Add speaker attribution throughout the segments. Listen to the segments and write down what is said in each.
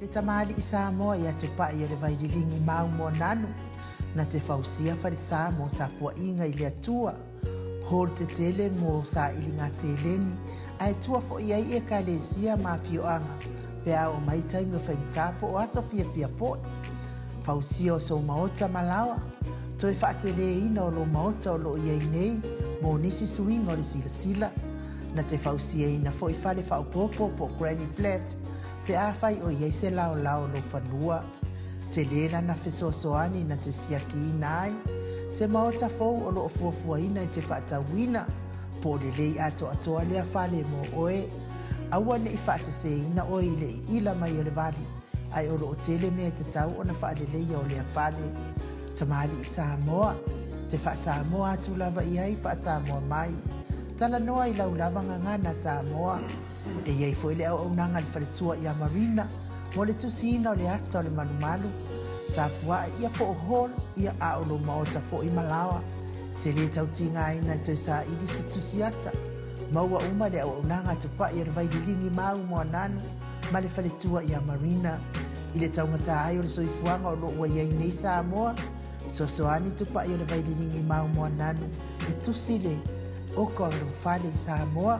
Speaker 1: Le tamalii Samoa ia Tupai o le Vaililigi mau Moananu, na te fausia falesa mo tapuaiga i le Atua. Hall tetele mo sailiga seleni, ae tua foi ai Ekalesia ma afioaga pe a oo mai taimi o faigata po o aso fiafia foi. Fausia o sou maota ma laoa, toe faateleina o lou maota o lo o i ai nei mo nisi suiga o le silasila. Na te fausiaina foi fale faaopoopo po o granny flat pe afai o i ai se laolao o lou fanua. Tele lana fesoasoani na te siakiina ai se maota fou o lo o fuafuaina e te faatauina, po o lelei atoatoa lea fale mo oe. Aua ne i faaseseina oe i le iila mai o le vali, ae o lo o tele mea e tatau ona faaleleia o lea fale. Tamalii Samoa, te faa-Samoa atu lava i ai, faa-Samoa mai. Talanoa i lau lava gagana Samoa. E i ai foi le auaunaga a le faletua ia Marina mo le tusiina o le ata o le malumalu, tapua'i ia po o hall ia a o lou maota foi ma laoa. Te lē tau tigaina e toe saili se tusi ata. Maua uma le auaunaga a Tupa'i o le Vaililigi ma Au Moananu ma le faletua ia Marina. I le taugata ai o le soifuaga o lo o ua i ai nei Samoa, fesoasoani Tupa'i o le Vaililigi ma Au Moananu e tusi le oka o lou fale i Samoa.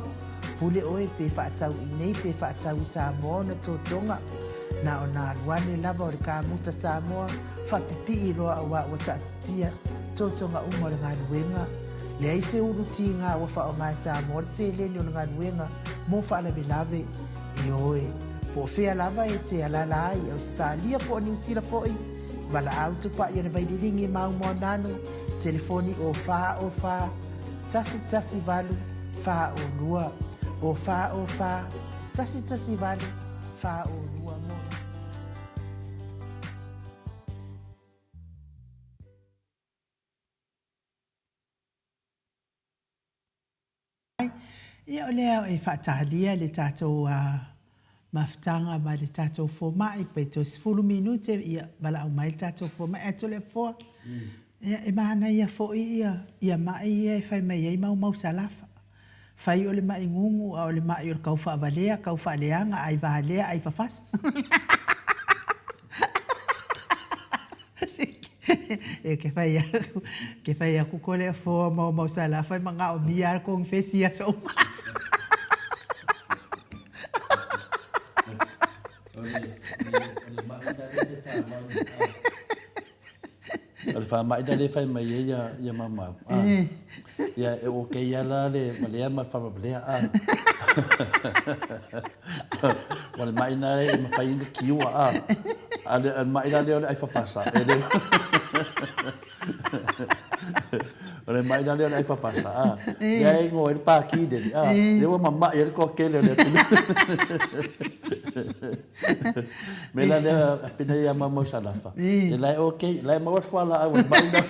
Speaker 1: Pule oe pe faatau i nei pe faatau i Samoa ona totoga. Na ona alu ane lava o le kamuta Samoa faapipii loa auā ua taatitia totoga uma o le galuega. Leai se ulu tiga ua faaaoga e Samoa le seleni o le galuega mo faalavelave. Ioe, po o fea lava e te alaala ai i Ausetalia po o Niusila foi, valaau tupai o le Vaililigi ma Aumoananu, telefoni o 4 o 4 1 1 8 4 o 2, o 4 o 4 1 1 8 4 o 2 mo Ia o lea e faatalia le tatou mafutaga ma le tatou fomai pe toe 10 minute ia valaau mai le tatou fomai ae Toleafoa ia e manaia foi ia ia mai ia e fai mai ai Maumausalafa. Fai o le mai gugu a o le mai o le kau faavalea, kau faaleaga, ai valea, ai fafasa. E ke fai aku, ke fai aku ko le afoa Maumausalafa e manaomia lava le konifesi i aso uma aso.
Speaker 2: O le faamai lea e fai mai ai ia maumau. Ia e okay lava la le valea ma le faavavalea. O le mai lena e mafai ona kiua. A o le mai la lea o le aifafasa, e le O le mai la lea o le aifafasa, lea e igoa ai le pākī lele, lea ua mama'i ai le toatele o le atunuu. Mea la lea a pina ia maumau salafa. E la e okay, la e maua le fualaau o le mai na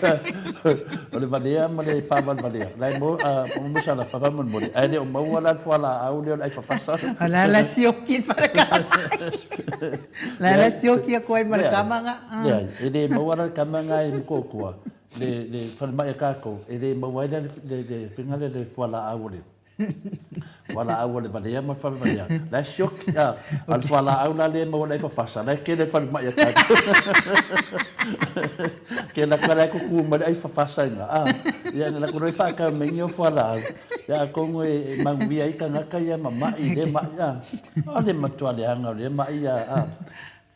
Speaker 2: o le valea ma le faavalevalea. La e maua maumau salafa faamolemole, ae le o maua la le fualaau lea o le aifafasa.
Speaker 1: O la la sioki le falekama. La la sioki atu ai ma le kama nga.
Speaker 2: Leai, e le maua la le kama nga i Motootua, le le falemai a tatou, e le maua ai la le le faiga lea le fualaau o le Fualaau o le valea ma le falevalea. La e sioki, a, a le fualaau la lea e maua ai fafasa, la e tele le falemai a tatou. Ke la ka la e kuku mai le ai fafasa ina, a, ia na la ku roi whaakau mai ni o fualaau. Ia a kongo e manuia ai tangata ia ma mai le mai, a, o le matua leaga o le mai ia, a.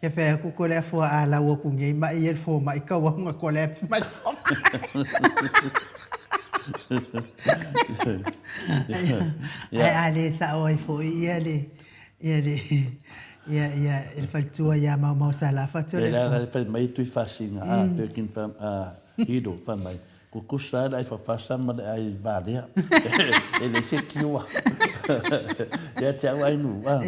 Speaker 1: Ke fai aku ko le afua a lau aku nei mai e le fomai kau au nga ko le mai fomai. Ae a le sao ai foi ia le ia le ia ia le faletua ia Maumau Salafa
Speaker 2: tu le. Le la fai mai tui fasina a pe kin fa a hiro fa mai kukusa le ai fafasa ma le ai valea e le se kiwa ia te au ai nu a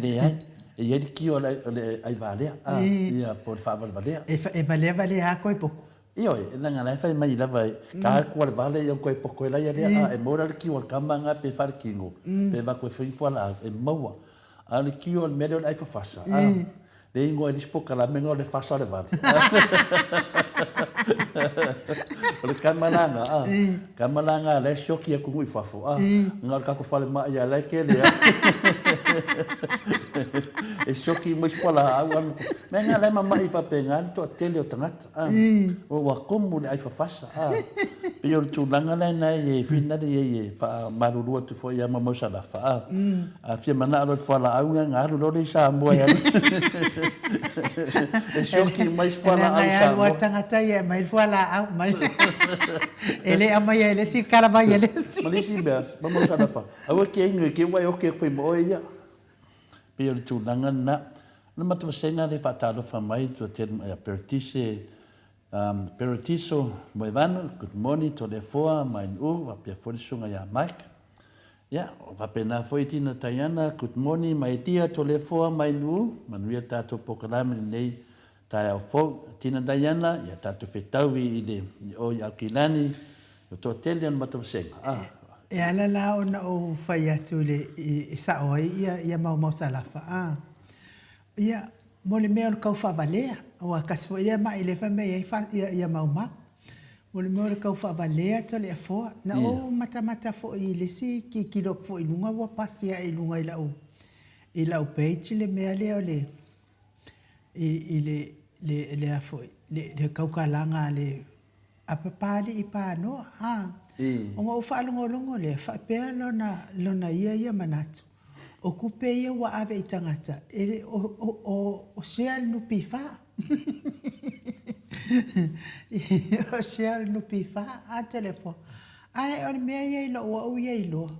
Speaker 2: leai E i ai le kio o le ai valea, a, ia, po o le faavalevalea.
Speaker 1: E valea valea a koe poko.
Speaker 2: Ioe, e leaga la e fai mai lava, ka alu kua le vale ia koe poko e laia lea, a e maua la le kio a le kama nga pe falekino, pe vaku e fai fualaau, e maua. A o le kio o le mea lea o le ai fafasa, a, le ingoa i le isi pokalame nga o le fasa o le vale. O le kama la nga, a, kama la nga la e sioki atu i fafo, a, nga o le tatou falemai a la e tele a. E sioki mai si fualaau alu. Mea nga la e mama'i faapena le toatele o tagata a. Ua komu le ai fafasa a. Pei o le tulaga lena e finale i ai e faamalulu atu foi ia Maumau Salafa a. A fia manao loa i le fualaau na alu loa lea i Samoa e alu. E sioki mai si fualaau i Samoa. E alu lava le
Speaker 1: tagata ia e aumai le fualaau mai. E le aumaia e le isi le kalavai a le isi.
Speaker 2: Ma le isi mea, Maumau Salafa, aua e te inu e te ua e oke atu ai ma oe ia. Pei o le tulaga lena. O le matou vasega lea e faatalofa mai i toatele mai ia Peretise, Peretiso Moevanu, good morning Toleafoa Mainuu faapea foi le susuga ia Mike. Ia, faapena foi Tina Taiana, good morning my dear Toleafoa Mainuu, manuia le tatou polokalame i lenei Taeao fou, Tina Diana, ia tatou fetaui i le o i Aukilani, o toatele ona matavasega. Ah.
Speaker 1: E ala la ona ou fai atu i le e sao ai ia ia maumau salafa a. Ia mo le mea o le kau faavalea, aua tasi foi lea mai lea fai mai ai fa ia ia maumau. Mo le mea o le kau faavalea Toleafoa. Na ou matamata foi i le isi tilotilo atu foi i luga ua pasi ae i luga i lau i lau page le mea lea o le i le le le a foi le le tautalaga a le a Papalii Panoa a ona ou faalogologo lea faapea lona lona ia ia manatu o tupe ia ua ave i tagata e le o o o share le NPF o share le NPF a Toleafoa ae o le mea ia i lou au ia iloa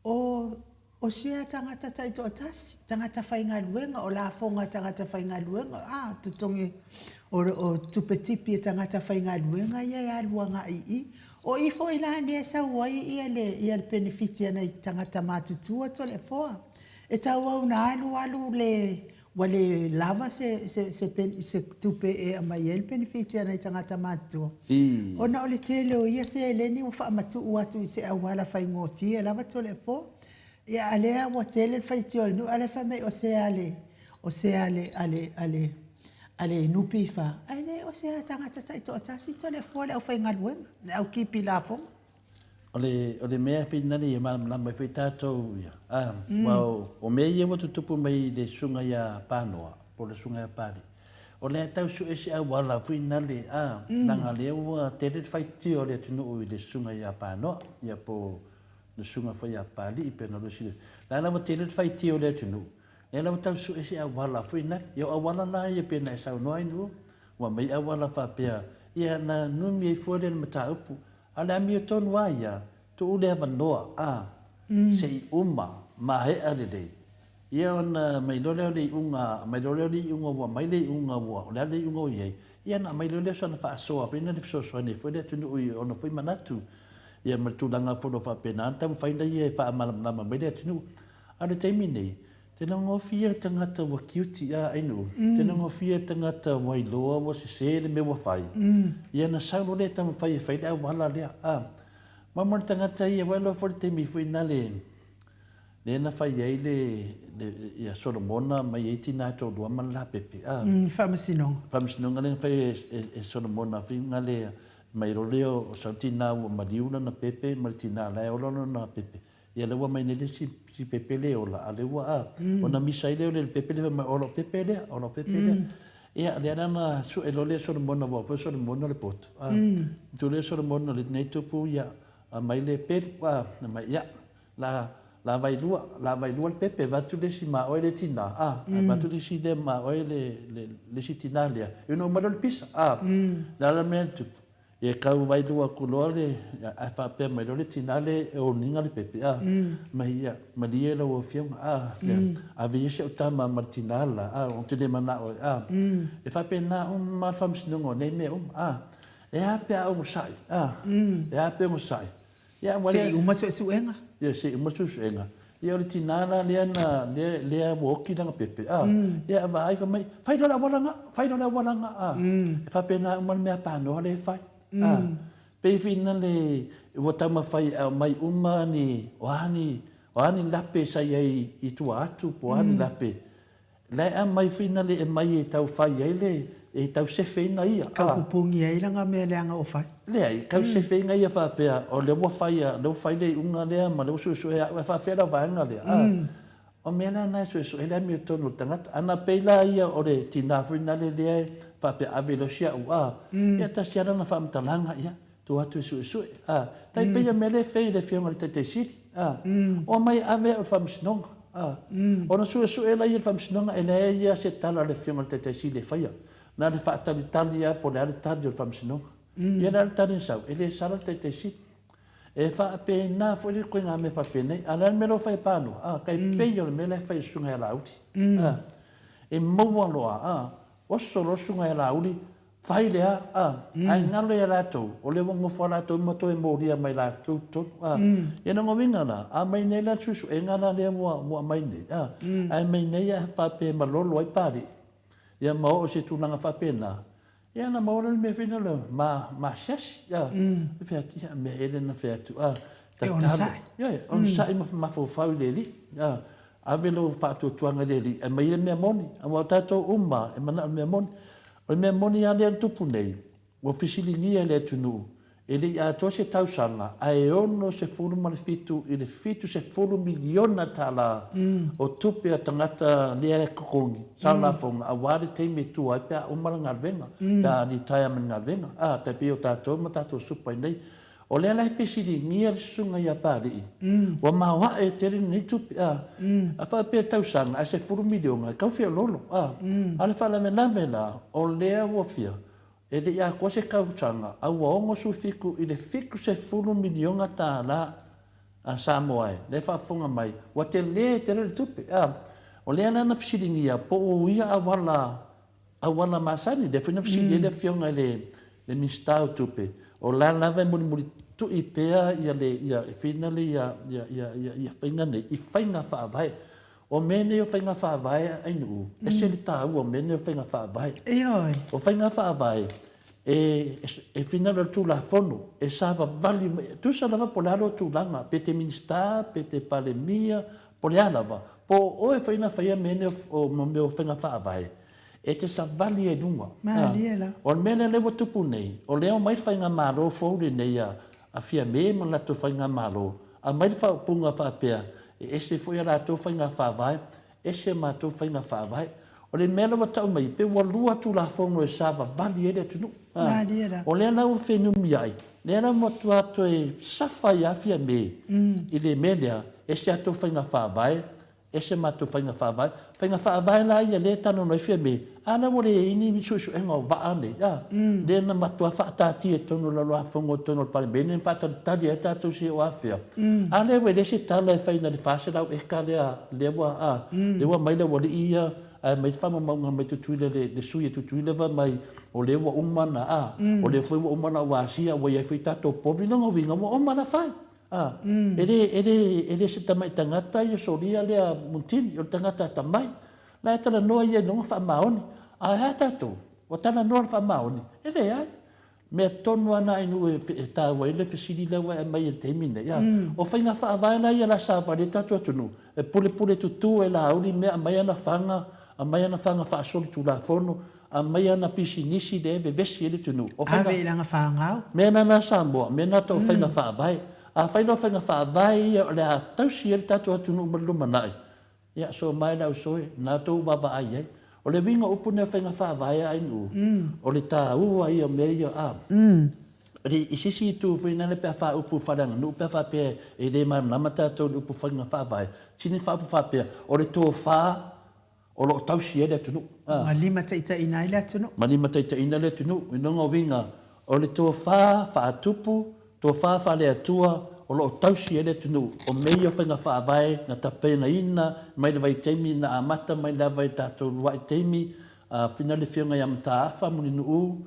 Speaker 1: o O sea tagata taitoatasi, tagata faigaluega, o lafoga a tagata faigaluega, a, totogi, o, o tupe tipi a tagata faigaluega ia e alu agai i i. O i foi la lea e sau ai ia le, ia le penefiti a nai tagata matutua Toleafoa. E tauau ina alu alu le, ua le lava se, se, se, se tupe e aumai ai le penefiti a nai tagata matutua, ona o le tele o ia seleni ua faamatuu atu i se auala faigofie lava Toleafoa. Ia a lea ua tele le faitio a le nuu, a lea fai mai o sea a le, o sea a le, a le, a le, a le NPF, ae le o sea a tagata taitoatasi Toleafoa le aufaigaluega, le au kipi lafoga.
Speaker 2: O le, o le mea finale ia malamalama ai foi tatou ia, a, aua o, o mea ia ua tutupu mai i le susuga ia Panoa, po o le susuga ia Pali, o lea e tau sue se auala finale, a, leaga lea ua tele le faitio a le atunuu i le susuga ia Panoa, ia po o le susuga foi ia Palii pe na Lusi. La la ua tele le faitio o le atunuu, lea la ua tau sue se auala foi nale. Ia o auala la ia pei ona e saunoa ai Nu'u, ua aumai auala faapea, ia na numi ai fua lea i le mataupu, A o le amiotonu a ia, tuu le avanoa, a, se i uma, maea lelei, ia ona aumai loa lea o le iuga, aumai loa lea o le iuga ua aumai le iuga ua, o le a le iuga ua i ai, ia ona aumai loa lea o sana faasoa foi lea e fesoasoani ai foi le atunuu i ona foi manatu, ia ma le tulaga foi o lo o faapena ona taumafai lea e faamalamalama mai le atunuu. A o le taimi nei, Tena gofie le tagata ua kiuti a ainu. Tena gofie le tagata ua iloa ua sese le mea ua fai. Ia na sau loa lea taumafai e fai le auala lea. A ma mo le tagata ia ua iloa foi le taimi foi na le lea na fai ai le le ia Solomona mai ai tina e toalua ma le lapepe. A
Speaker 1: Faamasinoga.
Speaker 2: Faamasinoga lea na fai e e Solomona faiga lea mai loa lea o sau tina ua maliu lana pepe ma le tina la e ola lona pepe. Ia lea ua aumai nei le isi pepe le ola, a lea ua a, ona misa ai lea o le pepe lea fai mai, o lau pepe lea, o lau pepe lea. Ia, lea la na sue loa lea e Solomona, aua foi o Solomona o le poto. A, tu lea Solomona lenei tupu, ia, aumai le pelu, a, aumai, ia, la, la vailua, la vailua le pepe, avatu le isi ma oe le tina, a, avatu le isi lea ma oe le, le, le isi tina lea, ia ona uma lea o le pisa, a, le a la le mea na tupu? E kau wailua aku loa le, ae faapea mai loa le tina le e oniga le pepe, a, mai ia, malie lau afioga, a, lea, ave ia si au tama ma le tina la, a, ou te le manao e, a, e faapena uma le faamasinoga o nei mea uma, a, e a pe a onosai, a, e a pe onosai,
Speaker 1: Ia, ua le. Se i uma suesuega.
Speaker 2: Ia, se i uma suesuega. Ia, o le tinā la lea na, lea, lea ua oti lana pepe, a. Ia, a vaai fai mai, fai loa le auala nga, fai loa le auala nga, a. E faapena uma le mea panoa lea e fai, a. Pei foi na le, ua taumafai e aumai uma ni, o a ni, o a ni lape sa i ai i tua atu, po o a ni lape La e aumai foi na le e mai e tau fai ai le, e tau sefeina ia.
Speaker 1: Tau pupungi ai lana mea leaga o fai.
Speaker 2: Leai, tau sefeina ia faapea, o lea ua fai, lea ua fai le iuga lea ma lea ua suesue au, e faapefea lau vaega lea? O mea la na e suesue le amiotonu o le tagata. Ana pei la ia o le tina foi nale lea e faapea ave loa si a'u a, ia tasi a lana faamatalaga, ia, tuu atu e suesue, a. Tai pei o mea lea e fai e le Afioga i le Taitai Sili, a. Omai ave a'u i le Faamasinoga, a. Ona suesue laia i le Faamasinoga e leai a se tala a le Afioga i le Taitai Sili e faia. Na o le faatalitali lava po o le a le tali o le Faamasinoga. Ia o le a le tali na sau? E le sala le Taitai Sili. E faapena foi le ituaiga mea faapenei. A o le a le mea la ua fai e Panoa? A, tai pei o le mea la e fai e le Susuga ia Laauli. A, e maua loa, a, oso loa le Susuga ia Laauli, fai lea, a, ae galo ia latou, o lea ua nofo lava latou ma toe molia mai latou totonu. A, ia lona uiga la, a aumai nei la le suesuega la lea ua aumai nei, a, ae aumai nei a faapea e malolo ai Papalii, ia ma oo i se tulaga faapena, Ia na maua loa le mea foi lea o ma maasiasi. A, e fai atu, ia mea ea lea na fai atu, a,
Speaker 1: E onosai.
Speaker 2: Ioe, onosai ma mafaufau i le Alii. A, ave lou faatuatuaga i le Alii, aumai le mea moni. Aua o tatou uma e manao i le mea moni. O le mea moni lava lea na tupu nei, ua fesiligia e le atunuu, E le i atoa se tausaga, ae 67 i le 70 miliona tala o tupe a tagata lea e totogi sa lafoga aua le taimi e tua ai pe a uma le galuega, pe a retire mai le galuega. A, tai pei o tatou ma tatou supa i nei. O lea la e fesiligia le susuga ia Papalii, ua maoae tele lenei tupe, a, a faapea tausaga ae 10 miliona, e tau feoloolo, a. A o le faalavelave la, o lea ua fia, E le i atoa se tausaga, a ua 67 i le 70 miliona tala a Samoa e, lea e faafofoga mai, ua tele tele le tupe. A, o lea la na fesiligia po o ia auala, auala masani, lea foi na fesili ai le Afioga i le, le Minisita o Tupe, o la lava e mulimulitui pea ia le, ia, e finale ia, ia, ia, ia, ia faiga nei i faiga faavae. O mea nei o faiga faavae a Ainuu, ese le taua o mea nei o faiga faavae.
Speaker 1: Ioe.
Speaker 2: O faiga faavae e, e finagalo i le Tulafono, e savavali uma, e tusa lava po o le a lou tulaga, pe te Minisita, pe te Palemia, po o le a lava, po o oe foi na faia mea nei o mea o faiga faavae, e te savali ai i luga.
Speaker 1: Malie la.
Speaker 2: O le mea lea lea ua tupu nei, o lea omai le faigamalo fou lenei a, a Fiame ma le latou faigamalo, aumai le faaupuga faapea, e ese foi a latou faiga faavae, ese a matou faiga faavae. O le mea la ua tau mai, pei ua lua Tulafono e savavali ai le atunuu.
Speaker 1: Malie la.
Speaker 2: O lea la ua fenumiai, lea la ua matua toe safa ai lava Fiame i le mea lea, ese a outou faiga faavae, Ese matou faiga faavae. Faiga faavae la ia lea e talanoa ai Fiame, a la ua leai ni suesuega o vaa nei, a? Lea na matua faataatia i totonu o le Laloafono i totonu o le Palemene ma faatalitali ai tatou se o afea. A lea ua leai se tala e fai na le 400 eka lea, lea ua, a? Lea ua aumai le aualii ia, ae aumai le faamaumauga mai Tutuila le, le sui a Tutuila fai mai o lea ua uma ona, a? O lea foi ua uma ona ou asia, ua i ai foi tatou povi. Lona uiga ua uma ona fai. A, e le, e le, e le se tamai tagata ia solia lea Muntini, o le tagata atamai. La e talanoa ia i lona faamaoni. A e a tatou? Ua talanoa le faamaoni? E leai. Mea tonu lava na inu e, e taua ai le fesili lea ua e aumai i le taimi nei. A, o faiga faavae la ia la savali ai tatou atunuu, e pulepule tutu e Laauli mea, aumai ana faga, aumai ana faga faasolitulafono, Aumai ana pisinisi lea e vevesi ai le atunuu.
Speaker 1: O faiga. Ave i lana fanau.
Speaker 2: Mea na na Samoa, mea na tou faiga faavae. Afai loa faiga faavae ia o le a tausi ai le tatou atunuu ma le lumanai, ia so mai le ausoe, na tou vaavaai ai. O le uiga o upu nei o faiga faavae a Ainuu, o le taua ia o mea ia a. I se isi itu foi lea pe a faaupu faaleaganuu pe a faapea e le malamalama tatou i le upu faiga faavae, sini faaupu faapea, o le tofa o lo o tausi ai le atunuu.
Speaker 1: Ma limataitaiina ai le atunuu.
Speaker 2: Ma limataitaiina le atunuu. I lona uiga, o le tofa faatupu, tofa faale-Atua o lo o tausi ai le atunuu. O mea ia o faiga faavae na tapenaina mai le vaitaimi na amata mai lava i tatou lua'i taimi, a fina le Afioga ia Mataafa Mulinuu,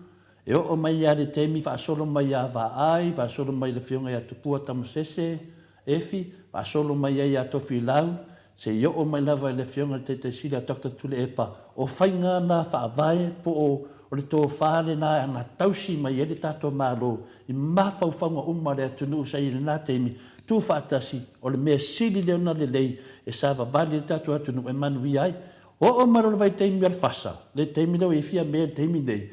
Speaker 2: E oo mai ia le taimi faasolo mai ia Vaai, faasolo mai i le afioga ia Tupua Tamasese, Efi, faasolo mai ai ia Tofilau, seia oo mai lava i le afioga i le Taitaisili a Doctor Tuilaepa, o faiga na faavae po o le tofa lena na tausi mai ai le tatou Malo i mafaufauga uma o le atunuu sa i ai i lena taimi, tuufaatasi, o le mea sili lea ona lelei e savavali ai le tatou atunuu e manuia ai. Oo mai loa le vaitaimi o le fasa, le taimi lea ua i ai Fiamē i le taimi nei,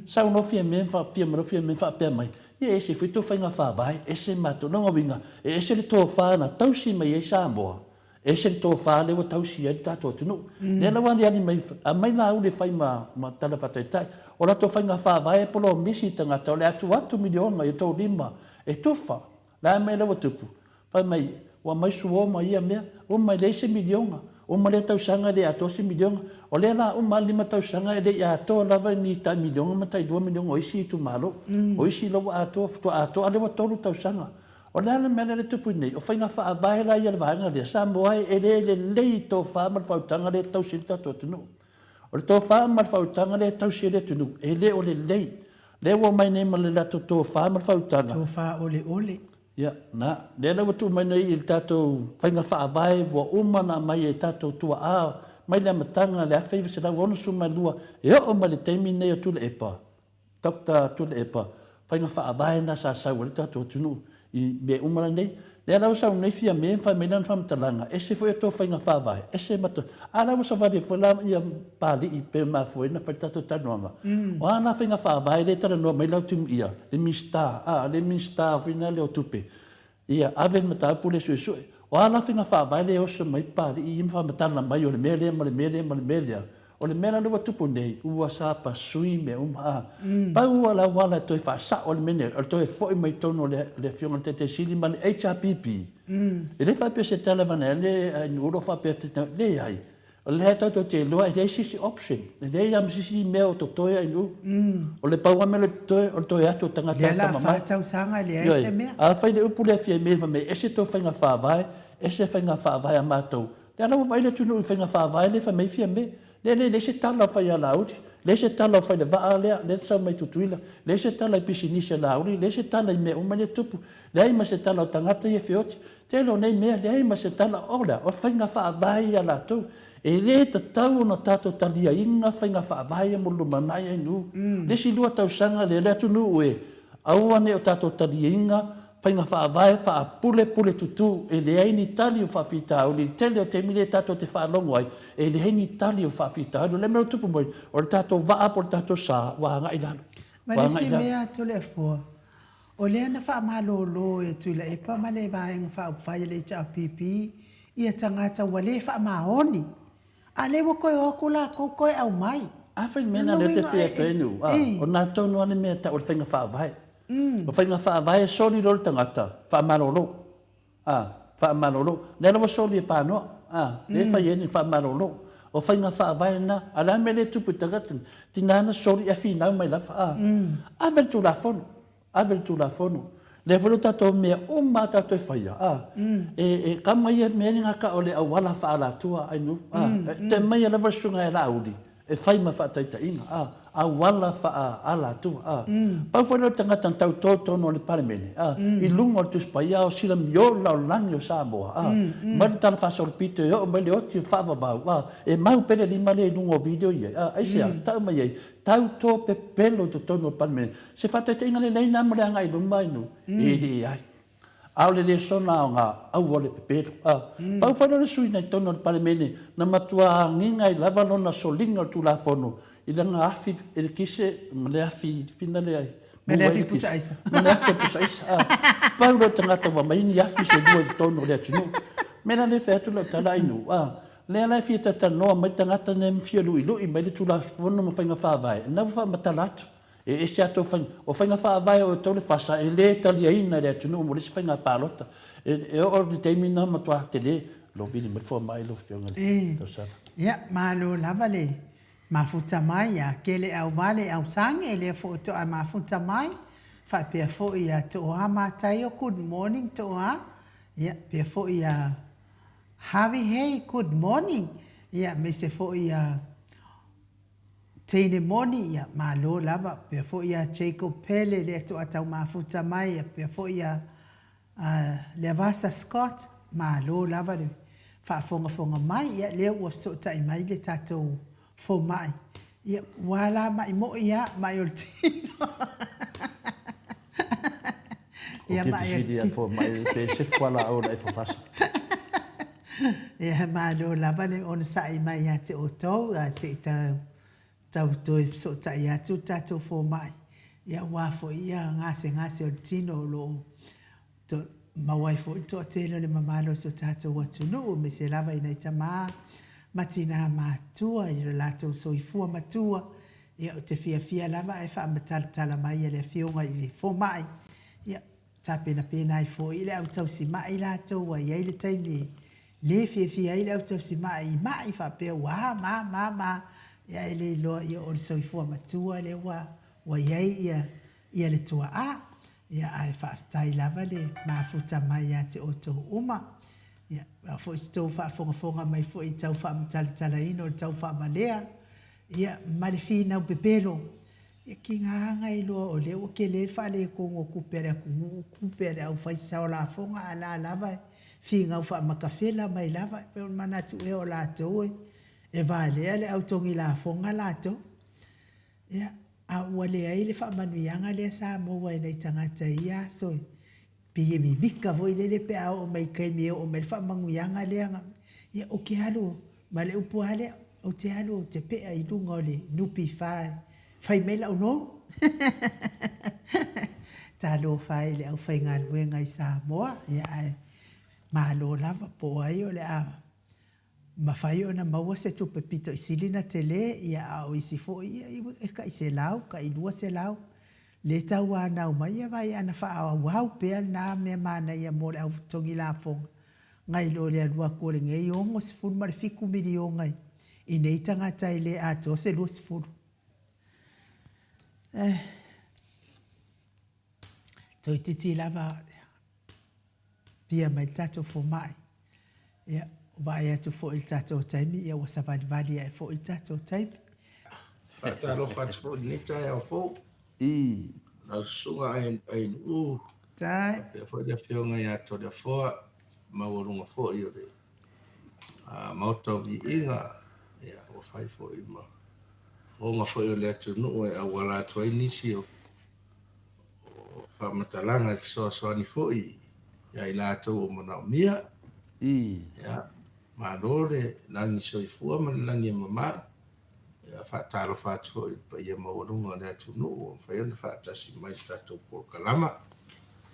Speaker 2: saunoa Fiamē ma fia mai loa Fiamē ma faapea mai, Ia e ese foi tou faiga faavae, ese matou. Lona uiga, e ese le tofa na tausi mai ai Samoa, Ese le tofa lea ua tausi ai le tatou atunuu. Lea la ua aliali mai, aumai Laauli e fai ma ma tala faataitai. O latou faiga faavae e polomisi i tagata o le a tuu atu miliona i outou lima e tufa. Le a mea lea ua tupu? Fai mai, ua aumai suo ma ia mea, uma e leai se miliona. Uma lea tausaga e le atoa se miliona. O lea la uma lava le 5 tausaga e le i atoa lava ni tai miliona ma tai 2 miliona o isi itumalo. O isi la ua atoa, faatoa atoa, a o lea ua 3 tausaga. O le a le mea lea e tupu nei? O faiga faavae la ia a le vaega lea, Samoa e, e le lelei i tofa ma le faautaga lea e tausi ai le tatou atunuu. O le tofa ma le faautaga lea e tausi ai le atunuu, e le o lelei. Lea ua omai nei ma le latou tofa ma le faautaga.
Speaker 1: Tofa oleole.
Speaker 2: Ia, na. Lea la ua tuu mai nei i le tatou faiga faavae ua uma ona aumai e tatou tuaa mai le amataga i le 1962 e oo mai le taimi lenei o Tuilaepa, Doctor Tuilaepa, faiga faavae lena sa sau ai le tatou atunuu i mea uma nei. Lea la ua sau nei Fiame ma fai mai lana faamatalaga, ese foi a outou faiga faavae, ese ma A la ua savali ai foi la ia Papalii pei ona mafua ai ona fai le tatou talanoaga. O a la faiga faavae lea e talanoa mai lau Timuia, le Minisita, a, le Minisita foi lea o Tupe, ia ave le mataupu lea e suesue. O a la faiga faavae lea e oso mai Papalii ia ma faamatala mai o le mea lea ma le mea lea ma le mea lea. O le mea la lea ua tupu nei, ua sapasui mea uma, a. Pau lava le auala e toe faasao ai le mea nei, o le toe foi mai i totonu o le Afioga i le Taitai Sili ma le HRPP. E le faapea se tala avane ai le nuu o lo o faapea atu, leai. O lea tatou te iloa e leai se isi option, e leai lava ma se isi mea o totoe ai nuu. O le pau lava mea o lo o totoe, o le toe atu o tagata
Speaker 1: Lea la fa tausaga e leai se mea.
Speaker 2: Afai le upu lea Fiame fai mai, ese tou faiga faavae, ese faiga faavae a matou. Lea la ua vaai le atunuu i faiga faavae lea fai mai Fiame. Lea lea leai se tala o fai ia Laauli, leai se tala o fai i le vaa lea, lea na sau mai Tutuila, leai se tala i pisinisi a Laauli, leai se tala i mea uma ia e tupu, leai ma se tala o tagata ia e feoti. Tele o nei mea, leai ma se tala, o le a? O faiga faavae ia a latou. E le tatau ona tatou taliaina faiga faavae ia mo le lumanai ai nuu. Le isi lua tausaga lea, le atunuu e, aua ne i o tatou taliaina Faiga faavae faapulepule tutū, e leai ni tali o faafitauli, i le tele o taimi lea tatou te faalogo ai, e leai ni tali o faafitauli. O le mea ua tupu mai, o le tatou vaa po o le tatou sa ua agai i lalo.
Speaker 1: Ma le isi mea Toleafoa, o lea na faamalolo e Tuilaepa ma le Vaega Faaupufai a le HRPP ia tagata ua le faamaoni A lea ua toe o atu latou toe aumai.
Speaker 2: Afai le mea lena lea te fia atu ai Nu'u, a, o na tonu lava le mea e tau o le faiga faavae. O faiga faavae e soli loa le tagata, faamalolo. A, faamalolo. Lea la ua soli e Panoa, a, lea e fai ai le faamalolo. O faiga faavae lena. A o le a le mea lea e tupu i tagata nei? Tina na soli ae finau mai lava, a. Ave le Tulafono. Ave le Tulafono. Lea foi lo tatou mea uma a tatou e faia, a, e, e kama ia mea ni ngaka o le auala faaalatua ai nu, a, e te maia lava le susuga ia Laauli e fai ma faataitaiga, a, auala faaalatua, a. Pau foi lea o le tagata na tauto i totonu o le Palemene, a, i luga o le Tusi Paia o Silamiola o lagi o Samoa, a, mai le tala faasolopito e oo mai le oti o faavavau, a, e mau pea le lima lea i luga o video ia, a, aisea, tau mai ai, Tauto pepelo i totonu o le Palemene. Se faataitaiga lelei lena mo le agai i luma i nuu? E leai. A o le lesona aoga, aua le pepelo. A pau foi lea o le sui na i totonu o le Palemene na matua agiga ai lava lona soliga o le Tulafono i lana afi elekise ma le afi fina lea e
Speaker 1: Ma le afi pusa aisa.
Speaker 2: Ma le afi pusa aisa. A pau lea o le tagata ua aumai ni afi se lua i totonu o le atunuu. Mea la lea e fai atu lau tala ai nuu, a Lea la e fia talanoa mai tagata nei ma fia luilui mai le Tulafono ma faiga faavae, lena ua faamatala atu, e ese a outou faiga. O faiga faavae o outou le FASA e le taliaina e le atunuu mo le isi faiga palota. E oo i le taimi lena matua tele lou vili mai le foamai lau Afioga i le Tausala.
Speaker 1: Ia, malo lava le mafuta mai ia Keleauvale Ausage, lea foi toa mafuta mai, faapea foi ia Tooa Mataio, good morning Tooa, ia pea foi ia Harvey Hey, good morning ia aemaise foi ia Teine Moni ia malo lava pea foi ia Jacob Pele lea toa tau mafuta mai ia pea foi ia Leavasa Scott malo lava le faafogafoga mai ia lea ua fesootai mai le tatou fomai ia ua la mai moi a mai o le tino
Speaker 2: ia mai o le tino fomai pe se fualaau o le fafasa
Speaker 1: ia malo lava le onosai mai ia te outou a se i tau tau toe fesootai atu le tatou fomai ia aua foi ia gasegase o le tino o lo o. maua ai foi le toatele o le mamalu o si o tatou atunuu, aemaise lava i nai tama ma tinā matua i lo latou soifua matua. Ia, ou te fiafia lava ae faamatalatala mai e le Afioga i le Fomai, ia, tapenapena ai foi i le au tausimai latou ua i ai le taimi e le fiafia ai le au tausimai i mai faapea ua a ma ma ma, ia ae le iloa ia o le soifua matua lea ua ua i ai ia ia le tuaa. Ia ae faafetai lava le mafuta mai ia te outou uma. Ia a foi se tou faafogafoga mai foi i tau faamatalatalaina o le tau faavalea, ia ma le finau pepelo, ia kiga aga iloa o lea ua tele le faaletonu o tupe a le atunuu, tupe a le aufai sao lafoga a la lava e finau faamatafela mai lava, e pei ona manatu ea o latou e valea le au togi lafoga latou. Ia, a ua leai le faamanuiaga lea sa maua e nai tagata i ia aso e pei e mimika foi lele pe a oo mai i le taimi e oo mai ai le faamanuiaga lea na, ia ou te alu ma le upu lava lea, ou te alu ou te pea i luga o le NPF e fai mai lau loan. Talofa e i le aufaigaluega i Samoa, ia ae malo lava po o ai o le a mafai ona maua se tupe pito i sili ona tele, ia a o isi foi ia e tai $100, tai $200 le tauanau mai, ia vaai ana faaauau pea lena mea manaia mo le au totogi lafoga nai lo le alu atu o lenei $67 miliona i nei tagata e le atoa se 20. Eh, toeitiiti lava pia mai le tatou fomai. Ia, vaai atu foi i le tatou taimi, ia ua savalivali ae foi le tatou taimi.
Speaker 3: Faatalofa atu foi i lenei taeao fou.
Speaker 2: I.
Speaker 3: Lau susuga Ainuu.
Speaker 1: Tai.
Speaker 3: Faapea foi le afioga ia Toleafoa, maualuga foi o le Maota o Viiga, ia, ua fai foi ma fofoga foi o le atunuu e auala atu ai nisi o faamatalaga e fesoasoani foi ia i latou o manaomia. Ia, malo le lagi soifua ma le lagi e mama. Ia, faatalofa atu foi i le paia maualuga o le atunuu ua mafai ona faatasi mai i le tatou polokalama.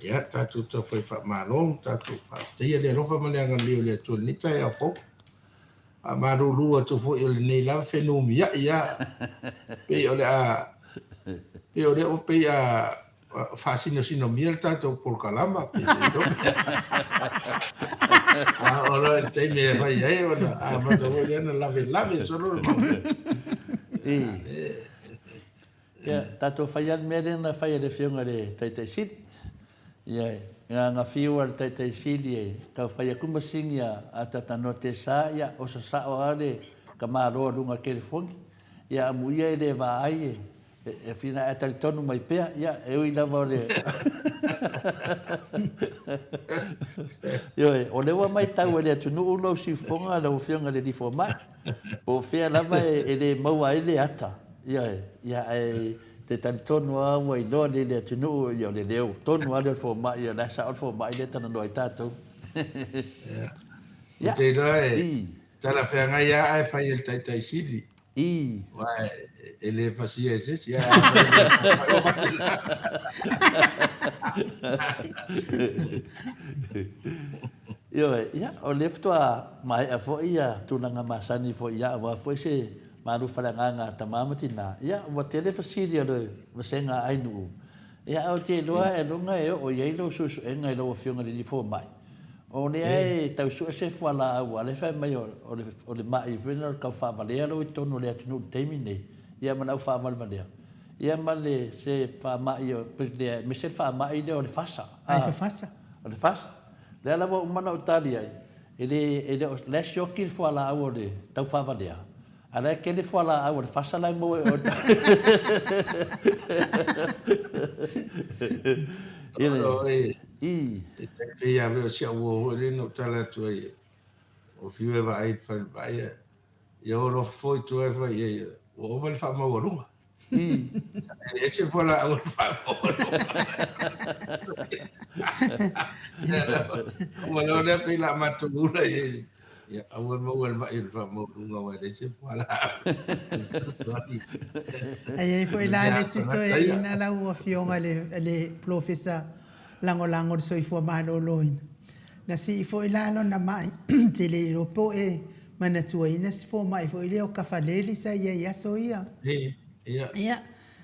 Speaker 3: Ia, tatou taufai faamalo ma tatou faafetaia le alofa ma le agalelei o le Atua i lenei taeao fou. Faamalulu atu foi o lenei lava fenumiai a pei o le a pei o lea ua pei a faasinosinomia le tatou polokalama pei a o le taimi e fai ai ona amata foi lea ona lavelave solo le mau.
Speaker 2: Ia, tatou fai lava le mea lea na fai e le Afioga i le Taitai Sili. Ia, na fiu lava le Taitai Sili e tau fai atu masini a Tatanoa Tesa, ia, oso sao lava le tamaloa i luga o le telefoni. Ia, amuia e le vaai e fina ae talitonu mai pea, ia, e ui lava o le Ioe, o lea ua matau e le atunuu lou siufofoga lau Afioga i le Alii Fomai. Po o fea lava e le maua ai le ata, ioe, ia ae te talitonu lava ua iloa nei le atunuu, ia o le leo tonu lava lea o le fomai, o la e sao le fomai lea e talanoa ai tatou.
Speaker 3: Ia. Ou te iloa e talafeagai lava ae fai e le Taitai Sili. Aua e le pasia e se isi, ae a fai e le fomai, ua faapena.
Speaker 2: Ioe, ia, o lea faatoa maea foi ia tulaga masani foi ia aua foi se malu faleagaga a tama ma tina. Ia, ua tele fesili a le vasega a Ainuu. Ia, ae ou te iloa ailoga e oo i ai lou suesuega i lau Afioga i le Alii Fomai. O lea e tau sue se fualaau, a o lea e fai mai o le mai foi lea o le tau faavalea lea ua i totonu o le atunuu i le taimi lenei, ia ma le au faavalevalea, ia ma le se faamai, aemaise le faamai lea o le fasa.
Speaker 1: Ai fafasa.
Speaker 2: O le fasa. Lea la ua uma ona ou tali ai, e le, e le o, la e sioki le fualaau o le taufaavalea, a o la e tele fualaau o le fasa la e maua i o. I le,
Speaker 3: i. E tai pei lava o si au uo foi lea na ou tala atu ai, o fiu e vaai i le fale vaai, ia o alofa foi i tua e fai i ai, ua ova le faamaualuga. E ese fualaau o le faamaualuga. Ua loa lea pei la matou ula i ai. Ia, aua le maua le mai o le faamaualuga aua e leai se fualaau.
Speaker 1: Ae i ai foi la le isi toeaina lau Afioga i le Polofesa. lagolago i le soifua maloloina. Na sii foi la lona ma'i te le iloa po o e manatuaina si fomai foi lea o Kafaleli sa i ai i aso ia. Ia,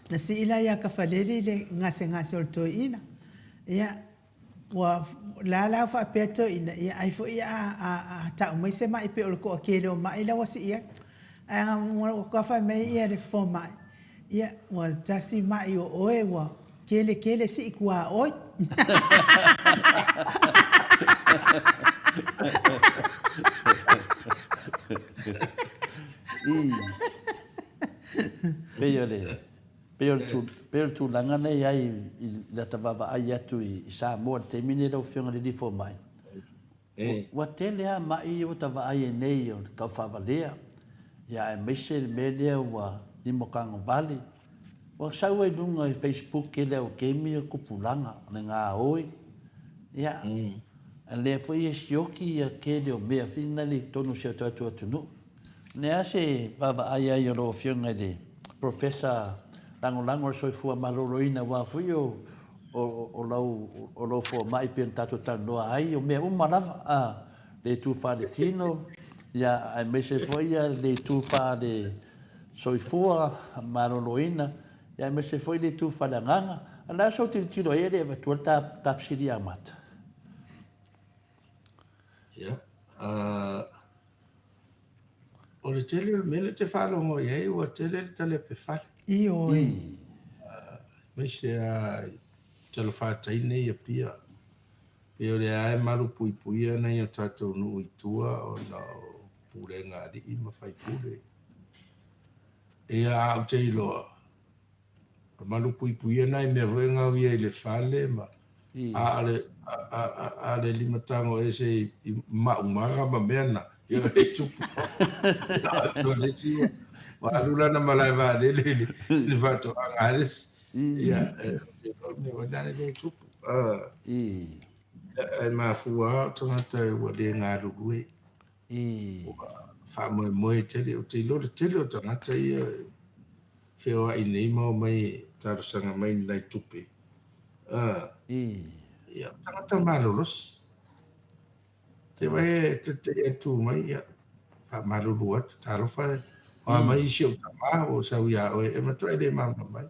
Speaker 1: na sii la ia Kafaleli le gasegase o le toeaina. Ia, ua la la faapea toeaina, ia ai foi a tau mai se ma'i pei o le toatele o ma'i la ua sii ai. Ae ua fai mai ia le fomai, ia ua tasi ma'i o oe ua tele tele sii tuaoi.
Speaker 2: Pei o le Pei o le pei o le tulaga lea e i ai i lata vaavaai atu i Samoa i le taimi lenei lau Afioga i le Alii Fomai, ua tele lava ma'i ia ua ta vaai ai nei o le taufaavalea, ia aemaise le mea lea ua limotagovale. Ua sau ai i luga i Facebook le au kemi o le tupulaga, o le gaoi, ia, a lea foi e sioki ia tele o mea foi na i totonu o si o tatou atunuu. O le a se vaavaai ai a lau Afioga i le Professor Lagolago o le Soifua Maloloina aua foi o lau fomai pei ona tatou talanoa ai, o mea uma lava, a, le itu faaletino, ia, aemaise foi le itu faale-soifua maloloina, ia, aemaise foi le itu faaleagaga. A o le a sou tilotilo ai e le avatua le ta fesili amata?
Speaker 3: Ia, O le tele o le mea lea ou te faalogo i ai ua tele le talepe fale.
Speaker 1: Ioe.
Speaker 3: Aemaise lava i talafatai nei i Apia. Pei o lea lava e malupuipuia nai o tatou nuu i tua ona o pulega a alii ma faipule. Ia, ae ou te iloa, Malupuipuia nai mea foi e gauia i le fale ma a o le a o le limatago ese i maumaga ma mea na ia e tupu o le isi ua alu lana malae vaalele i le faatoaga a le isi ia mea foi lale le tupu e mafua o tagata ua le galulue ua faamoemoe tele ou te iloa le tele o tagata ia feoai nei ma omai e talosaga mai ni nai tupe, ia, o tagata malolosi. Te vai e te e tu mai, ia, faamalulu atu, talofa, o a mai si ou tama, ua ou sau ia oe, e matua e le malamalama mai.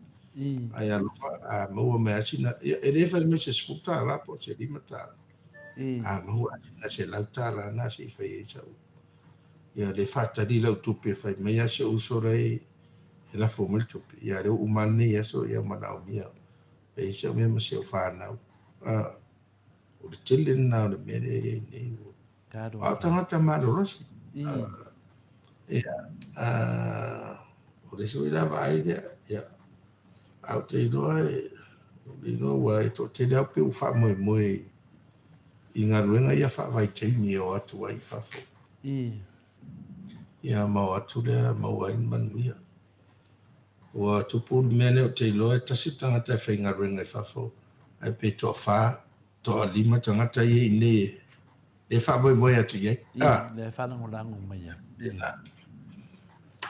Speaker 3: Ae alofa, a maua mai lava sina, ia, e le fai mai se $10 po o se $5. A maua lava sina $100 na se i fai ai sau. Ia, le faatali lau tupe, fai mai lava si ou uso la e e lafo mai le tupe, ia lea ua uma lava lenei aso, ia manaomia e i ai sau mea ma si au fanau. A, o le tele lena o le mea lea e i ai nei. A o tagata malolosi. Ia, o le isi foi la vaai lea, ia, ae ou te iloa, ou te iloa ua e toatele lava pei ua faamoemoe i galuega ia faavaitaimi e o atu ai i fafo. Ia ma o atu lea maua ai le manuia. Ua tupu le mea lea ou te iloa e tasi le tagata e faigaluega i fafo ae pe toafa, toalima tagata ia i inei e le faamoemoe atu i ai.
Speaker 2: Ia, lea e faalagolago mai ai.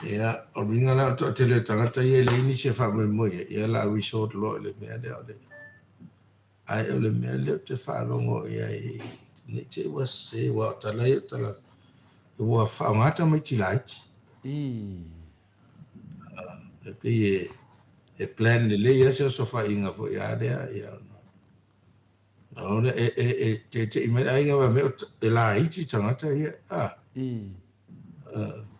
Speaker 3: Ia, o le uiga la o le toatele o tagata ia e leai nisi e faamoemoe i ai, ia o le a resort loa i le mea lea o le Ae o le mea lea ou te faalogo i ai, ne i te i ua sese, aua o tala ia o tala, ua faaaoga tamaiti laiti. E pei e, e plan lelei lava se osofaiga foi a lea, ia ona ona e, e, e tete'i mai le aiga fai mai e laiti tagata ia, a.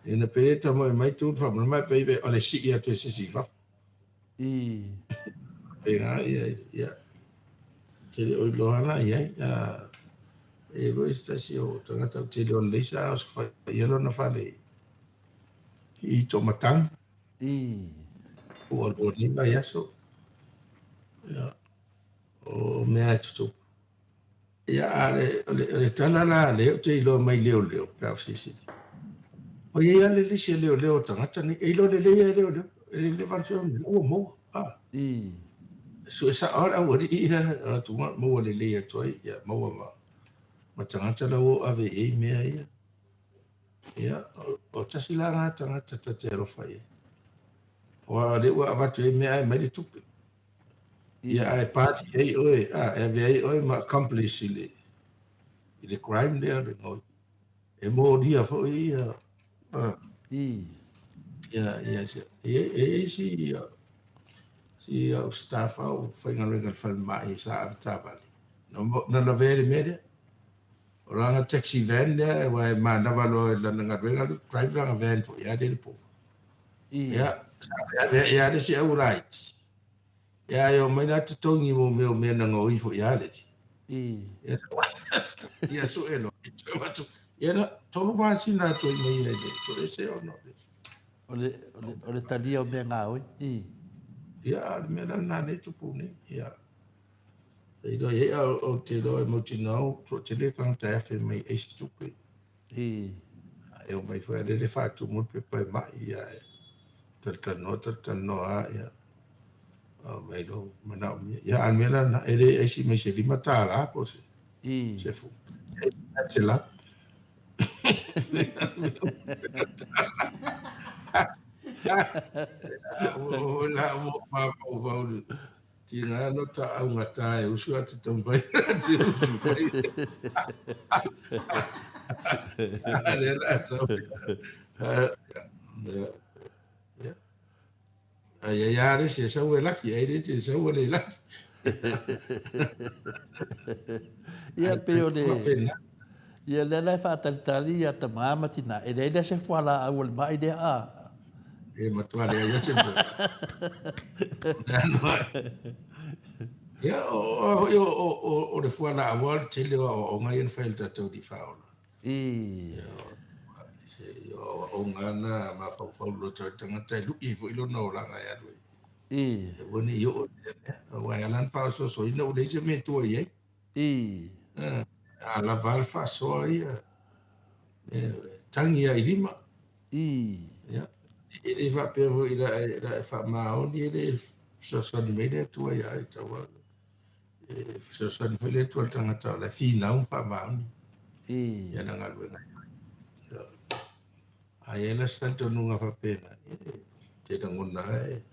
Speaker 3: Ina pei e tamoe mai tu le faamolemole, ae pei o le sii atu e se isi i fafo. Pēnā ia, ia. Te le o iloa la i ai. E i ai se tasi o tagata ou te iloa lelei sa osofaia lona fale i Toomatagi. Ua lua nei vaiaso. Ia, o mea e tutupu. Ia, a o le, o le, o le tala la lea ou te iloa mai leoleo pe a fesilisili. Ua i ai lava le lisi a leoleo o tagata nei, e iloa lelei lava e leoleo, e le leva ona sue mai, ua maua. A. Sue sao lava le aualii ia, atu maua lelei atu ai, ia maua ma, ma tagata la ua ave i ai mea ia. Ia, o, o tasi la lena tagata ta te alofa i ai. Aua o lea ua avatu ai mea ae aumai le tupe. Ia, ae party ai oe, a, e ave ai oe ma accomplice i le, i le crime lea o le gaoi. E molia foi ia, a. Ia, ia, e, e i ai si, si au staff au faigaluega i le falemai sa avetaavale. Na, na lavea i le mea lea. O lana taxi van lea, aua e manava loa i lana galuega, alu drive lana van foi lava lea i le po. Ia, sa feaveai lava le isi au laiti. Ia, ae omai la totogi mo mea o mea na gaoi foi lava le. Ia, ia sue loa. Ia na, tolu masina atu ai mai ia i le toese ona o le.
Speaker 2: O le, o le, o le talia o mea gaoi.
Speaker 3: Ia, a o le mea la lena lea e tupu nei. Ia. Iloa i ai, a ou te iloa e mautinoa ua toatele tagata e afe mai ai se tupe. E omai foi a lele faatumu le pepa e mai, ia e talatalanoa talatalanoa lava, ia aumai lou manaomia. Ia a o le mea la lena, e le aisi mai se $5 po o se se 100. O la mo mafaufau Tiga no ta augata e usu a te taumafai te usu mai. A lea la sau. Ia. Ai ai a le isi e sau e laki, ai le isi e sau e le laki.
Speaker 2: Ia pei o le Ia lea la e faatalitali ia tama ma tina, e leai lea se fualaau o le mai lea a.
Speaker 3: E matua leai lea se fualaau. Ia, o, o, o, o, o le fualaau lava le tele o aoaoga ia na fai e le tatou Alii Faaola.
Speaker 2: Ia,
Speaker 3: se o aoaoga na mafaufau loto ai le tagata e lui ai foi lona olaga e alu ai. E aua ne i oo i lea mea. Aua e ala ona faaosoosoina ua leai se mea e tua i ai. A lava le faasoa ia, e tagi lava i lima. Ia, e le faapea foi la e, la e faamaoni e le fesoasoani mai le Atua ia e tau lava. E fesoasoani foi le Atua i le tagata o la e finau ma faamaoni i ana galuega e fai. Ia. A i ai la se talitonuga faapena, e te lagona lava e,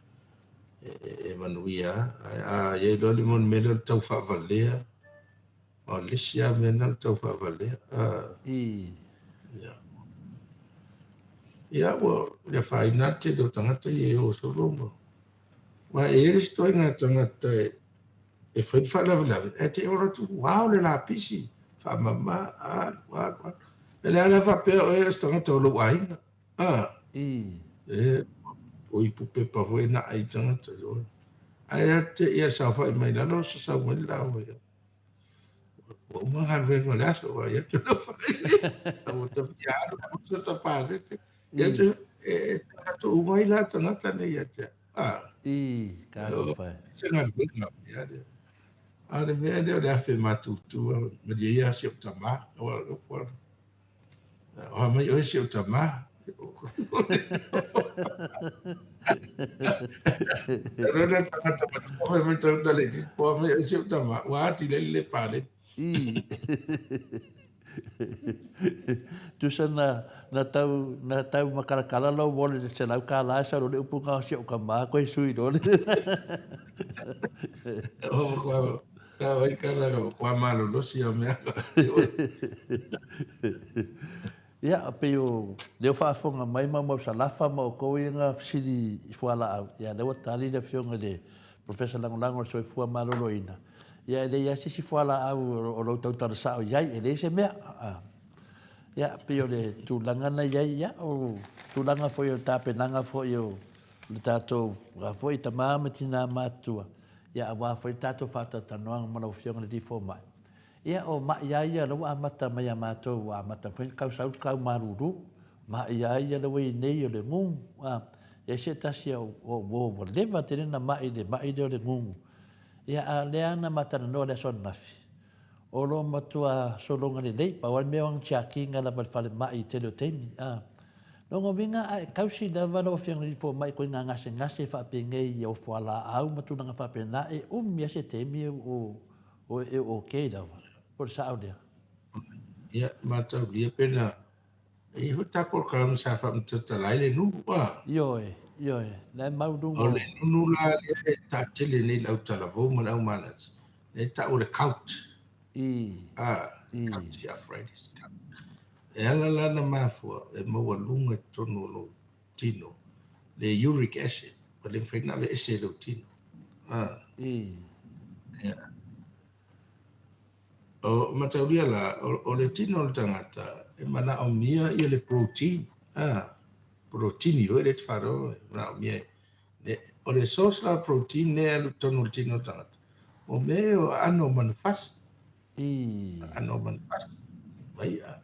Speaker 3: e, e manuia lava. Ae a i ai loa le mea lea o le tau faavalea, o le isi lava mea lena o le tau faavalea. Ia. Ia, ua le afaina lava le tele o tagata ia e o solo ma... Aua e i ai le isi ituaiga tagata e, e fai le faalavelave, ae te i ora atu, ua ao le lapisi, faamama, alu, alu, alu. E le ala faapea oe o se tagata o lou aiga. A, e, o ipu pepa foi na ai tagata. Ae a te ia saofai mai lalo, sasau mai le laua ia. Ua uma galuega o le aso, ua ia te lo fai. Ua ta fia alu, ua ta pasese. Ia te, e, e, uma i la tagata nei ia te.
Speaker 2: A. Talofa e.
Speaker 3: Se galuega ia lea. A o le mea lea o le afe matutu, malie ia si ou tama. Ua ua Oa mai oe si ou tama. Rona tagata matua fai mai tagata le iti, oa mai oe si ou tama. Ua ati le le pale.
Speaker 2: Tusa na, na tau, na tau makalakala lou wallet i $100 e sau loa le upu nga o si ou tama koe sui loa le.
Speaker 3: O kua, sa wai kala ka kua malolosi o mea.
Speaker 2: Ia, pei o lea o faafofoga mai ma mau salafa ma outou ia na fesili i fualaau, ia lea ua tali le afioga i le Professor Lagolago o le Soifua Maloloina, ia e leai lava se isi fualaau o lou tautala sao i ai, e leai se mea. Ia, pei o le tulaga na i ai, ia, o tulaga foi o le tapenaga foi o le tatou foi tama ma tina matutua, ia aua foi le tatou faatalatalanoaga ma lau Afioga i le Alii Fomai. Ia, o maʻi lava ia o lea ua amata mai ia matou, ua amata foi ona tau sau le tau malulu. Maʻi lava ia lea ua i ai nei o le gugu. A, e i ai se tasi o uo ua leva tele ona maʻi i le maʻi lea o le gugu. Ia, a o lea na ma talanoa i le aso ananafi, o lo o matua sologa lelei, pau lava le mea o ana tiakiga lava i le falemai i le tele o taimi. A, lona uiga a e tausi lava lau Afioga i le Fomai i koina gasegase faapenei i au fualaau ma tulaga faapena, e umi lava se taimi o o e okay lava, po o le sao lea.
Speaker 3: Ia, mataulia pe na e i ai foi ta polokalame sa faamatala ai le nuu, a.
Speaker 2: Ioe, Ioe, la e mau luga
Speaker 3: O le nunu la lea e taatele nei le autalavou ma le aumalasi, lea e tau o le gout. Ah, gouty arthritis, gout. E ala la ona mafua e maualuga i totonu o lou tino le uric acid, ua le mafai ona aveese e lou tino. Ah. Ia. O mataulia la, o le tino o le tagata e manaomia ia le protein, a, porotini foi lea e te faalogo e manaomia e. O le source la o protein lea e alu i totonu o le tino o le tagata, o mea ia o aano o manufasi. Aano o manufasi, mai'a.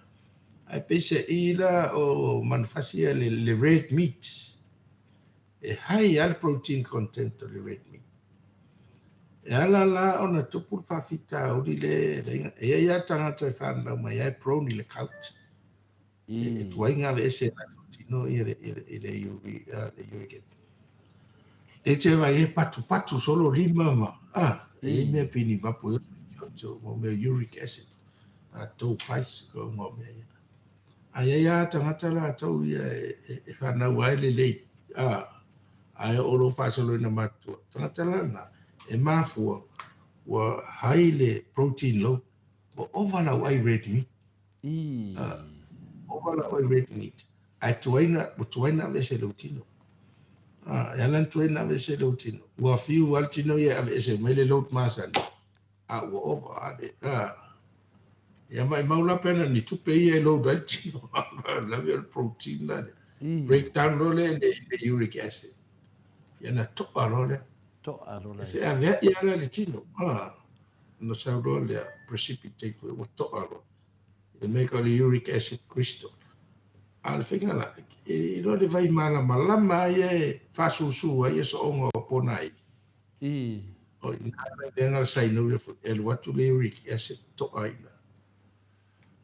Speaker 3: Ae peiseai la o manufasi ia le red meat, E high lava le protein content o le red meat. E ala la ona tupu le faafitauli lea e i ai lava tagata e fanau mai ai e prone i le gout. E tuai ona aveese e latou tino ia le uric acid. E te vaai e patupatu solo lima ma e i ai mea pei ni mapu e oto mo mea uric acid. Latou fais ko mo mea ia. A i ai lava tagata latou ia e fanau ai lelei, a, ae oo loa faasoloina matutua. Tagata la na, e mafua ua high le protein load, ua ova lau ai red meat. A, ova lau ai red meat, ae tuai na, ua tuai na aveese e lou tino. A, e ala ona tuai na aveese e lou tino, ua fiu lava le tino ia e aveese mai le load masani, A ua ova a le a. Ia maimau la pe ana ni tupe ia e load ai le tino lawe o le protein la lea. Break down loa lea i le uric acid. Ia na to'a loa lea.
Speaker 2: To'a loa
Speaker 3: lea. E feaveai lava la le tino. A ona sau loa lea precipitate foi ua to'a loa. I le mea o le uric acid crystal. A o le faiga la, e iloa le vai malamalama ia e faasusu ai ia soonga o ponaivi. O i ina le mea na sainoia foi, e alu atu le uric acid to'a i ina.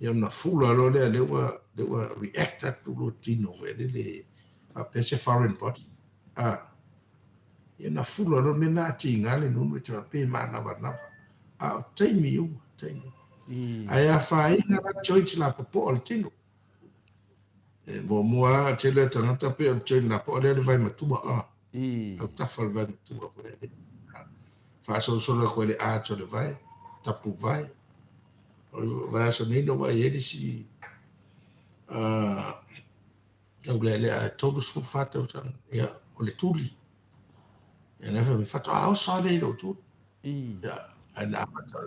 Speaker 3: Ia ona fula loa lea, lea ua, lea ua react atu lou tino foi lele faapea se foreign body. A, ia ona fula loa mea na a tiga le nunu e te faapea e manavanava. A o taimi uma, taimi uma. Ae afaina la joints lapopoa o le tino. E muamua lava, tele o tagata pei o le joint lapoa lea le vae matua a. Autafa o le vae matua foi lea. Faasolosolo atu ai le arch o le vae, tapu vae. O le vaiaso nei na vaai ai le isi taulealea e 34 tausaga, ia, o le tuli. Ia na fai mai, faatoa oso lava lea i lou tuli. Ia, ae na amata,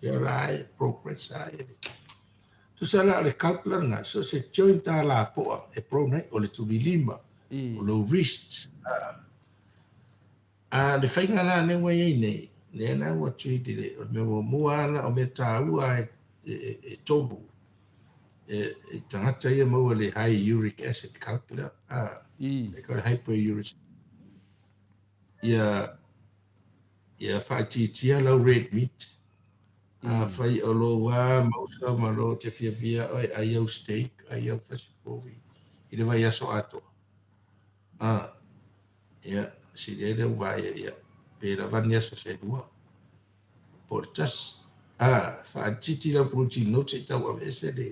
Speaker 3: ia la e progress lava ia. Tusa la o le gout la lena, so se joint a lapoa e prone ai, o le tulilima, o lou wrist. A le faiga la lea ua i ai nei, lea la ua treat i le, o le mea muamua lava la, o mea taua e tolu, e tagata ia maua le high uric acid gout lea, e ka o le hyperuricemia. Ia, ia faaitiitia lau red meat. Afai o lou a mausa ma lou te fiafia oe ai au steak, ai au fasipovi i le vaiaso atoa. A, ia, sili ai lea ua vaai ia, pe lava ni aso se lua, po o le tasi. A, faaitiiti lau protein note se i tau aveese le,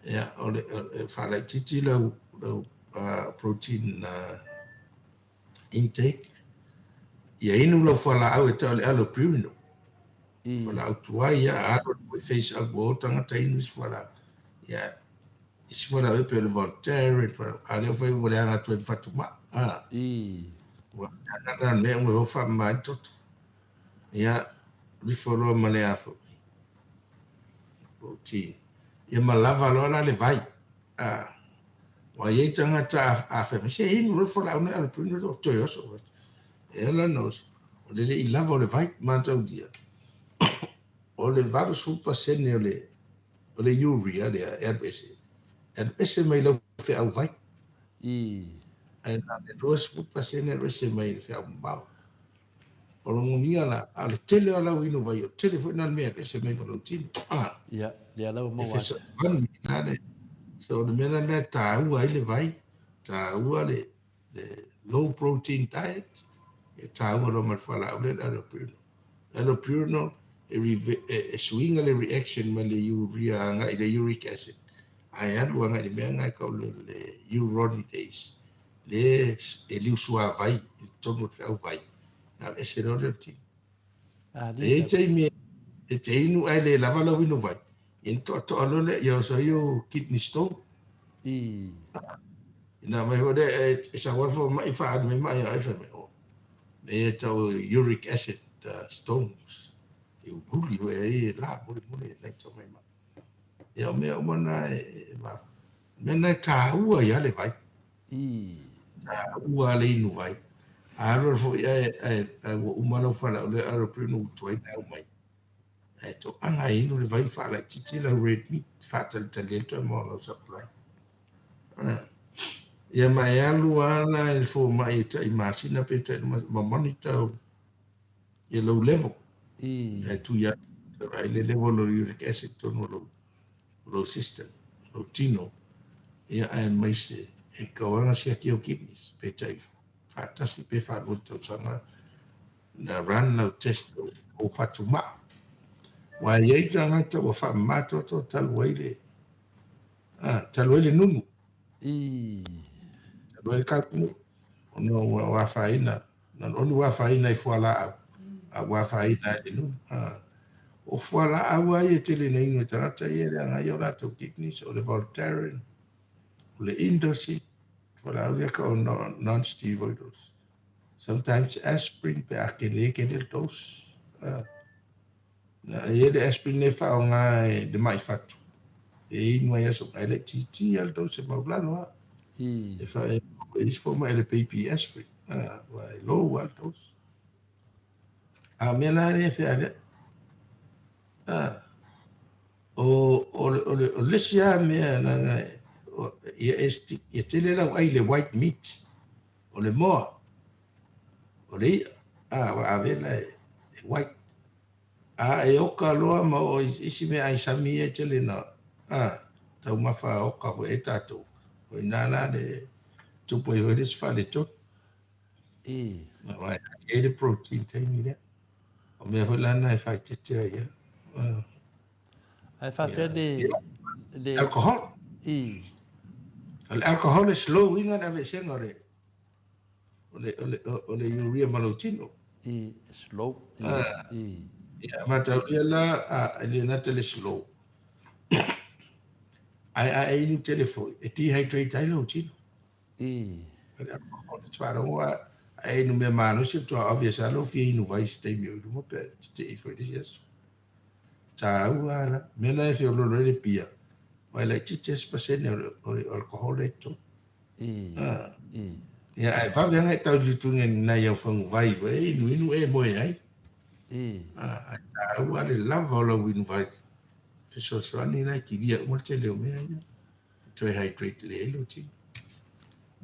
Speaker 3: ia, o le, faalaitiiti lau, lau protein intake. Ia inu lau fualaau e tau o le allopurinol. Fualaau tuai ia, alu alu foi phase out ua o tagata inu isi fualaau. Ia, isi fualaau e pei o le Voltaren, fualaau, a lea ua fai ua leaga atu ai ma fatumau. Ua leaga la le mea ua o faamama ai le toto. Ia, lifo loa ma le a foi, protein. Ia ma lava loa la le vai. A, ua i ai tagata a fai mai, se inu loa le fualaau nei allopurinol o toe oso. E ala ona oso, o le le i lava o le vai, mataulia, o le 80% o le, o le urea lea e alu ese, e alu ese mai lau feau vai. Ae na o le 20% e alu ese mai le feau mamao. O lona uiga la, a o le tele o lau inu vai, o le tele foi lena o le mea e aveese mai ma lou tino.
Speaker 2: A, Ia, lea la ua
Speaker 3: maua atu. E fesoasoani la le, so o le mea la lena e taua ai le vai, taua le, le low protein diet, e taua loa ma le fualaau lea le allopurinol. Le allopurinol, e, e, e suiga le reaction mai le urea agai i le uric acid, ae alu agai i le mea lena e tau o le uronidase. lea e liu suavai i totonu o le feau vai, ona aveese loa lea o le tino. E i ai taimi e te inu ae le lava lau inu vai, ia ona toatoa loa lea, ia oso ai ou kidney stone. Ina mai foi lea e sau lava le fomai faaali mai mai ai fai mai, oh, mea ia e tau o uric acid stones. E uliuli foi ai e la mulimuli e nai tau mai mai. Ia o mea uma na e mafua. O mea na e taua ai lava le vai. Taua le inu vai. A alu alu foi ae, ae, ae ua uma lau falaau lea alu pei ona ua tuai ona au mai. Ae toaga e inu le vai ma faalaitiiti lau red meat, faatalitali ai le toe maua o lau supply. Ia ma e alu lava la i le fomai e tai masina pe tai ma monitor ia lou level. Ae tui atu ai le level o le uric acid tonu o lou lou system, lou tino, ia aemaise e kau ana siaki ou kidneys, pe tai faatasi pe faalua tausaga na run lau test o fatumaa. Aua e i ai tagata ua faamama toto talu ai le, a, talu ai le nunu. Talu ai le kalkunuu, ona ua afaina Not only ua afaina i fualaau, a ua afaina ai le nuu. O fualaau lava ia e tele ina inu e tagata ia e leaga ai o latou kidneys, o le Voltaren, o le Indocid, fualaau ia ka o non-steroidals. Sometimes aspirin pe a kele kele le dose. E i ai le aspirin e faaaoga e le mai fatu e inu ai aso uma, e laitiiti lava le dose e maulalo lava. E fa e isi fomai o le baby aspirin, aua e low lava le dose. A o mea la ia e feaveai, o o le o le isi lava mea leaga ia e ia tele lau ai i le white meat, o le moa, o le i'a, a ua avela e white. A e oka loa ma oo i isi meaai sami ia e tele ina a taumafa oka foi ai tatou, o i ina la le tupu ai foi le isi faaletonu. Aua e ai le protein taimi lea. O mea foi la na e faaeteete ai ia.
Speaker 2: Ae faafefea le
Speaker 3: le alcohol. O le alcohol e slow ina le aveesega o le o le, o le, o le urea ma lou tino.
Speaker 2: I slow.
Speaker 3: I. Ia, mataulia la, a, e le gata le slow. Ae a e inu tele foi, e dehydrate ai lou tino.
Speaker 2: I.
Speaker 3: O le alcohol, te faalogo a, a e inu mea malosi, faatoa obvious lava lou fia inu vai i se taimi o i luma pe a te i foi i le isi aso. Taua la, mea la e feoloolo ai le pia, aua e laitiiti lava se pasene o le alcohol lea i totonu. Ia, ae vave lava e tau i le tuga i nai au faguvai foi e inuinu e moe ai. Ae taua le lava o lau inuvai. Fesoasoani la e kilia uma le tele o mea ia. E toe hydrate lelei ai lou tino.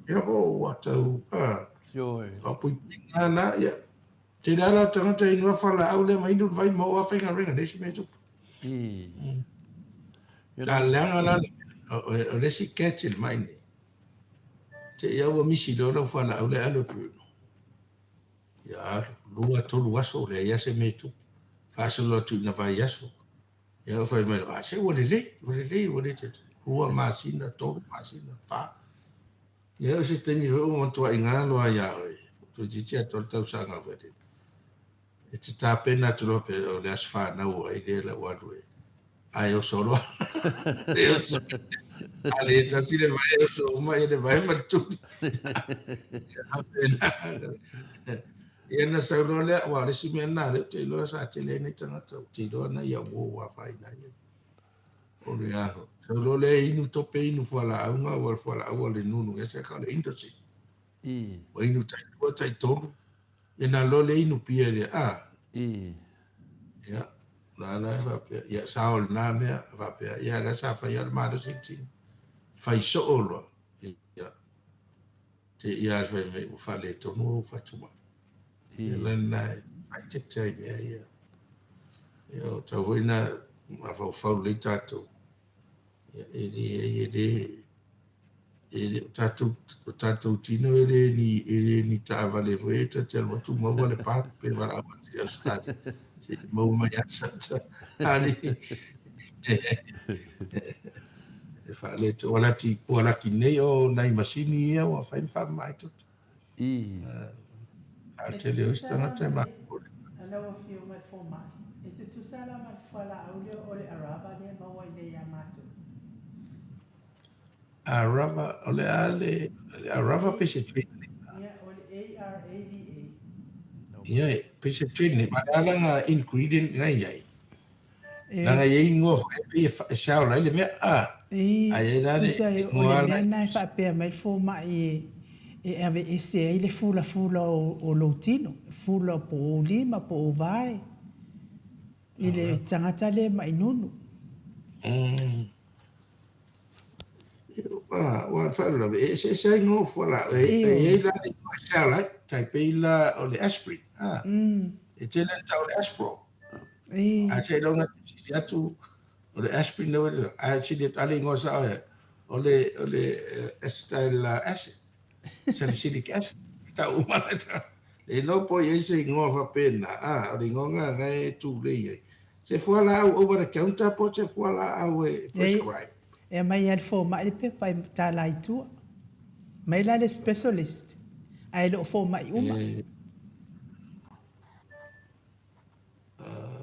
Speaker 3: Ia o ua tau,
Speaker 2: Ioe.
Speaker 3: o puipuiga la, ia. Tele lava la tagata e inu a fualaau lea ma inu le vai ma oo lava faigaluega, leai se mea e tupu. A leaga la le mea, o le isi catch i le mai nei, te i lava ua misi loa lau fualaau lea e alu atu i luga. Ia alu, 2, 3 aso, leai lava se mea e tupu. Faasolo atu i na vaiaso, ia ua fai mai loa, a se ua lelei, ua lelei, ua le toe tupu. 2 masina, 3 masina, 4. Ia o se taimi foi ua matuai galo lava ia oe, toeitiiti atoa le tausaga foi lele. E te tapena atu loa pe o le aso fanau o ai lea la ua alu e ae oso loa. E oso. A le tasi le vai e oso uma ia le vai ma le tuli. Ia na sau loa lea, aua o le isi mea lena lea ou te iloa sa tele ai nai tagata, ou te iloa nai au uo ua afaina ai. O le a, sau loa lea inu tope inu fualaau nga ua fualaau a le nunu ia se ka o le industry. Ua inu tai lua tai tolu, ia na loa le inu pia lea, a. Ia, la la e faapea, ia sao lena mea, faapea, ia la sa fai lava le malosi le tino. Fai soo loa, ia, te ia fai mai ua faaletonu ou fatuma. Ia la lena e faaeteete ai i mea ia. Ia o tau foi na mafaufau lelei tatou. Ia e le e le e le o tatou o tatou tino e le ni e le ni taavale foi e ta te alu atu maua le park pe valaau atu i Australia. Se i maua mai a sata. Ali. E faalē ua lati ua laki nei o nai masini ia ua fai ma faamamā ai toto.
Speaker 1: E
Speaker 3: Tele o isi
Speaker 1: tutusa la
Speaker 3: tagata
Speaker 1: ma
Speaker 3: e
Speaker 1: le
Speaker 3: mapole.
Speaker 1: Lau Afioga i le Fomai, e tutusa la ma le fualaau lea o le Arava lea e maua i inei ia matou.
Speaker 3: Arava, o le a le le
Speaker 1: O le
Speaker 3: Arava
Speaker 1: A
Speaker 3: pe se trade name.
Speaker 1: Ia, o le Arava.
Speaker 3: Ia, pe se trade name. A o le a laga ingredient na i ai. Leaga
Speaker 1: E
Speaker 3: e i ai igoa foi e pei e sao ai le mea, a,
Speaker 1: E
Speaker 3: ae i ai la le
Speaker 1: tusa e o
Speaker 3: igoa
Speaker 1: le
Speaker 3: la
Speaker 1: mea lena e faapea mai le fomai e e aveese ai le fulafula o o lou tino, fula po o ou lima po o ou vae i le tagata lea e ma'i nunu.
Speaker 3: Ua o le faalavelave e eseese ai igoa o fualaau. E i ai la le igoa e sell ai, tai pei la o le aspirin, a, e tele ina tau o le Aspro. Ae seiloga e te fesili atu o le aspirin lea ua i ai, ae sili atu lava le igoa sao e, o le, o le acetyl acid, salicylic acid, e tau uma la tau. Le iloa po o i ai se igoa faapena, a, o le igoa lena na e tulei ai. Se fualaau over the counter po o se fualaau e prescribe?
Speaker 1: E aumai lava e le fomai le pepa e tala i tua. Mai la le specialist, ae le o fomai uma.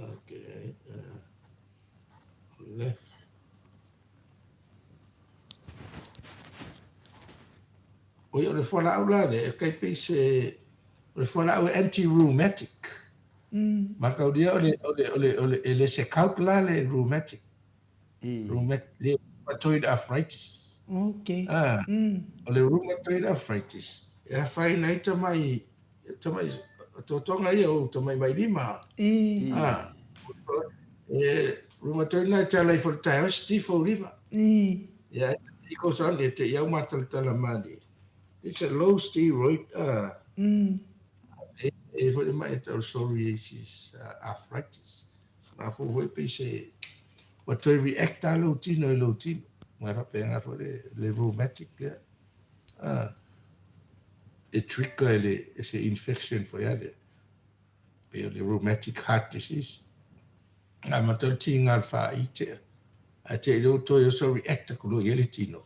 Speaker 3: Okay. Left. Oi, o le fualaau la lea, e tai pei se, o le fualaau e anti-rheumatic. Mataulia o le, o le, o le, o le, e le se gout la le rheumatic. Le rheumatoid arthritis.
Speaker 1: Okay.
Speaker 3: Ah, o le rheumatoid arthritis, e afaina ai tamai, tamai, totoga ia o tamai mai lima. Ah, e rheumatoid na e te ala ifo le taeao e stifo lima. Ia, e goes on, e te iau matalatala mani. It's a low steroid, ah, e foi mai e tau psoriasis arthritis. Mafua foi pei se ua toe react lava lou tino i lou tino. Aua e faapena foi le, le rheumatic lea. Ah, e trigger e le, e se infection foi a lea. Pei o le rheumatic heart disease. A ma tau tiga le whaai tea. Ae te i lea ua toe oso react aku loa i ai le tino.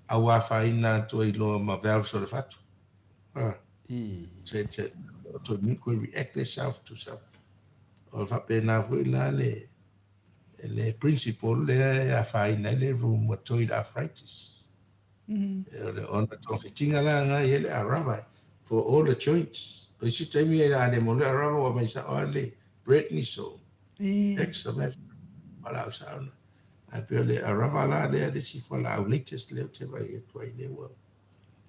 Speaker 3: A ua afaina atu ai loa ma valves o le fatu. Ah, se, se, autoimmune koe react le self to self. O faapena foi la le, le principle lea e afaina ai le rheumatoid arthritis. O le ona togafitiga la na i ai le arava for all the joints. O isi taimi e a le mo le arava ua mai sao lava le prednisone, dexamethasone, fualaau sao na. Ae pei o le arava la lea le isi fualaau latest lea ou te vaai atu ai lea ua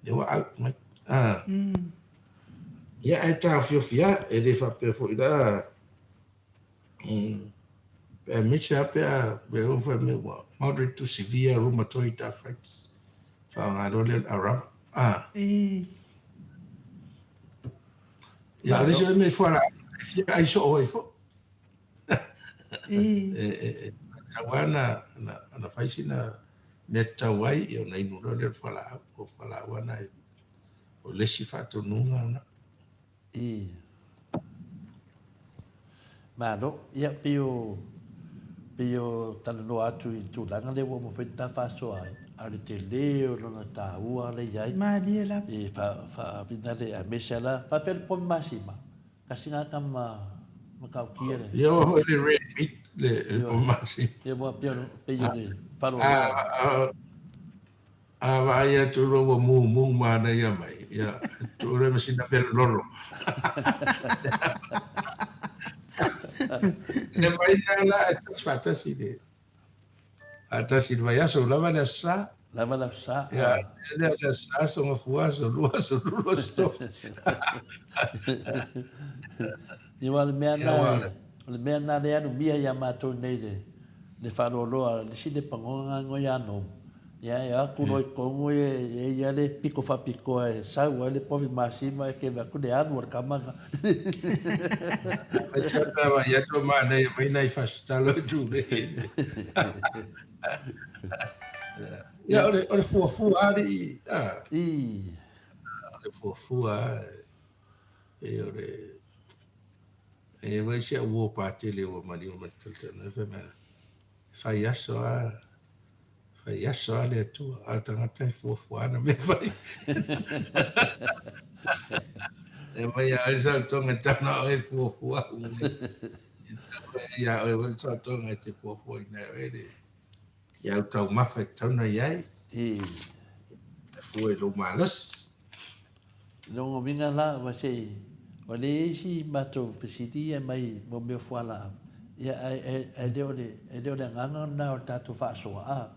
Speaker 3: lea ua out mai. Ah. Ia ae taofiofi lava, e le faapea foi la pe a aemaise lava pe a pe a fai mai ua moderate to severe rheumatoid arthritis. Faaaoga loa lea o le arava. Ah. Ia o le isi mea i fualaau e fia ai soo ai foi. E tatau lava ona fai sina mea tatau ai ia ona inu loa lea o le fualaau. O fualaau lava na o le isi faatonuga lena.
Speaker 2: I. Malo. Ia, pei o, pei o talanoa atu i le tulaga lea ua uma foi ona ta faasoa ai, a o le tele o lona taua lea i ai.
Speaker 1: Malie lava.
Speaker 2: I fa, faavina le, aemaise lava la, faapefea le povi masima? Kasi nga ka ma matautia le.
Speaker 3: Ia ua foi le red meat le povi masima.
Speaker 2: Ia ua pei pei o le faloaloa.
Speaker 3: A vaai atu loa ua mumu manaia mai, ia tuu loa ma sina mea lolo. Le mai na la e tasi faatasi le faatasi le vaiaso lava le aso Sa.
Speaker 2: Lava le aso Sa.
Speaker 3: Ia, le aso Sa, aso Gafua, aso Lua, aso Tolu, aso Tofi.
Speaker 2: Ia, aua o le mea lena, o le mea lena lea e alumia ia matou nei le, le faaloaloa, le isi le pagoga ngoi a nou. Ia, e o atu loa i totonu e i ai le pito faapitoa e sau ai le povi masima e keve atu le alu a le tama lena.
Speaker 3: Ai se mea vaai atu o manaia mai nai fasitalo e tulei. Ia, o le fuafua alii, a. O le fuafua e o le e mai si au uo patele ua maliu mai talatala fai mai e fai aso a. Fai aso lava le Atua, a o le tagata e fuafua ana mea fai. E mai ia oe le saotoga e tau na oe e fuafua au mea. E tau e ia oe foi le saotoga e te fuafuaina e oe le i au taumafa e tatau ona i ai. E fua i lou malosi.
Speaker 2: Lona uiga la, ua se i, ua leai isi matou fesili ia mai mo mea o fualaau, ia ae, ae le o le, e le o le agaga lena o le tatou faasoa, a,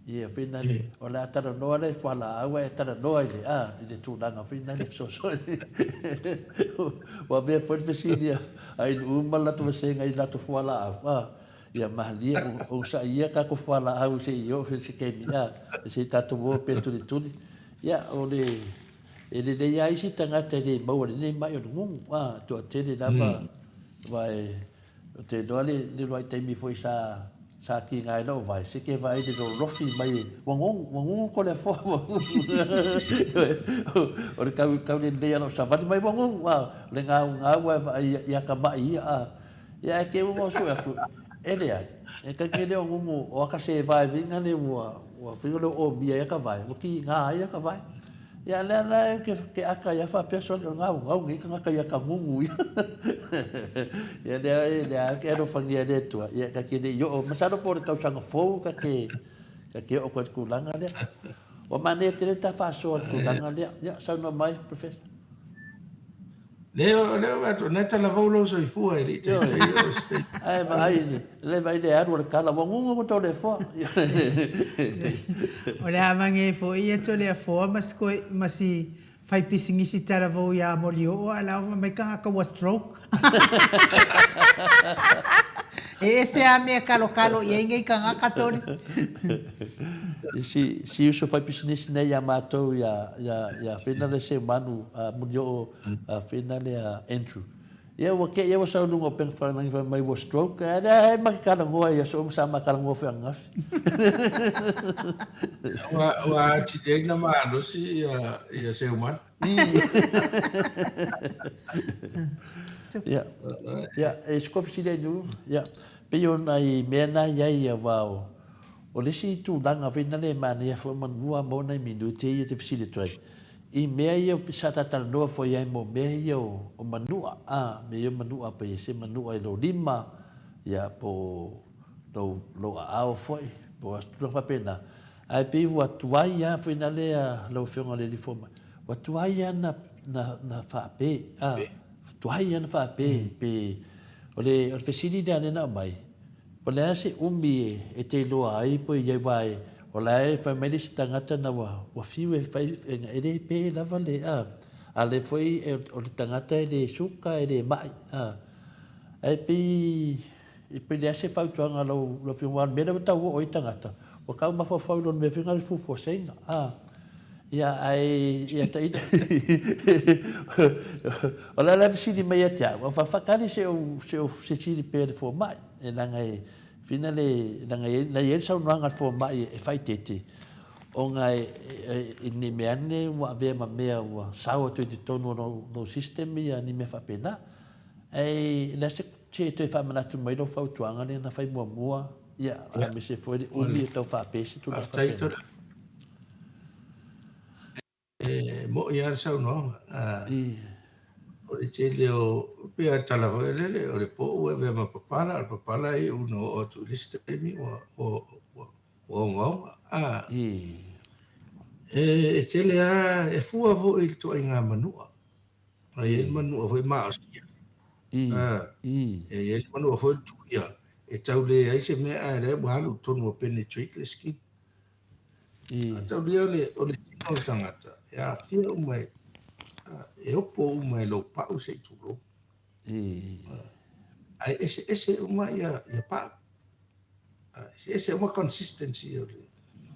Speaker 2: ia foi na le, o le a talanoa lea i fualaau ae talanoa i le, a, i le tulaga foi na le fesoasoani. Ua avea foi le fesili a, a Inu'u ma le latou vasega i latou fualaau, a, ia malie, onosai ia tatou fualaau se i oo se taimi, a, se i tatou o pea tulituli. Ia, o le, e lelei lava isi tagata e le maua i lenei mai o le gugu, a, toatele lava, aua e, ou te iloa le, le uluai taimi foi sa, sa kiga ai lou vae, se ke vaai i le lolofi mai, ua gugu, ua gugu Toleafoa, ua gugu. O le kau, kau lelei a lou savali mai, ua gugu, a, o le gaugau lava e vaai i atamai ia, a. Ia, ae te ua sue atu, e leai, e taimi e le o gugu, o aka se vaeviga le ua, ua whina le o omia i aka vae, ua ki ngā ai aka vae. Ia, lea la e ke, ke aka ia whapea soli o ngau, ngau ngi kangaka ia ka ngungu ia. Ia, lea e, lea ke alofangia le tua, ia, ka ke le i oo, masalo po o le tausaga fou ka ke, ka ke oo koe le tulaga lea. Ua manaia tele ta faasoa i le tulaga lea. Ia, saunoa mai, Professor.
Speaker 3: Lea o lea ua atu, na talavou lou soifua e le i taitai o se taimi.
Speaker 2: Ae vaai i le, le vaai i le alu o le tala, ua gugu ko Toleafoa.
Speaker 1: O le a mange foi ia Toleafoa ma si koe, ma si fai pisinisi talavou ia Molioo a la ua mai tagata ua stroke. E ese a mea kalokalo i ai nei tagata Tole.
Speaker 2: Si, si uso fai pisinisi nei ia matou ia, ia, ia Fina le Seumanu, a Molioo a whina le a Andrew. Ia ua ke ia ua sau lunga o peng wharangi whai mai ua stroke, a lea he ma ke karangoa ia so sa ma karangoa whai angafi.
Speaker 3: Ua, ua ati te na malosi ia, ia Seumanu.
Speaker 2: Ia, ia, e skofi sile nu, ia, pei o nai mea na iai ia wā o, o le isi tulaga whina le manaia fo manua mo nai minute ia te fesili atu ai. I mea ia sa ta talanoa foi ai mo mea ia o manua, a, mea ia o manua pei e se manua i lou lima, ia, po o lou, lou aao foi, po o a se tulaga faapena. Ae pei ua tuai lava foi na lea lau Afioga i le Alii Fomai, ua tuai lava na, na, na faape, a, tuai lava na faape, pe, o le, o le fesili lea lea na aumai, Po o le a se umi e te iloa ai po i ai aua o la e fai mai le isi tagata na ua ua fiu e fai e le pe lava le a a le foi o le tagata e le suka e le mai a ae pei e pei le a se fautuaga lau lau afioga aua o le mea lea ua tau oo ai tagata ua tau mafaufau i lona mea foi na o le fuafuaseina a ia ae ia ta ita o le a la fesili mai ia te au a faatali se ou se ou fesili pea i le fomai. E leaga e whina le, leaga e, na i ai le saunoaga a le fomai e faaeteete, ona e, e, i ni mea ane ua avea ma mea ua sao atu i totonu o lou, lou system ia ni mea faapena. Ae le a se, se e toe faamanatu mai lou fautuaga lea na fai muamua, ia, aemaise foi le umi e tau faapea se tulaga faapena.
Speaker 3: E moʻi lava le saunoaga. O le tele o, pei lava tala foi lele, o le po'u e avea ma papala, o le papala e iu ina oo atu i le isi taimi ua, ua, ua, ua ogaoga. E tele lava, e fua foi i le ituaiga manua. E i ai le manua foi maosia. E i ai le manua foi le tuia, e tau leai se mea ae o lea ua alu i totonu ua penetrate le skin. A taulia o le tino o le tagata, e aafia uma e, e opo uma e lou pau se i tulou. Ae eseese uma ia, ia pau. Eseese uma consistency o le.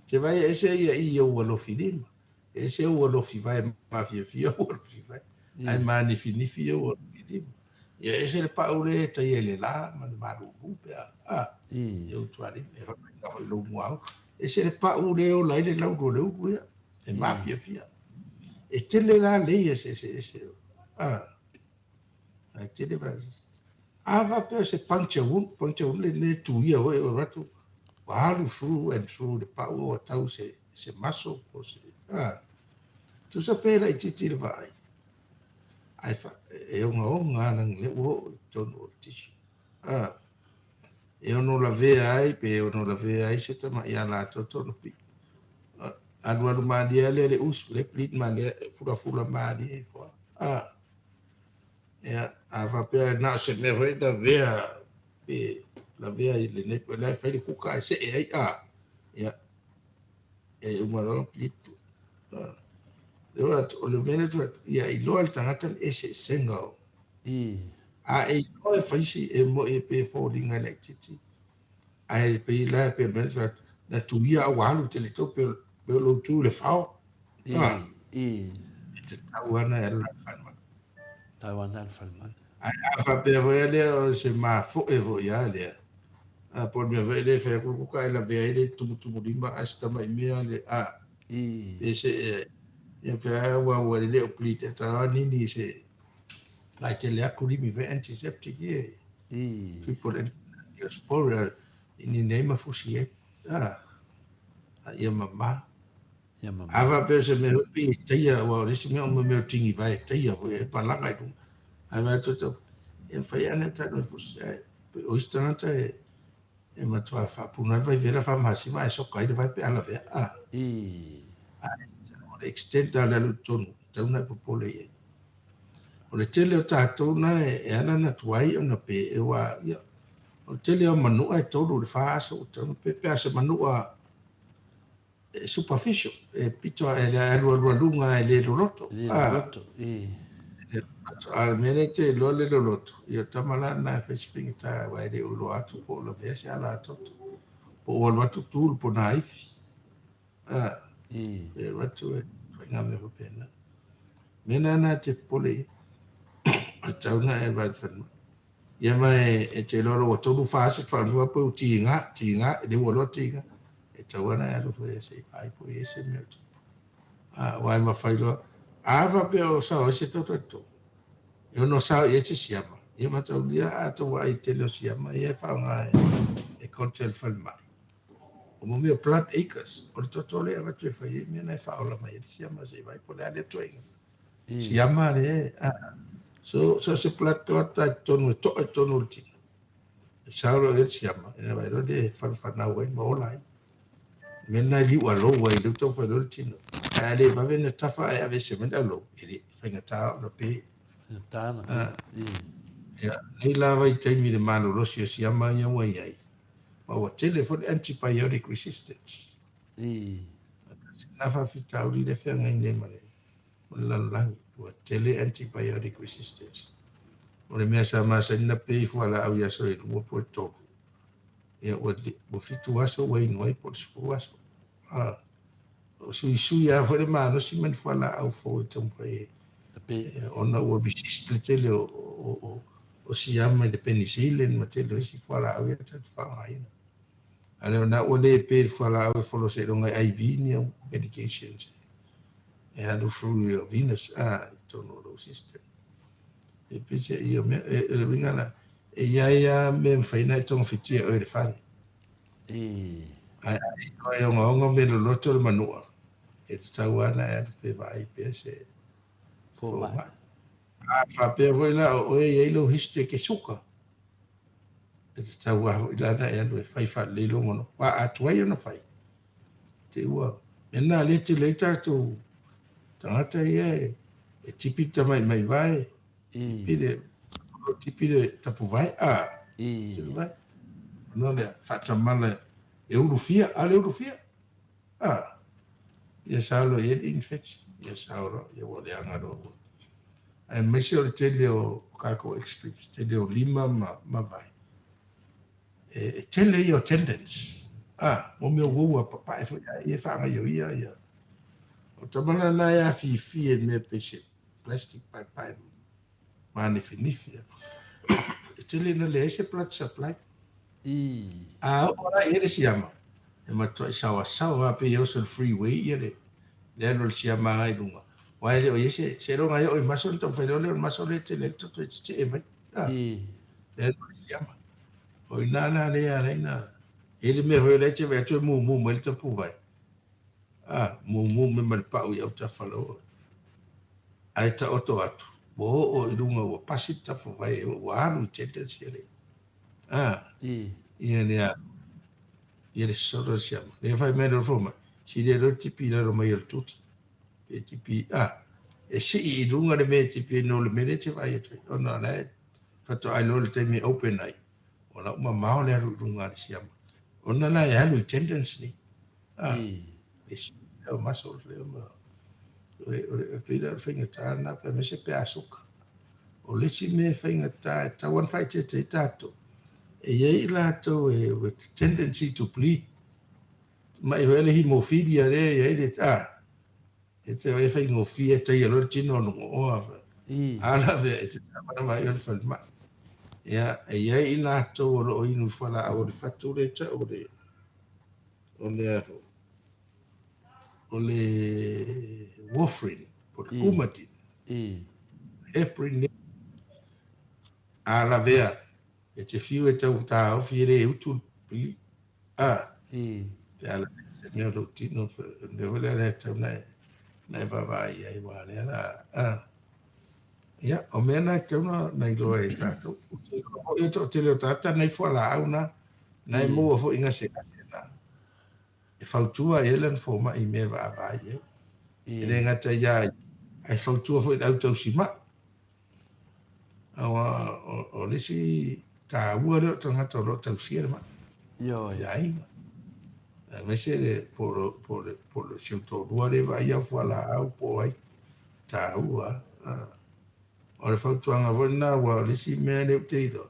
Speaker 3: Te vai e ese ia i ou alofi lima. E ese ou alofi vae mafiafia ou alofi vae. Ae manifinifi ou alofi lima. Ia ese le pau le e taia i le la ma le malulu pe a, a, i ou tualima, e faapena foi i lou muaau. Ese le pau le e ola ai le laulu o le ulu ia, e mafiafia. E tele la layers eseese, a, e tele vaega. A faapea o se puncture wound, puncture wound le tuia foi o atu. Ua alu through and through le pau ua tau se se muscle po o se a. Tusa pe laitiiti le vaai ae fa e ogaoga lava leaga lea ua oo i totonu o le tissue a. E ono lavea ai pe ono lavea ai se tamai alatoto ona pi alualu malie lava lea i le usu le bleed malie fulafula malie ifo lava a. Ia a faapea na o se mea foi lavea pe lavea i lenei foi la e fai le kuka ae see ai a ia e uma loa bleed o le mea lea ia iloa le tagata le eseesega o a e iloa e fai si e moi e pe foliga e laitiiti ae pei la pe mea le na tuia a ua alu tele tau pe pe o lou tu i le fao e tatau ana e alu i le falemai.
Speaker 2: Tau ana i le falemai.
Speaker 3: Ae a faapea foi a lea o se mafoe foi a lea, a po o le mea foi lea e fai atu le kuka ae lavea ai le tumutumulima ae se tamai mea le a pe se ia fai a ua ua le o bleed e ta nini se lai tele atu limi foi antiseptic ia triple antiospora ini nei ma fusi ai a a ia mama.
Speaker 2: Ia mama.
Speaker 3: A faapea o se mea foi pei e taia, aua o le isi mea o mea o tigivae e taia foi e malaga i luga. Ae vaai atu tau, ia fai ane tatou e fusi. Ae o isi tagata e, e matua faapuna ai le vaivela faamasima ae soka ai le vae pe a lavea. A. Ae o le extent lava o le alu i totonu, e tatau ona e popole i ai. O le tele o tatou na e ala ona tuai ona pe, aua ia, o le tele o manua e 3 i le 4 aso ua tatau ona pe, pe a o se manua e superficial, e pito e le alualualuga e le loloto.
Speaker 2: E le loloto, e.
Speaker 3: E le loloto. A o le mea lea e te iloa le loloto, ia o tama la lena e fai si faigata aua e le o iloa atu po o lavea se alatoto, po o alu atu tu le ponaifi. A, e alu atu e ituaiga mea faapena. Mea na na e te popole i ai, e tatau ona e vaai i le falemai. Ia ma e te iloa loa ua 3 4 aso faatoa pe ua tiga, tiga, le ua loa tiga. E tatau lava ona e alu foi se i vaai po o i ai se mea o tupu. A, aua e mafai loa, a faapea o sao ai se toto i totonu, e ono sao i ai se siama. Ia mataulia a tou vaai i le tele o siama ia e faaaoga e control falemai. O mo mea o blood acres, o le toto lea e avatu e fai ai mea na e faaola mai ai le siama se i vaai po o le a lea ituaiga. Siama le, a. So, so se blood clot a i totonu e to'a i totonu o le tino. E sao loa i ai le siama, ina vaai loa lea e fanafanau ai ma ola ai. Mea lena e liu alou ai lea ua taumafai loa le tino. Ae a le vave ona tafa ae aveese mai le alou, e le faigata ona pe.
Speaker 2: Faigata ona pe.
Speaker 3: Ia, nei la vaitaimi i le malolosi o siama ia ua i ai, ma ua tele foi le antibiotic resistance. Tasi lena faafitauli lea e feagai nei ma le lalolagi, ua tele antibiotic resistance. O le mea sa masani ona pe i fualaau i aso e 2 po o e 3, ia ua, ua 7 aso ua inu ai po o le 10 aso. A, o suisui lava foi le malosi ma ni fualaau fou e taumafai e, ona ua resist le tele o, o, o, o siama i le penicillin ma tele o isi fualaau ia tatou faaaogaina. A lea na ua le pe le fualaau e folo seiloga e IV ni au medications e alu through your venous a i totonu o lou system. E peiseai ia mea, e, e uiga la, e i ai lava mea e mafai ona e togafitia e oe i le fale. Ae a iloa e ogaoga mea loloto le manua, e tatau lava ona e alu pe vaai pea se fomai. A faapea foi la o oe e i ai lou history e te suka, E tatau lava foi la ona e alu e fai faalelei lou manawa. Aua a tuai ona fai, te i ua... Mea lena lea e tele ai tatou tagata ia e tipi le tamaimaivae, tipi le, tipi le tapuvae, a, se vae. Ona lea, faatamala e ulufia, a le ulufia, a, ia sao loa i ai le infection, ia sao loa, ia ua leaga loa ua. Aemaise o le tele o tatou extremes, tele o lima ma, ma vae. E, e tele ia o tendons. A, mo mea uaua papae foi a ia e faagaioia ia. O tama lena e afifi e mea pei se plastic paepae manifinifi. E tele ina leai se blood supply. A oo la i ai le siama, e matuai saoasaoa lava pei e oso i le freeway ia le le alu a le siama agai i luga. Aua e le o i ai se, seiloga e oo i maso ona taumafai loa lea o le maso lea e tele ai le toto e tetee mai. A, le alu a le siama. O i ina la lea e ala ai ona. E i ai le mea foi o lea e te vaai atu e mumu mai le tapuvai, a, mumu mai ma le pau i autafa loa. Ae taoto atu, ua oo i luga ua pasi le tapuvai ua alu i tendons ia le, a, ia le a, ia le sosolo o le siama. Lea fai mai le fomai, sili ai loa le tipi i lalo mai o le tuta. Pe tipi, a, e sii i luga le mea e tipi ai no le mea lea e te vaai atu ai, ona o la e faatoa iloa i le taimi e open ai, o la ua mamao le alu i luga a le siama. Ona la e alu i tendons nei. A, le sii lea o muscles lea ma, o le, o le, e pei la o le faigata lena, pe aemaise pe a suka. O le isi mea e faigata e tatau ona faaeteete ai tatou, e i ai i latou e with tendency to bleed, mai foi le hemophilia lea e i ai le, a, e te e faigofie e taia loa le tino o lugooa, a lavea e te tamalama ai o le falemai. Ia, e i ai i latou o lo o inu fualaau o le fatu lea e tau o le, o le a foi, o le warfarin, po o le Coumadin, heparin, a lavea, e te fiu e tau taofi e le utu le pili, a, pe a lavea se mea o lou tino, o le mea foi lea e tatau ona e, ona e vaavaai i ai, aua o lea la, a, ia, o mea na e tatau ona iloa e tatou. Ou te iloa foi o le toatele o tagata nei fualaau na, na e maua foi i gasegase na. E fautua i ai lana fomai i mea e vaavaai i ai. E le gata iā ia, ae fautua foi i le au tausimai. Aua o le isi taua lea o tagata o lo o tausia le mai. Ioe. I aiga. Aemaise le po o po o po o si ou toalua lea e vaaia fualaau po o ai. Taua. O le fautuaga foi lena aua o le isi mea lea ou te iloa,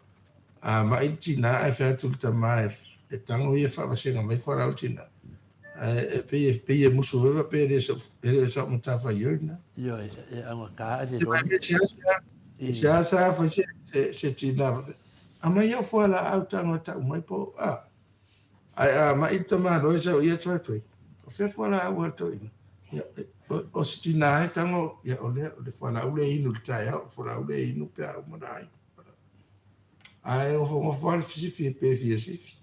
Speaker 3: a ma'i le tina ae fai atu i le tama e tago ia faavasega mai fualaau le tina, ae e pei e pei e musu foi faapea e le o e le o sau matafaioi lena.
Speaker 2: Ioe, e augata i le loli.
Speaker 3: E seasea fai se, se, se tina faapea, aumai au fualaau tago e tau mai po o, a. Ae a ma'i le tamaloa e sau ia toe toe, o fea fualaau a le toeaina? Ia, o se tina e tago, ia o lea, o le fualaau lea e inu i le taeao, o le fualaau lea e inu pe a uma na ai. Ae nofonofo lava le sifi pe fia sifi.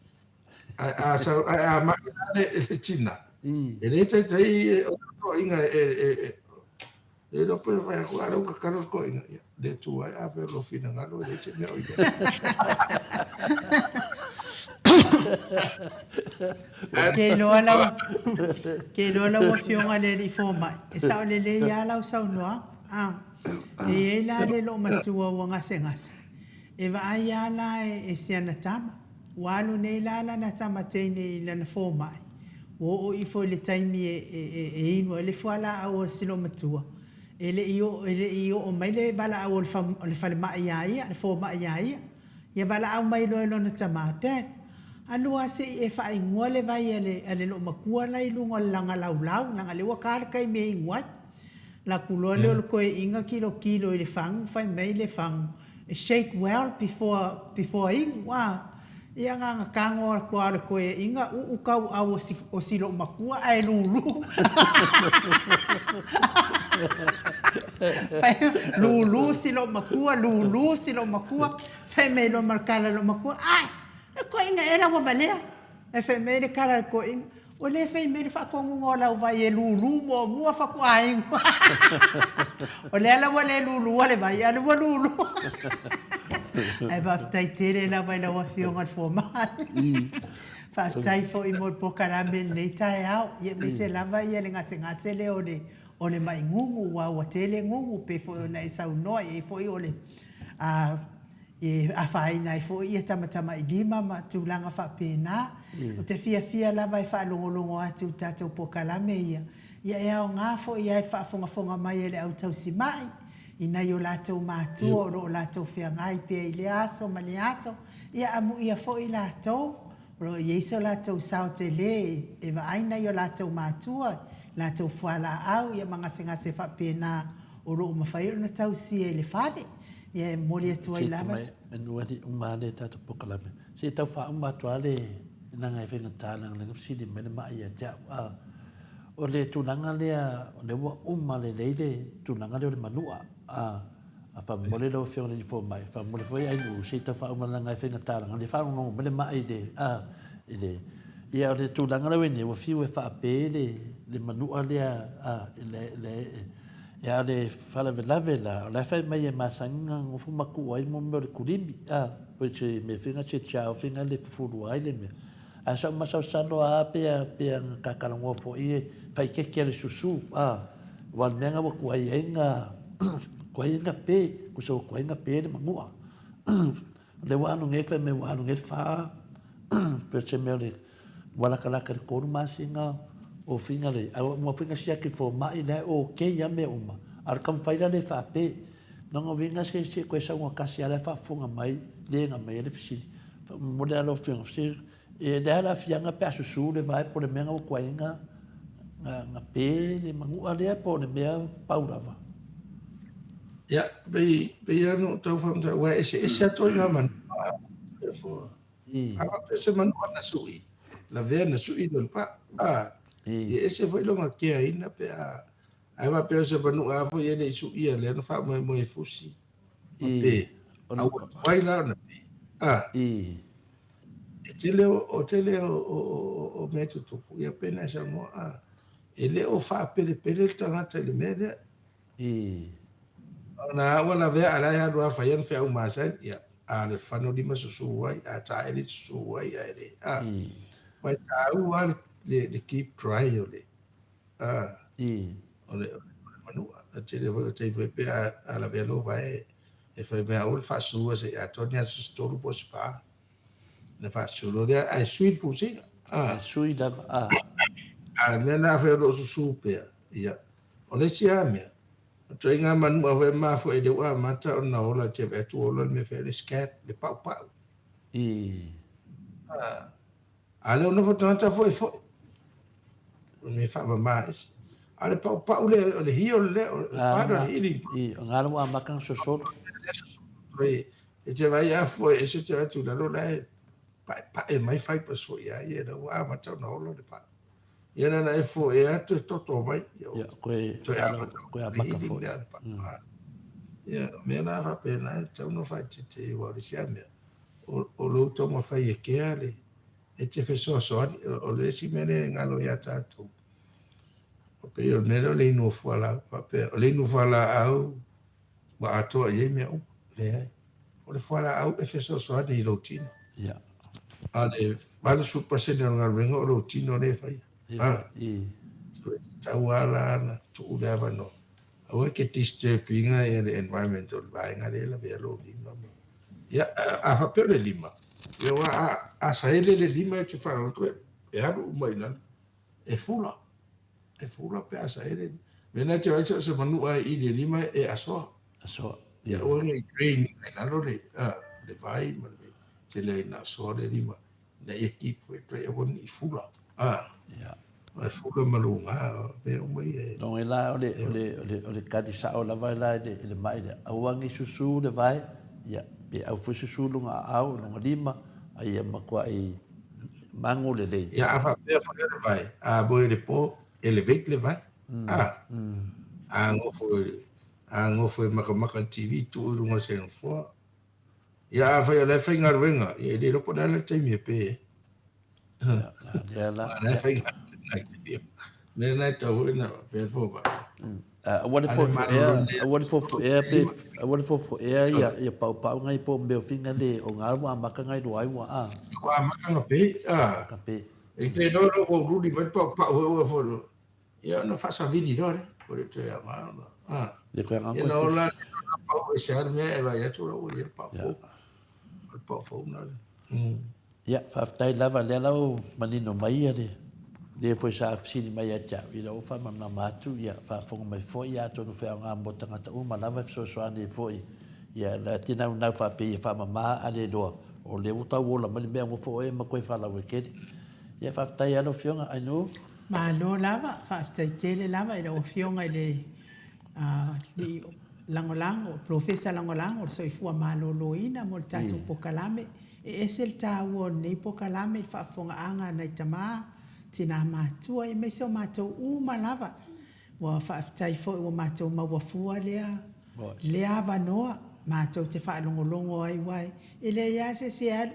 Speaker 3: Ae a sau, ae a ma'i la le, le tina, e le taitai o le toeaina e, e, e, Le iloa pe fai atu a lea ua tatalo le toeaina, ia, le Atua e ave lou finagalo e leai se mea o i ai.
Speaker 1: Ke iloa lau, ke iloa lau Afioga i le Alii Fomai, e sao lelei lava lau saunoaga. A, e i ai la le loomatua ua gasegase, e vaai lava la e si ana tama. Ua alu nei la lana tama teine i lana fomai, ua oo ifo i le taimi e inu ai le fualaau o si loomatua, e le i oo, e le i oo mai le valaau o le falemai iā ia, le fomai iā ia. Ia valaau mai loa e lona tama, Dad, alu lava se i e faaigoa le vai a le, a le loomatua la i luga o le laga laulau, leaga lea ua ta le taimi e inu ai. Laku loa lea o le toeaina kilokilo i le fagu, fai mai le fagu, Shake well before before inu, a. Ia na ona tago atu lava o le toeaina, uu tauau o si loomatua ae lulu. Fai, lulu si loomatua, lulu si loomatua, fai mai loa ma le tala a le loomatua, Ae, o le toeaina ea la ua valea? Ae fai mai le tala a le toeaina, Ua le fai mai le faatonuga o lau vai e lulu muamua faatoa inu. O lea la ua le lulua le vai, a o lea ua lulu. Ae faafetai tele lava i lau Afioga i le Fomai. Faafetai foi mo le polokalame i lenei taeao, ia aemaise lava le gasegase lea o le o le mai gugu, aua ua tele gugu, pei foi ona e saunoa, e i ai foi o le e afaina ai foi ia tamatamailima ma tulaga faapena. Ou te fiafia lava e faalogologo atu i tatou polokalame ia, ia e aoga foi lava i le faafogafoga mai a le au tausimai i nai o latou matua o lo o latou feagai pea i lea aso ma lea aso, ia amuia foi latou o lo o i ai so latou sao tele e vaai nai o latou matua, latou fualaau ia ma gasegase faapena o lo o mafai ona tausia i le fale. Ia e momoli atu ai lava.
Speaker 2: Sei manu ali uma le tatou polokalame. Sei tau faauma atu lava le leaga e faigata leaga lea na fesili mai le ma'i ia te au. A o le tulaga lea o lea ua uma lelei le tulaga lea o le manua. A a faamolemole lau Afioga i le Alii Fomai, faamolemole foi Ainuu sei tau faauma leaga e faigata leaga o lea e faalogologo mai le ma'i i le a i le. Ia, o le tulaga lea ua i ai nei, ua fiu e faape le, le manua lea, a, le, le, ia, o le faalavelave la, o la e fai mai e masani ona nofo ma tuu ai mo mea o le kulimi, a, pei se mea foi na se tiao foi na le fufulua ai le mea. Ae sa ou masalosalo lava pe a, pe a na ta talanoa foi e faaitiitia le susu, a, aua o le mea lena ua tuai ai ona, tuai ai ona pe, tusa ua tuai ona pe le manua. O lea ua alu nei fai mai ua alu nei le fa, pei o se mea o le, ua latalata i le 3 masina o figa le, ae ua fai na siaki i le fomai la e okay lava mea uma, a o le taumafai la lea e faape. Lona uiga se se toe sau ona tasi lava la e faafofoga mai le na aumaia le fesili. Momoli lava lau Afioga, se e leai lava le aafiaga pe a susu le vae po o le mea na ua tuai ai na na pe le manua lea po o le mea pau lava.
Speaker 3: Ia, pei, pei lava ona ou tau faamatala, aua e eseese atu ai ngā manua a Therefore, a faapea se manua na sui, lavea na sui lona pa, a, e ese foi lona keaina pe a, ae faapea o se manua lava foi e le i suia lea na faamoemoe e fusi ma pe, a ua tuai la ona pe, a. E tele o, o tele o, o, o, o mea tutupu, ia pei ona e saunoa, a, e le o faapelepele le tagata i le mea lea. Ona a ua lavea a la e alu a fai ana feau masani, ia, a le fano lima susu ai, a taele susu ai, a e le, a. Aua e taua lava le, le keep dry o le, a, o le, o le manua. E tele foi o taimi foi pe a, a lavea lou vae, e fai mai aua le faasua se i atoa ni aso se tolu po o se fa. Ona faasusu loa lea, ae sui le fusiga.
Speaker 2: A. Ae sui lava, a.
Speaker 3: A o le mea lena afai o lo o susu pea, ia. O le isi lava mea, o ituaiga manua foi e mafua ai lea ua amata ona ola te vaai atu ua ola le mea e fai ai le scab, le paupau. A, a lea ua nofo tagata foi foi, o le mea e faamama ese. A o le paupau lea, o le heal lea, o le part of the healing.
Speaker 2: I, o ngā ua amata ona sosolo.
Speaker 3: E te vaai a foi ese te atu lalo la e paepae mai fibers foi ia ia la ua amata ona ola le pau. Ia na na e foe atu e toto mai.
Speaker 2: Ia, koe,
Speaker 3: toe amata,
Speaker 2: koe amata foi.
Speaker 3: Ia, mea na faapena e tatau ona faaeteete aua o le isi lava mea, o lou taumafai e kea le, e te fesoasoani, o le isi mea lea e galo ia tatou, e pei o le mea lea o le inu o fualaau, faapea, o le inu fualaau ua atoa i ai mea uma. Leai. O le fualaau e fesoasoani i lou tino.
Speaker 2: Ia.
Speaker 3: A o le 80% o le galuega o lou tino lea e faia.
Speaker 2: Ia. I.
Speaker 3: So e tatau lava la ona tuu le avanoa. Aua e te disturb ina ia le environment o le vaega lea e lavea lou lima ma. Ia, a faapea o le lima, ia aua a, a saele le lima e te faalogo atu e alu uma i lalo. E fula. E fula pe a saele. Mena e te vaai so o se manua e i le lima e asoa.
Speaker 2: Asoa.
Speaker 3: Ia aua ne i drain ina i lalo le, a, le vai ma le tele ai na asoa le lima. Ina ia keep foi dry aua ne i fula. A.
Speaker 2: Ia.
Speaker 3: E fula ma luga, mea uma ia e.
Speaker 2: No e la o le, o le, o le, o le kali sao lava e la i le, i le mai lea. Aua ne i susu le vai, ia, pe au foi susu luga aao, luga lima, a ia matuai mago lelei.
Speaker 3: Ia, a faapea foi le vai, a moe i le po, elevate le vai. A, a nofo, a nofo e makamaka i le TV, tuu i luga o se nofoa. Ia, afai o la e faigaluega, ia e le iloa po o le a le taimi e pe ai.
Speaker 2: Ia, lea la.
Speaker 3: O la e faigaluega i le mea lena e tatau foi ona faapea le fomai.
Speaker 2: Aua le foefoea, aua le foefoea pe, aua le foefoea ia, ia paupau ngai po o mea finga le o ngā ua amata ngai loa ai ua a.
Speaker 3: Ua amata nga pe, a.
Speaker 2: Ka pe.
Speaker 3: E te loa loa ua ululi mai le paupau e ua foi loa. Ia ona faasavili loa lea, ua le toe aoga ona, a.
Speaker 2: Le toe aoga
Speaker 3: Ia na ola na pau ese lava le mea e vaai atu la ua i ai le pau fou. O le pau fou na lea.
Speaker 2: Ia, faafetai lava, lea la ua manino mai ia le le foi sa fesili mai ia te au, ina ua faamalamalama atu, ia faafofoga mai foi, ia atonu foi aoga mo tagata uma lava e fesoasoani ai foi, ia la te naunau faapea ia faamama a le iloa, o lea ua tau ola mai le mea ua foi ma toe faalauaitele. Ia faafetai lava lau Afioga Ainuu.
Speaker 1: Malo lava, faafetai tele lava i lau Afioga i le Alii Lagolago, Polofesa Lagolago o le Soifua Maloloina mo le tatou polokalame. E ese le taua o lenei polokalame i le faafofogaaga a nai tama, tina matua aemaise o matou uma lava. Ua faafetai foi ua matou maua fua lea lea avanoa matou te faalogologo ai aua e leai lava se isi e alu.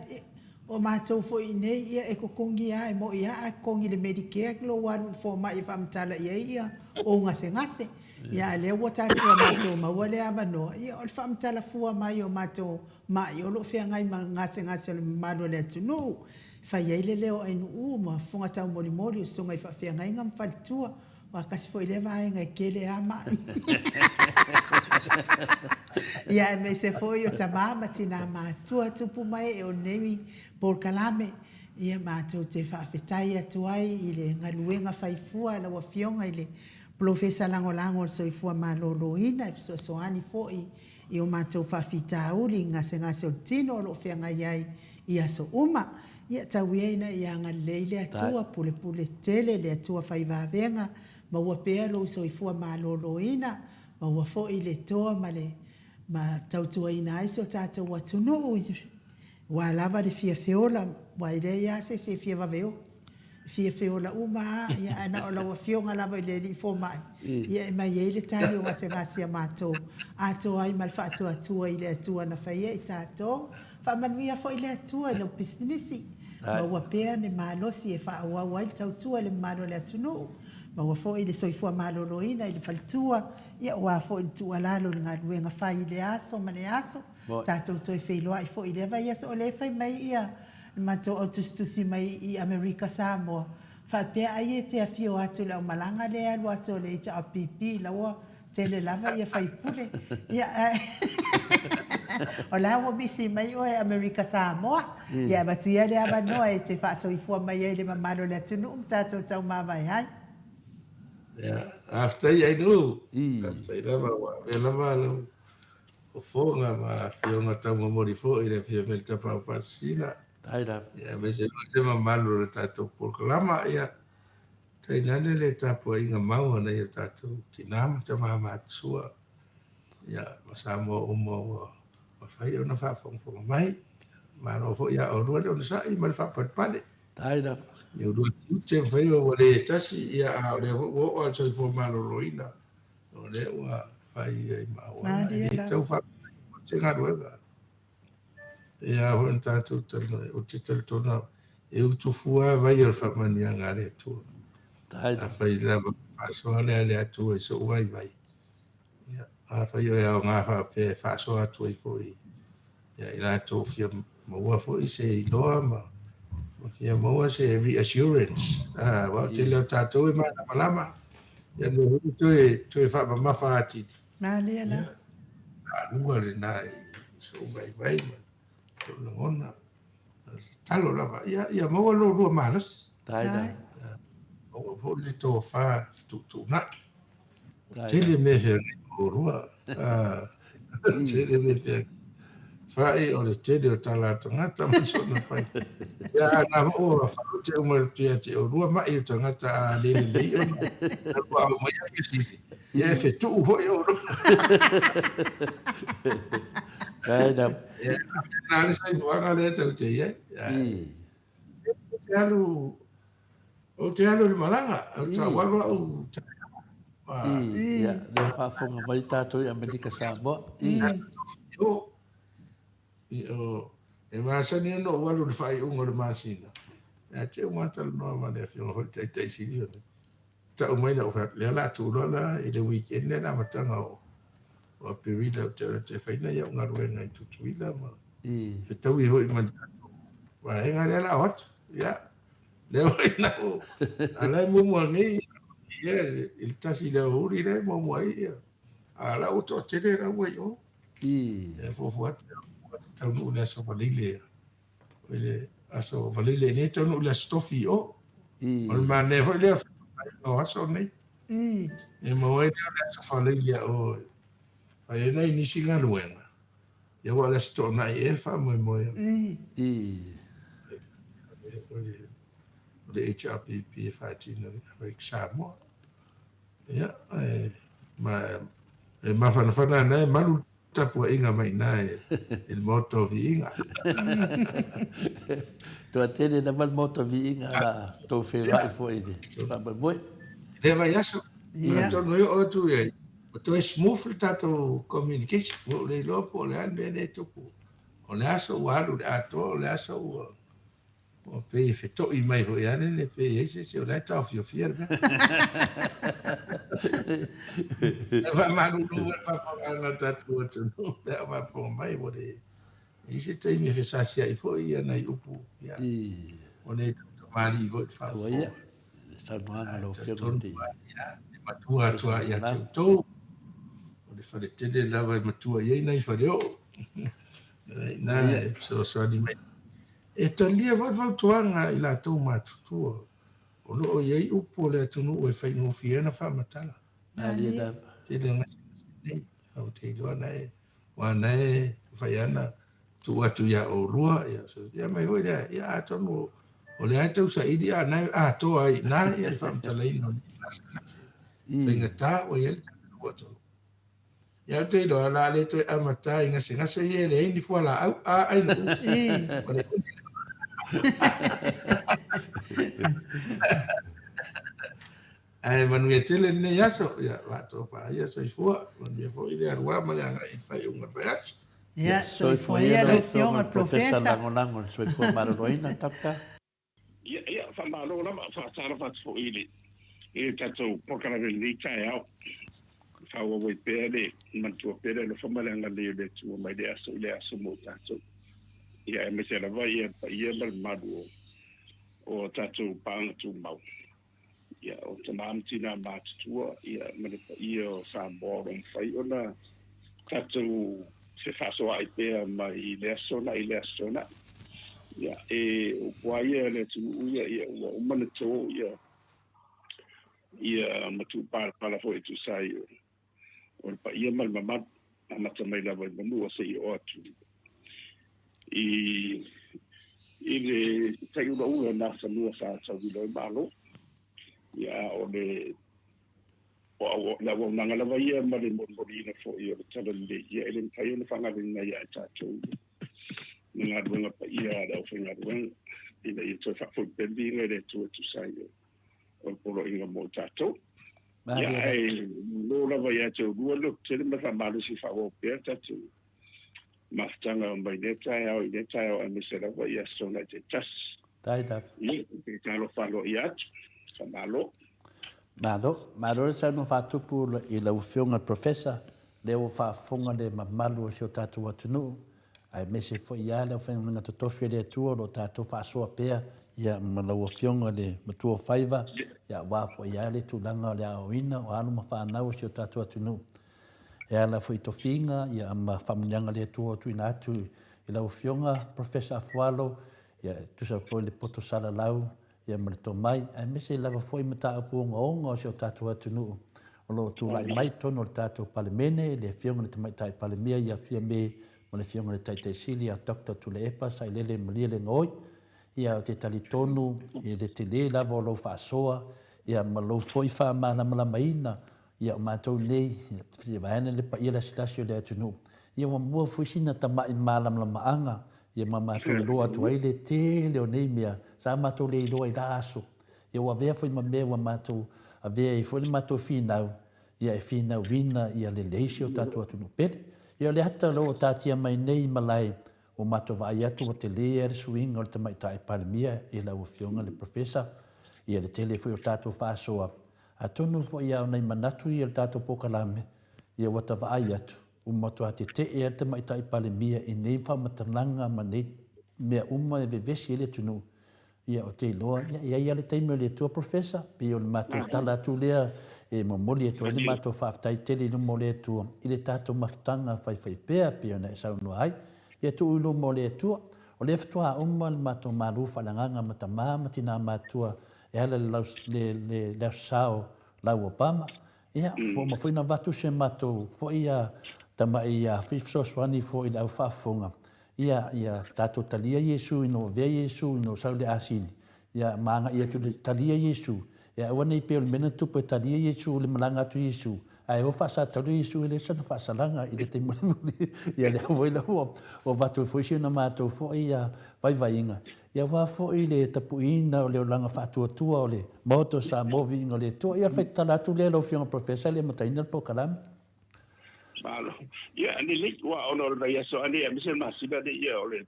Speaker 1: O matou foi i inei, ia e totogi lava, e moi lava a totogi i le Medicare lou alu i le fomai e faamatala i ai ia ou gasegase. Ia a lea ua tatou matou maua lea avanoa, ia o le faamatala fua mai o matou mai o lo o feagai ma gasegase o le mamalu o le atunuu. E fai ai le leo o Ainuu ma fofoga taumolimoli o susuga i faafeagaiga ma faletua. Aua tasi foi lea vaega e tele lava mai. Ia aemaise foi o tama ma tina matua tupu ma ee o lenei polokalame. Ia matou te faafetai atu ai i le galuega fai fua a lau Afioga i le Polofesa Lagolago o le Soifua Maloloina e fesoasoani foi i o matou faafitauli i gasegase o le tino o lo o feagai ai i aso uma. Ia tau ia ina ia agalelei le Atua, pulepule tele le Atua fai vavega, maua pea lou soifua maloloina, maua foi le toa ma le ma tautuaina ai si o tatou atunuu aua lava le fia feola, aua e leai lava se isi e fia vave oti. Fia feola uma lava, ia ae na o lau Afioga lava i le Alii Fomai, ia e mai ai le tali o gasegase a matou, atoa ai ma le faatuatua i le Atua na faia i tatou. Faamanuia foi le Atua i lau pisinisi, maua pea le malosi e faaauau ai le tautua i le mamalu o le atunuu, maua foi le soifua maloloina i le faletua, ia aua foi le tuualalo i le galuega fai i lea aso ma lea aso. Tatou toe feiloai foi i lea vaiaso o lea e fai mai ia le matou au tusitusi mai i Amerika Samoa faapea ai e te afio atu i le aumalaga lea e alu atu o le HRPP la ua tele lava ia faipule ia ae o la ua misi mai oe Amerika Samoa ia avatu ia le avanoa e te faasoifua mai ai i le mamalu o le atunuu ma tatou taumavae ai.
Speaker 3: Ia, faafetai Ainuu. Faafetai lava ua avea lava lau fofoga ma afioga taumamoli foi i le Afioga i le Tapaau Faasisina.
Speaker 2: Faafetai lava.
Speaker 3: Ia, aemaise foi le mamalu o le tatou polokalama. Ia, tainane le tapuaiga mau a nai o tatou tina ma tama matutua, ia, ma Samoa uma ua mafai ona faafogafoga mai. Malo foi ia oulua le onosai ma le faapalepale.
Speaker 2: Faafetai lava.
Speaker 3: I oulua tiute ma faiva ua le tasi, ia, a o lea foi ua oo lava i le soifua maloloina. O lea ua fai ai ma auala, e le tau faapitaina se galuega. E a foi ona tatou talanoa, ou te talitonu lava, e utu fua lava vai o le faamanuiaga a le Atua. Afai lava faasoa lea a le Atua i sou vaivai, ia, afai o e aoga faapea e faasoa atu ai foi ia i latou fia maua foi se iloa ma, ma fia maua se reassurance. Ah, aua o le tele o tatou e malamalama, ia mea foi toe, toe faamamafa atili.
Speaker 1: Malie la.
Speaker 3: Ia, taua lena i sou vaivai ma sou lagona. O le tatalo lava, ia, ia maua lo lua malosi.
Speaker 2: Tai la.
Speaker 3: Maua foi le tofa fetuutuunai. Tele mea feagai ma oulua. Tele mea feagai. Fai o le tele o tala a tagata ma sona fai. Ia a na foi ua faaute uma atu ia te oulua mai o tagata a le lelei ona ua aumaia fesili. Ia e fetuu foi oulua.
Speaker 2: Fair enough.
Speaker 3: Ia, na le soifuaga lea tou te i ai. Ou te alu, ou te alu i le malaga, ou te alu au taeao.
Speaker 2: Ia, lea faafofoga mai tatou i Amerika Samoa.
Speaker 3: E masani ona ou alu i le faaiuga o le masina, ia te au ma talanoa ma le afioga foi i le Taitai Sili o le tau mai na ou fai atu, lea o le a tuu loa la i le weekend lea le amataga o Aperila ou te alu atu e fai nai au galuega i Tutuila ma fetaui foi ma le tatou vaega lea o le a o atu. Ia, lea foi na ou, a la e muamua nei ia i le tasi i le aoauli lea e muamua ai ia, a o la ua toatele la ua i o. E fuafua atu, e taunuu i le Aso Faraile i le Aso Faraile nei taunuu i le Aso Tofi i o. O le manaia foi lea o fetuunaiga o aso nei. E maua ai lea o le Aso Faraile a o e fai ai nai nisi galuega, ia aua o le Aso Toonai ea e faamoemoe ai. O le HRPP e faatino i Amerika Samoa. Ia, e, ma, e mafanafana ana e malu tapuaiga mai ina i le Maota o Viiga.
Speaker 2: Toatele lava le Maota o Viiga la tou feiloai foi i le faamoemoe.
Speaker 3: I lea vaiaso, atonu e oo atu i ai, ua toe smooth le tatou communication. Ua ou le iloa po o le a le mea lea e tupu. O le aso ua alu i le atoa, o le aso ua... Ua pei e fetoʻi mai foi lava le pe i ai se isi o la e taofiofia le mea. E faamalulu i le faafofogaaga a le tatou atunuu pe a o faafofoga mai ua le i ai se taimi e fesasiai foi ia nai upu ia ua le tautamalii foi i le faafofoga.
Speaker 2: Saunoaga
Speaker 3: lau Afioga i le E matua atu lava ia te outou, o le fale tele lava e matua i ai nai faleoo. Ina e fesoasoani mai. E talia foi le fautuaga a i latou matutua, o lo o i ai upu a le atunuu e faigofie ai ona faamatala. Tele gasegase nei, ou te iloa na e, aua na e mafai lava ona tuu atu ia oulua, ia, ia mai foi lea, ia atonu o lea e tau saili a na e atoa ai i ina ia le faamatalaina o nei gasegase. Faigata ua i ai le tatou atunuu. Ia ou te iloa o le a le toe amata i gasegase ia e leai ni fualaau a ai lou. O le Ae manuia tele lenei aso, ia faatofa ia soifua, manuia foi le alu a ma le agai i le faaiuga o le vaiaso.
Speaker 1: Ia, soifua ia lau Afioga i le
Speaker 2: Profesa. Lagolago i le soifua maloloina, Doctor.
Speaker 4: Ia, ia, faamalo lava, faatalofa atu foi i le, i le tatou polokalame i lenei taeao. Faaauau ai pea le manatua pea le alofa ma le agalelei o le Atua mai le aso i le aso mo tatou. Ia, aemaise lava ia le paia ma le mamalu o, o tatou paaga tumau. Ia, o tama ma tina matutua, ia, ma le paia o Samoa o lo o mafai ona tatou fefaasoaai pea mai le aso na i le aso na. Ia, e upu lava ia le atunuu ia, ia ua uma ona to ia, ia ma tuupalapala foi e tusa ai o, o le paia ma le mamalu, amata mai lava i Manua seia oo atu i, i le tai ulaula o nā fanua sa tauilo ai Malo. Ia, o le, o le auaunaga lava ia ma le molimoliina foi o le Talalelei, ia e le mafai ona faagaloina ia i tatou le galuega paia a le aufaigaluega, ina ia toe faafoi pea le viiga i le Atua e tusa ai o le poloaiga mo i tatou. Ia, ae malo lava ia te oulua le lototele ma le faamalosi faaauau pea tatou mafutaga mai lea taeao i lea taeao aemaise lava i aso nai taitasi.
Speaker 2: Faafetai lava.
Speaker 4: Ia, ou te talofa aloaia atu. Faamalo.
Speaker 2: Malo. Malo le saunoa faatupu i lau Afioga i le Professor, lea ua faafofoga le mamalu o si o tatou atunuu, aemaise foi ia le aufaigaluega totofi a le Atua o lo o tatou faasoa pea ia ma lau Afioga i le Matua o Faiva, ia aua foi ia le tulaga o le aoaoina o alo ma fanau o si o tatou atunuu. E ala foi i tofiga ia ma faamanuiaga a le Atua ua tuuina atu i lau Afioga Professor Afualo, Ia, e tusa foi le poto salalau ia ma le tomai, aemaise lava foi mataupu ogaoga o si o tatou atunuu o lo o tulai mai i totonu o le tatou Palemene, le Afioga i le Tamaitai Palemia ia Fiame ma le Afioga i le Taitai Sili ia Doctor Tuilaepa Sailele Malielegaoi. Ia, ou te talitonu i le tele lava o lau faasoa ia ma lou foi faamalamalamaina Ia, o matou nei, ia, vaeane le paia lasilasi o le atunuu, ia ua mua foi sina tamai malamalamaaga, ia ma matou iloa atu ai le tele o nei mea sa matou le iloa i la aso. Ia ua avea foi ma mea ua matou avea ai foi le matou finau, ia e finauina ia lelei si o tatou atunuu pele. Ia o le ata o lo o taatia mai nei i malae ua matou vaai atu ua tele lava le suiga o le Tamaitai Palemia i lau Afioga i le Professor, ia le tele foi o tatou faasoa Atonu foi a o nai manatu ia o le tatou polokalame, ia ua ta vaai atu, ua matua tetee a le Tamaitai Palemia i nei faamatalaga ma nei mea uma e vevesi ai le atunuu. Ia ou te iloa, ia, e i ai lava le taimi o le Atua Professor, pei o le matou tala atu lea e momoli atu ai le matou faafetai tele i luma o le Atua i le tatou mafutaga faifaipea pei ona e saunoa ai. Ia tuu i luma o le Atua, o lea faatoa uma le matou malu faaleagaga ma tama ma tina matutua E ala i le Aso Sa o Lau Obama, ia, ua uma foi ona avatu se matou foi tamai fesoasoani foi i le au faafofoga, ia, ia tatou talia Iesu ina ua avea Iesu ina ua sau i le asini, ia, ma agai atu i le talia Iesu, ia aua ne i pei o le mea na tupu e talia Iesu i le malaga atu Iesu, ae o faasatauro Iesu e leai sana faasalaga i le taimi mulimuli, ia lea foi la ua avatu ai foi si ona matou foi vaivaiga, Ia aua foi le tapuiina o le olaga faatuatua o le Maota o Samoa Viiga o le Atua. Ia, o le faitala atu lea lau Afioga Professor, e le amataina le polokalame.
Speaker 4: Malo. Ia, lelei, aua ona o le vaiaso anei aemaise le masina nei, ia, o le,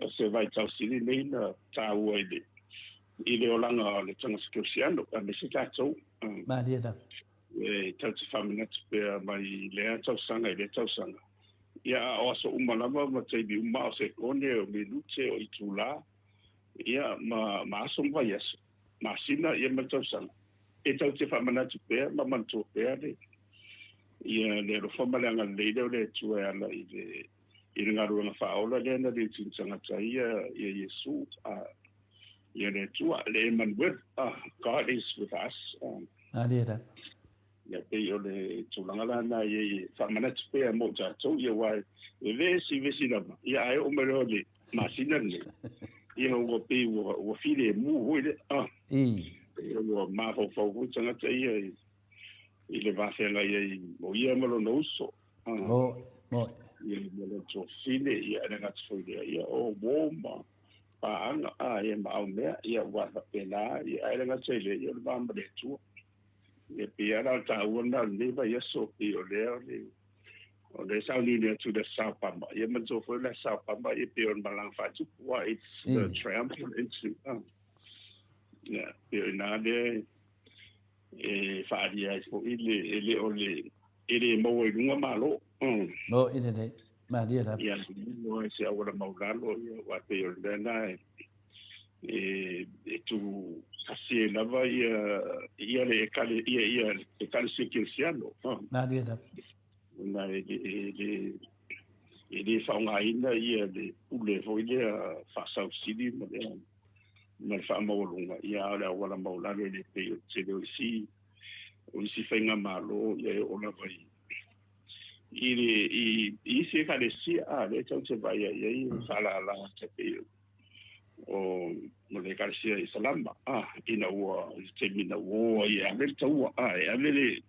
Speaker 4: O se vaitausili nei na taua i le olaga o le tagata kerisiano aemaise tatou.
Speaker 2: Malie lava.
Speaker 4: E tatou te faamanatu pea mai lea tausaga i lea tausaga. Ia, a o aso uma lava ma taimi uma, o sekone, o minute, o itulā, ia, ma aso ma vaiaso, masina, ia, ma le tausaga. E tatou te faamanatu pea ma manatua pea le ia le alofa ma le agalelei lea o le Atua e ala i le galuega faaola lea na liutini tagata ia ia Iesu, ia le Atua, le Emmanuel, God is with us.
Speaker 2: Malie lava.
Speaker 4: Ia pei o le tulaga lana ia e faamanatu pea mo tatou, ia ua e vesi vesi lava, ia ae oo mai loa le masina lenei, ia ua pei ua filemu foi le ia ua mafaufau foi tagata ia i le vafeagai ai o ia ma lona uso.
Speaker 2: Mo mo.
Speaker 4: Ia ma lona tuafafine, ia e le gata foi lea, ia o uō ma paaga ia ma au mea, ia ua faapena, ia ae le gata i lea, ia o le va ma le Atua. Ia pei lava la o le taua lena o lenei vaiaso, pei o lea o le sauniuni atu i le Aso Saopama. Ia manatua foi le Aso Saopama, ia pei o le malaga faatupu, it's the triumphal entry. Ia pei o ina lea e faaalia ai foi le e le o le e le maua i luga malo.
Speaker 2: Mo i lelei. Malie lava.
Speaker 4: Ia o se auala maulalo, ia ua pei o le mea na e tu kasi e lava ia le ekale ia ekalesia kerisiano.
Speaker 2: Malie lava.
Speaker 4: Ona e le faaaogaina ia le pule foi lea faasausili ma le faamaualuga, ia a o le auala maulalo, e le pei o le tele o isi faiga malo, ia e oo lava i isi ekalesia lea tatou te vaai ai ai faalala ta pei o mo le ekalesia Isalama ina ua i le taimi na ua o ai e ave le taua e ave le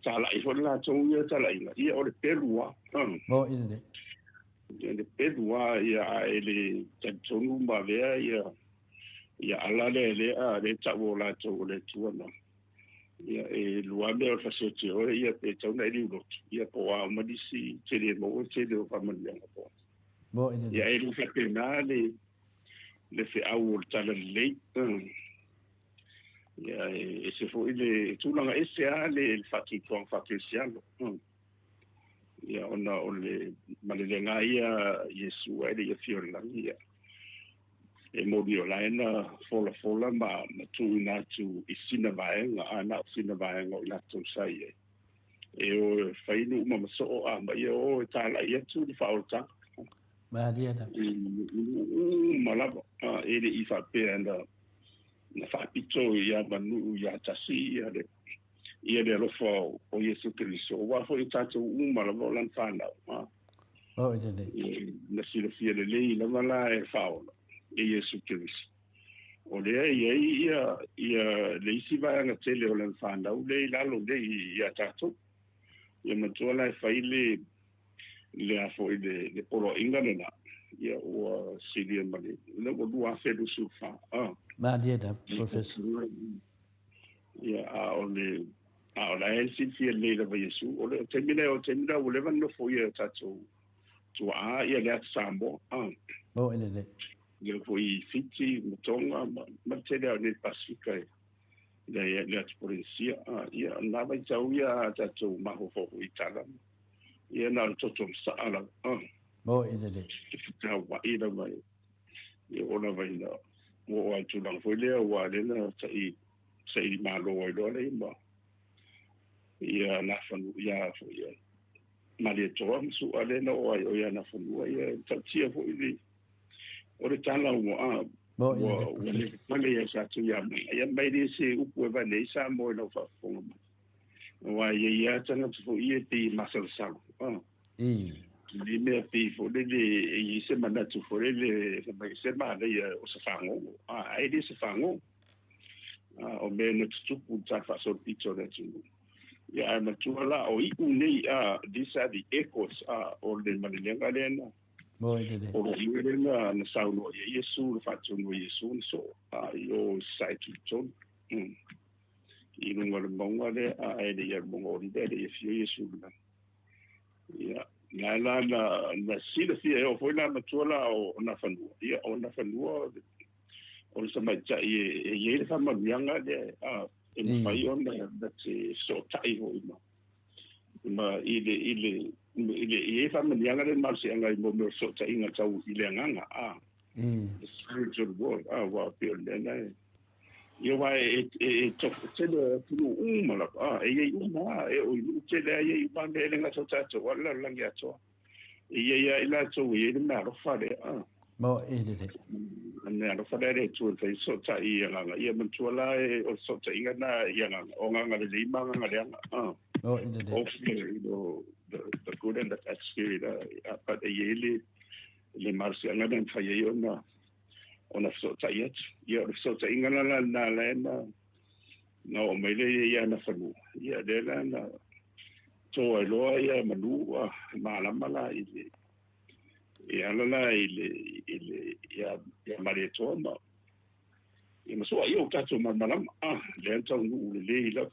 Speaker 4: talai foi le latou ia talaiga, ia o le pelu a
Speaker 2: Mo i lelei.
Speaker 4: Ia le pelu a, ia a e le talitonu ma avea ia ala lea le tau o latou o le Atua na ia e lua mea o le fasioti oe, ia pe tau na e liulotu, ia po o a uma nisi tele maua tele o faamanuiaga po.
Speaker 2: Mo i lelei.
Speaker 4: Ia e lu faapena le feau o le tala lelei. Ia e ese foi le tulaga ese a le faatuatuaga faakerisiano. Ia ona o le malelega ia Iesu ai le ia fio le lagi, ia e moli o lae na folafola ma tuuina atu i sina vaega a na o sina vaega o i latou sa i ai e o e fai nuu ma masoo a ma ia o e talai atu le faaolataga.
Speaker 2: Malie lava.
Speaker 4: Uma lava e le i faapea na faapito ia manuu ia tasi ia le alofa o Iesu Keriso, aua foi o tatou uma lava o lana fanau.
Speaker 2: Mo i lelei.
Speaker 4: Na silafia lelei lava la e faaola e Iesu Keriso o lea i ai ia le isi vaega tele o lana fanau le i lalo nei ia tatou. Ia matua la e fai le a foi le poloaiga lena, ia ua silia ma le ua 2024.
Speaker 2: Malie lava, Professor.
Speaker 4: Ia a o la e silafia lelei lava Iesu o le taimi lea o taimi lea ua leva na nofo ia tatou tuaa ia le ata Samoa.
Speaker 2: Mo i lelei.
Speaker 4: Ia foi Fiti ma Tonga ma le tele o nei Pasifika le atu Polenesia. Ia na vaitau ia tatou mafaufau i tala. Ia na o le toto masaa lava.
Speaker 2: Mo i lelei.
Speaker 4: Tauai lava ia o lava ina ua oo ai tulaga foi lea ua lea na sa'i saili malo ai loa lea ma ia Nafanua ia foi ia Malietoa ma Su'a lea na oo ai o ia Nafanua ia tautia foi le o le tala ua
Speaker 2: Mo i lelei,
Speaker 4: ua
Speaker 2: Professor.
Speaker 4: Le pale ia sa tu ia mai ia mai le se upu e vane sa mo i lau faafofoga mai aua ia ia tagata foi ia pei masalosalo le mea pei foi lele e i se manatu foi lele mai se manaia o se fagogo ae le se fagogo o mea na tutupu le tala faasolopito o le atunuu. Ia ae matua la o iu nei, these are the echoes o le malelega lea na
Speaker 2: Mo i lelei.
Speaker 4: o lo iu lea na saunoa ia Iesu le faatonu o Iesu na soo i o sae tulitonu i luga o le mauga lea ae le ia le mauga o Olive le ia fio Iesu lena ia. Na la na na silafia e oo foi la matua la o Nafanua, ia o Nafanua o le tamaitai e i ai le faamanuiaga lea a e mafai ona na te fesootai foi ma ma i le i le i le i ai faamanuiaga le malosiaga i mo mea o fesootaiga tau i le agaga a the spiritual world a ua pei o le mea lena e Ia aua e e tele o atunuu uma lava, a e i ai uma lava, e oo i nuu tele lava e i ai uma mea, e le gata o tatou a o le lalolagi atoa. E i ai lava i latou e i ai le meaalofa lea, a.
Speaker 2: Mo e lele.
Speaker 4: Le meaalofa lea a le Atua e mafai ona fesootai i agaga. Ia manatua la o le fesootaiga lena i agaga, o agaga lelei ma agaga leaga, a.
Speaker 2: Mo e lele.
Speaker 4: Both you know, the good and the bad spirit, a, but e i ai le le malosiaga lea e mafai ai ona ona fesootai atu. Ia, o le fesootaiga la la lena la na, na oo mai lea ia Nafanua, ia lea la na to ai loa ia manu a malama la i le, e ala la i le, i le, ia, ia Malietoa ma, ia ma soa ia o tatou malamalama, a, lea na taunuu lelei lava.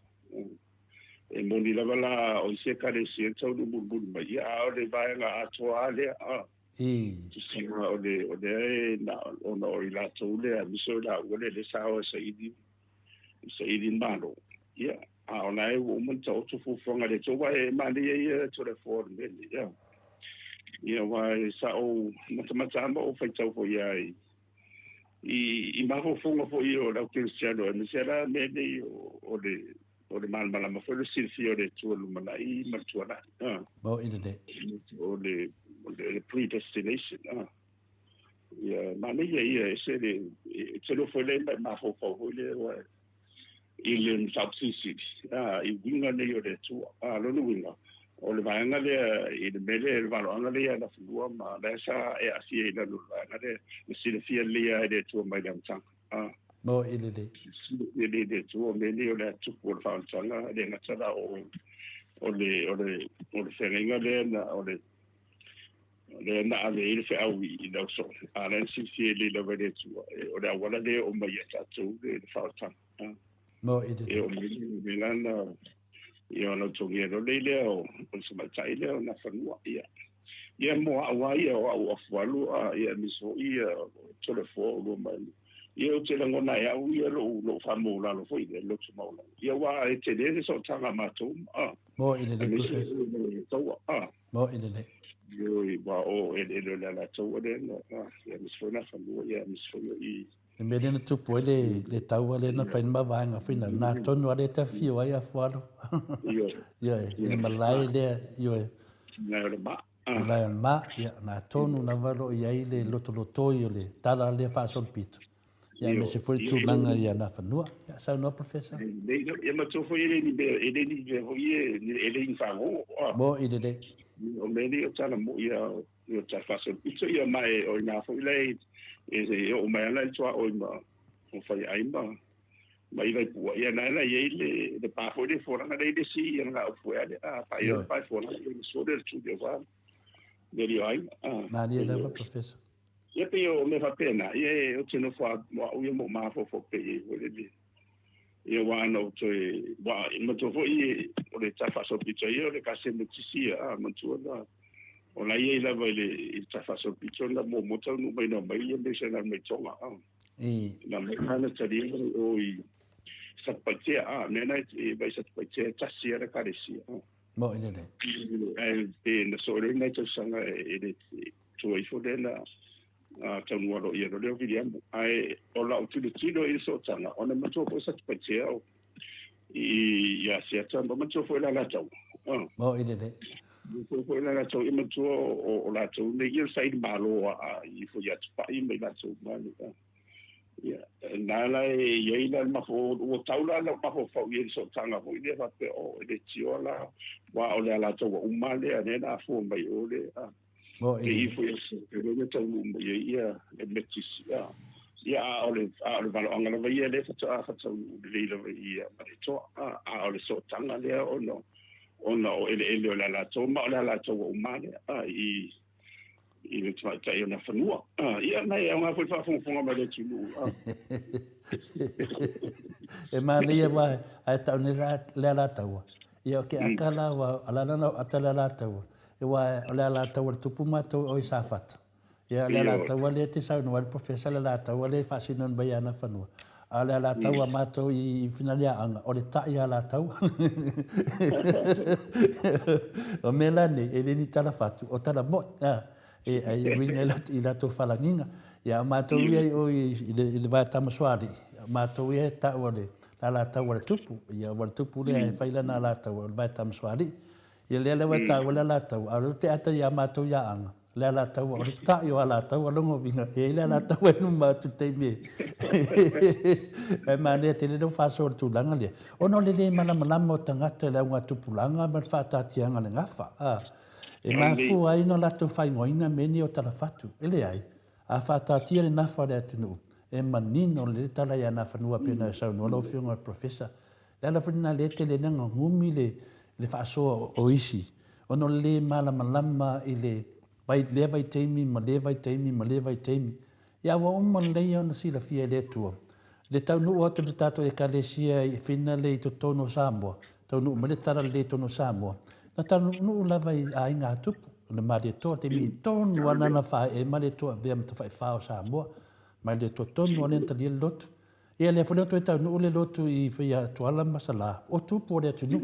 Speaker 4: E moni lava la o isi ekalesia na taunuu mulimuli mai, ia a o le vaega atoa lava lea, a. Tusiga o le o lea e na ona o i latou lea aemaise o i laua lea lea sa o e saili saili malo. Ia, a o la e ua uma ona taoto fuafuaga a le Atua, aua e manaia ia Toleafoa o le mea lenei. Ia, ia aua e sa ou matamata lava ma ou faitau foi lava i i i mafaufauga foi o le au kerisiano aemaise lava la mea nei o le O le malamalama foi le silafia o le Atua lumanai ma le tuanai. Ah.
Speaker 2: Mo i le.
Speaker 4: O le, o le predestination. Ah. Ia, manaia ia, ese le, e te nofo le mai mafaufau foi le, ua, i le mataupu silisili, ah, i uiga nei o le Atua. Ah, lona uiga, o le vaega lea, i le mea lea, le valoaga lea ia Nafanua ma lea sa e aafia i lalo o le vaega lea, na silafia lelei lava e le Atua mai le amataga. Ah.
Speaker 2: Mo i lelei.
Speaker 4: E le le Atua, mea nei o le atupu o le faaolataga, e le gata la o, o le, o le, o le feagaiga lea na, o le, lea na ave ai le feau i, i le ausoo, a lea na silafia lelei lava e le Atua, e, o le auala lea e oo mai ia tatou le, le faaolataga. Ah.
Speaker 2: Mo i lelei.
Speaker 4: E oo mai le mea la na, ia ona togia loa lea o, o le tamaitai lea o Nafanua, ia. Ia mo au lava ia o au afualu a ia aemaise foi ia Toleafoa o lua mai. Ia ou te lagona e au ia lou lou faamaualalo foi le loto maualalo. Ia aua e tele le sootaga a matou a.
Speaker 2: Mo i lelei Professor.
Speaker 4: Taua a.
Speaker 2: Mo i lelei.
Speaker 4: Ioe aua o eleele o le Alataua lea na a ia aemaise foi Nafanua ia aemaise foi o i.
Speaker 2: Le mea lea na tupu ai le le taua lea na fai ma vaega foi na na tonu a lea te afio ai afualo.
Speaker 4: Ioe.
Speaker 2: Ioe i le malae lea ioe.
Speaker 4: Malae o le ma.
Speaker 2: Malae o le ma ia na tonu lava lo i ai le lotolotoi o le tala lea faasolopito. Ia aemaise foi le tulaga ia Nafanua. Ia saunoa Professor.
Speaker 4: Ia matua foi e le ni mea e le ni mea foi e le ni fagogo.
Speaker 2: Mo i lelei.
Speaker 4: O mea nei o tala mo ia o ta faasolopito ia ma e o ina foi la e e oo mai ana le tuaoi ma o fai ai ma ma i Vaipua ia na la i le le pa foi le folanga le le si ia nga ufu ale a pa ia pa folanga le so le tu de wa le li ai a
Speaker 2: Malie lava Professor.
Speaker 4: Ia pei o mea faapena ia e o te nofo a au ia mo mafaufau pea i ai foi le ia aua ana ou toe wa manatua foi o le ta faasolopito ia o le kase metisi ia a manatua la o la ia i lava i le i le ta faasolopito na muamua taunuu mai na mai ia missionary mai Tonga a na mai na talia mai o i Satupaitea a mea na e vai Satupaitea tasi a le kalesia a
Speaker 2: Mo i lelei.
Speaker 4: Ae pe na soo lea nai tausaga e le tua ifo lea na taunuu aloaia loa lea o Viliamu. Ae o lau tilotilo i le sootaga, ona manatua foi Satupaitea o i Asiata, ma manatua foi le Alataua.
Speaker 2: Mo i lelei.
Speaker 4: Manatua foi le Alataua, ia manatua o latou nei, ia o le saili malo a ifo ia Tupai ma i latou uma. Ia, na la e i ai la le mafo, ua tau la lau mafaufau i ai le sootaga foi lea faapea, oh, e le tioa la, aua o le Alataua uma lea, lea na afua mai o le, a,
Speaker 2: e
Speaker 4: ifo ia se, e le taunuu mai ai ia le metisi, a, ia, a o le, a o le valoaga lava ia lea faatoa faataunuu lelei lava i ia Malietoa, a, a o le sootaga lea ona, ona o eleele o le Alataua, ma o le Alataua uma lea, a, i, i le tamaitai o Nafanua. Ia, na e aoga foi le faafogafoga mai le atunuu.
Speaker 2: E manaia wa ae tau nei le Alataua. Ia o ke aka la wa ala lana o ata le Alataua. Aua o le Alataua a le Tupu matou o i Safata. Ia, o le Alataua lea e te saunoa ai le Professor, le Alataua lea e faasino mai i ana fanua. A o le Alataua a matou i Finaliaaga, o le tai Alataua. O mea la nei, e le ni tala fatu, o tala mo'i. E ai uiga i latou falagiga. Ia, a o matou ia i o i le vae Tamasoalii, o matou ia e tau o le Alataua a le Tupu. Ia, ua le Tupu lea e fai lana Alataua, o le vae Tamasoalii. Ia lea lava e taua le Alataua, a o lea ou te ata ia matou i Aana, le Alataua, o le ta'i o Alataua lona uiga, e i ai le Alataua e numa atu i le taimi e Ae manaia tele lou faasoa i le tulaga lea, ona o le lē malamalama o tagata i le augatupulaga ma le faataatiaga o le gafa, a. E mafua ai ona latou faaigoaina mea nei o talafatu. E leai, a faataatia le nafa o le atunuu, e manino lelei le tala ia Nafanua pei ona e saunoa lau Afioga i le Professor. Le ala foi lena lea e tele ai ona gumi le le faasoa o isi ona o le lē malamalama i le vai lea vaitaimi ma lea vaitaimi ma lea vaitaimi. Ia ua uma lelei ona silafia e le Atua le taunuu atu o le tatou Ekalesia i Finale i totonu o Samoa, taunuu mai le talalelei i totonu o Samoa, na taunuu lava i aiga a Tupu, o le Malietoa, taimi tonu lava na faaee ai Malietoa avea ma Tafaifā o Samoa. Malietoa tonu lava lea na talia le lotu. Ia lea foi lea toe taunuu le lotu i ia Tuala ma Salā, o Tupu o le atunuu.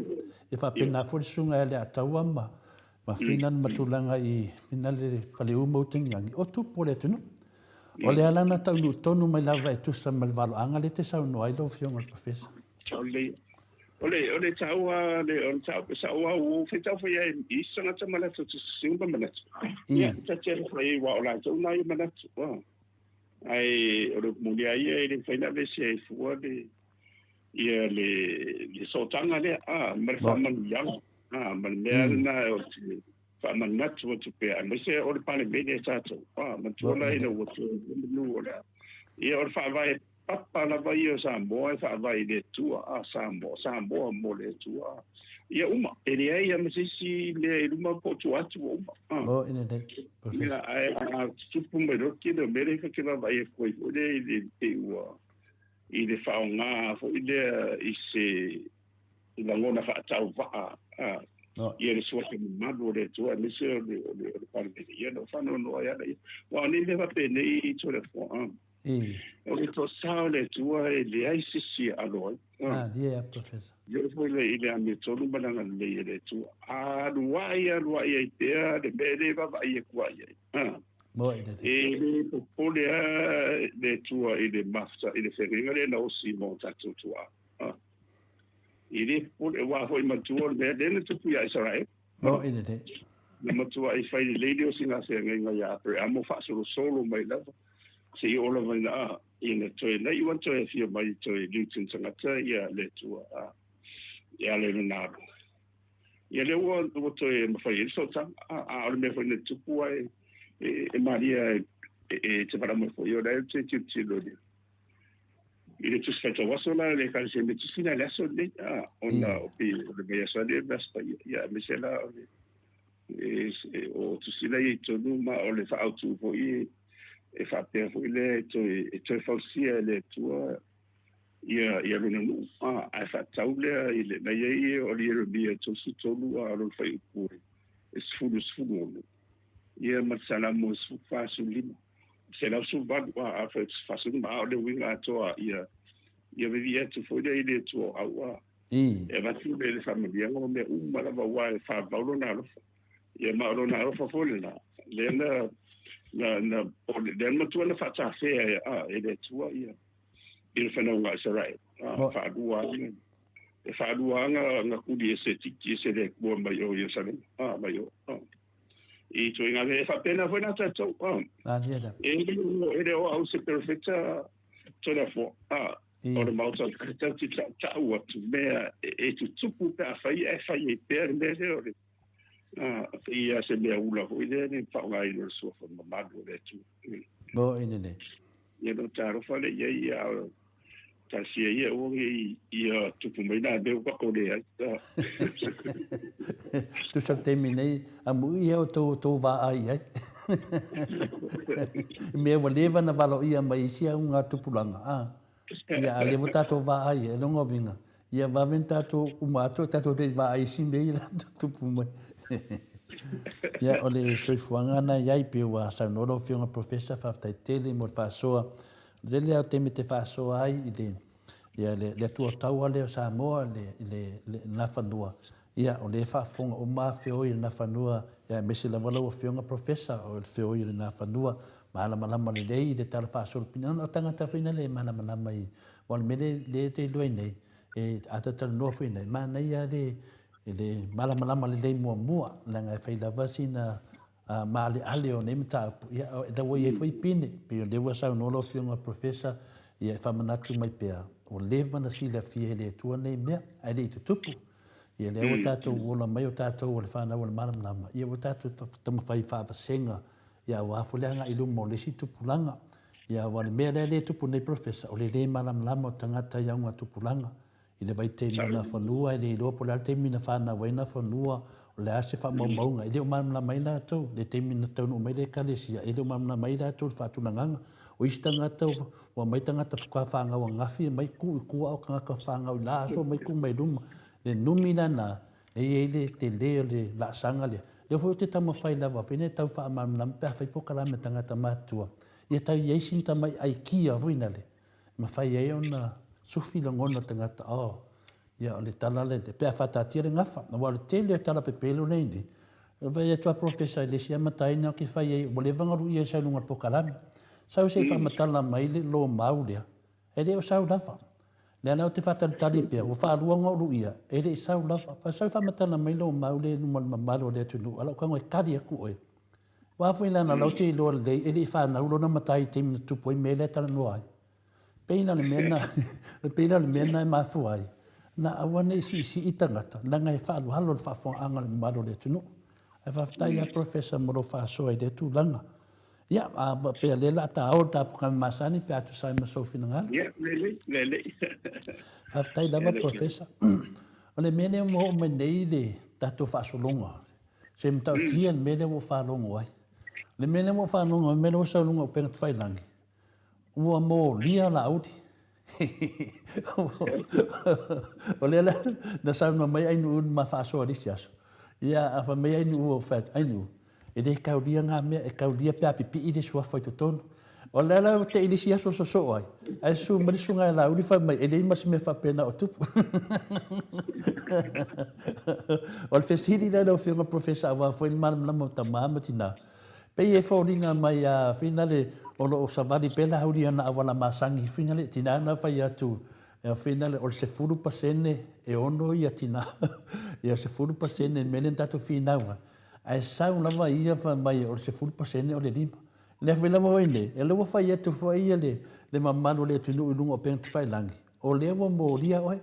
Speaker 2: Ia faapena foi le susuga ia Leataua ma ma Fina ma tulaga i Fina le Faleu ma Utagiagi, o Tupu o le atunuu. O le ala na taunuu tonu mai lava e tusa ma le valoaga lea e te saunoa ai lau Afioga i le Professor.
Speaker 4: Sao lelei. O le, o le taua, le, o le tau, sa ua ua fai tau fai ai i isi tagata ma latou te sese ma manatu. Ia, ta te alofa i ai aua o latou na ia manatu. Ae o le upu moni lava ia e le mafai ona aveesea ai fua le ia le le sootaga lea a ma le faamanuiaga a ma le mea lena o te faamanatu atu pea aemaise o le Palemene a tatou a manatua la ina ua toe manu o le a ia o le faavae papa lava ia o Samoa e faavae i le Atua a Samoa Samoa mo le Atua ia uma e leai lava ma se isi mea i luma po o tua atu ua uma a
Speaker 2: Oh, ina lelei.
Speaker 4: Ia, ae a tutupu mai loa le tele o mea lea ta te vaavaai atu ai foi lea i le pei ua i le faaaoga foi lea i se lagona faatauvaa a ia le suafa mamalu o le Atua aemaise o le o le o le Palemene. Ia na ou faanoanoa ai lava ia. Aua o nei mea faapenei Toleafoa, o le toasa o le Atua e leai se isi e alo ai.
Speaker 2: Ah, yeah, Professor.
Speaker 4: Ia foi le i le amiotonu ma le agalelei e le Atua. A aluai aluai ai pea le mea e le vaavaai atu ai ai. Ah.
Speaker 2: Moe le
Speaker 4: E le popole a le Atua i le mafuta i le feagaiga lea na osi mo tatou tuaa. Ah. E le popole aua foi matua le mea lea na tupu ia Isaraelu.
Speaker 2: Moe le
Speaker 4: Na matuai fai lelei le osiga feagaiga ia Aperehama faasolosolo mai lava seia oo lava ina a ina toe na iu toe afio mai toe Newton tagata ia le Atua a e ala i lona alu. Ia lea ua ua toe mafai ai le sootaga a a o le mea foi na tupu ai e, e malia e, e, e te valaau mai foi o la e te tilotilo i le i le Tusi Faitau Aso la le Ekalesia Metosina i le aso lenei a ona o pe o le vaiaso lea le Aso Paia ia aemaise la o le e, e, o tusi la ia i tonu ma o le faaautu foi e, e faapea foi lea e toe, e toe fausia e le Atua ia, ia lona nuu a ae faatatau lea i le na i ai o le Ieremia 33 a o lona fuaiupu e 10 16 ia ma le Salamo 45 118 a 45 a o le uiga atoa ia ia vevii atu foi lea i le Atua o au a e avatu le le faamanuiaga o mea uma lava aua e faavavau lona alofa. Ia ma o lona alofa foi lena lea na na na o lea na matua na faatafea e a e le Atua ia i le fanauga a Isaraele a faalua ai e faalua nga nga kuli e se titi e se le Atua mai o Ierusalema a mai o a i tuaiga mea e faapena foi la tatou a e le e le o au se perfecta Toleafoa a o le Maota tatou te tautau atu mea e tutupu pe afai ae fai ai pea le mea lea o le pei lava se mea ula foi lea le faaaogaina o le suafa mamalu o le Atua.
Speaker 2: Mo i lenei.
Speaker 4: Ia no talofa lea i ai a o talosia ia aua ne i ia tupu mai nā mea ua tatou leai.
Speaker 2: Tusa le taimi nei, amuia ia outou o tou vaai i ai. I mea ua leva ona valoia mai isi auga tupulaga, a. Ia, a lea ua tatou vaai ai, lona uiga, ia vave ona tatou uma atu ae tatou le i vaai i isi mea ia o le a tutupu mai. Ia, o le soifuaga lena e i ai, pei ua saunoa lau Afioga Professor, faafetai tele mo le faasoa. O le tele lava o taimi e te faasoa ai i le, ia, le, le Atua Taua lea o Samoa, le, le, le Nafanua, ia, o lea e faafofoga uma lava feoi o le Nafanua, ia, aemaise lava lau Afioga Professor, o le feoi o le Nafanua, malamalama lelei i le tala faasolopina. O tagata foi na le malamalama i, aua o le mea lea e te iloa ai nei, e, a talatalanoa foi nei, manaia le, le malamalama lelei muamua, leaga e fai lava sina maaleale o nei mataupu, ia, e ua i ai foi pine, pei o lea ua saunoa lau Afioga Professor, ia e faamanatu mai pea, ua leva ona silafia e le Atua nei mea, ae le i tutupu. Ia lea ua tatou ola mai o tatou o le fanau a le malamalama, ia ua tatou taumafai i faavasega, ia aua foi le agai i luma o le isi tupulaga. Ia aua o le mea lea e tupu nei Professor, o le le malamalama o tagata i augatupulaga. I le vaitaimi o Nafanua, e le iloa po o le a le taimi na fanau ai Nafanua, o le a se faamaumauga, e le o malamalama ai latou. I le taimi na taunuu mai le Ekalesia, e le o malamalama ai latou i le faatulagaga. O isi tagata ua aumai tagata faatoa fanau ananafi aumai tu i tua a o tagata fanau i la aso aumai tu mai luma. Le numi la lena, lea e i ai le tele o le laasaga lea. Lea foi ou te taumafai lava foi nei e tau faamalamalama pe a fai polokalame a tagata matutua, ia tau i ai sina tamai aikia foi nale, e mafai ai ona sufi lagona o tagata, oh, ia o le tala lea, pe a faataatia le gafa. Aua o le tele o tala pepelo lea i nei, e vaai atu a Professor i le isi amataina ou te fai ai, ua leva ona luia sau i luga o le polokalame. Sau se i faamatala mai le lomau lea, e le o sau lava. Lea la ou te faatalitali pea, ua faalua ona ou luia, e le i sau lava. Fa sau faamatala mai lomau lea i luma o le mamalu o le atunuu, a o lau tago e tali atu oe. Aua foi leaga o la ou te iloa lelei e le i fanau lona matai i le taimi na tupu ai mea lea e talanoa ai. Pei la o le mea lena, pei la o le mea lena e mafua ai, na aua ne i siisii tagata, leaga e faaaloalo le faafofogaaga a le mamalu o le atunuu. Ae faafetai lava Professor mo lou faasoa i lea tulaga. Ia, a faapea o lea o le a ta o i le tapukai masani pe a tusa ai ma sou finagalo.
Speaker 4: Ia, lelei, lelei.
Speaker 2: Faafetai lava Professor. O le mea lea ua oo mai nei le tatou faasologa, se matautia le mea lea ua ou faalogo ai. O le mea lea ua ou faalogo ai, o le mea lea ua sau i luga o upega tafailagi, ua molia Laauli. O lea la na saunoa mai Ainuu ma faasoa i le isi aso, ia a fai mai Ainuu ua fai atu, Ainuu, e le taulia ngā mea, e taulia pe a pipii le suafa i totonu. O lea la ua te i le isi aso sosoo ai, ae susu mai le susuga ia Laauli fai mai, e leai ma se mea faapena o tupu. O le fesili lea lau Afioga Professor aua foi le malamalama o tama ma tina, pei e foliga mai a finale o lo o savali pea Laauli i ana auala masani finale, tina na fai atu finale o le 10% e ono ia tina, ia 10% le mea lea na tatou finau ai, ae sau lava ia fai mai o le 10% o le lima. Lea foi lava oi nei, e lea ua fai atu foi ia le, le mamalu o le atunuu i luga o upega tafailagi, o lea ua molia oe.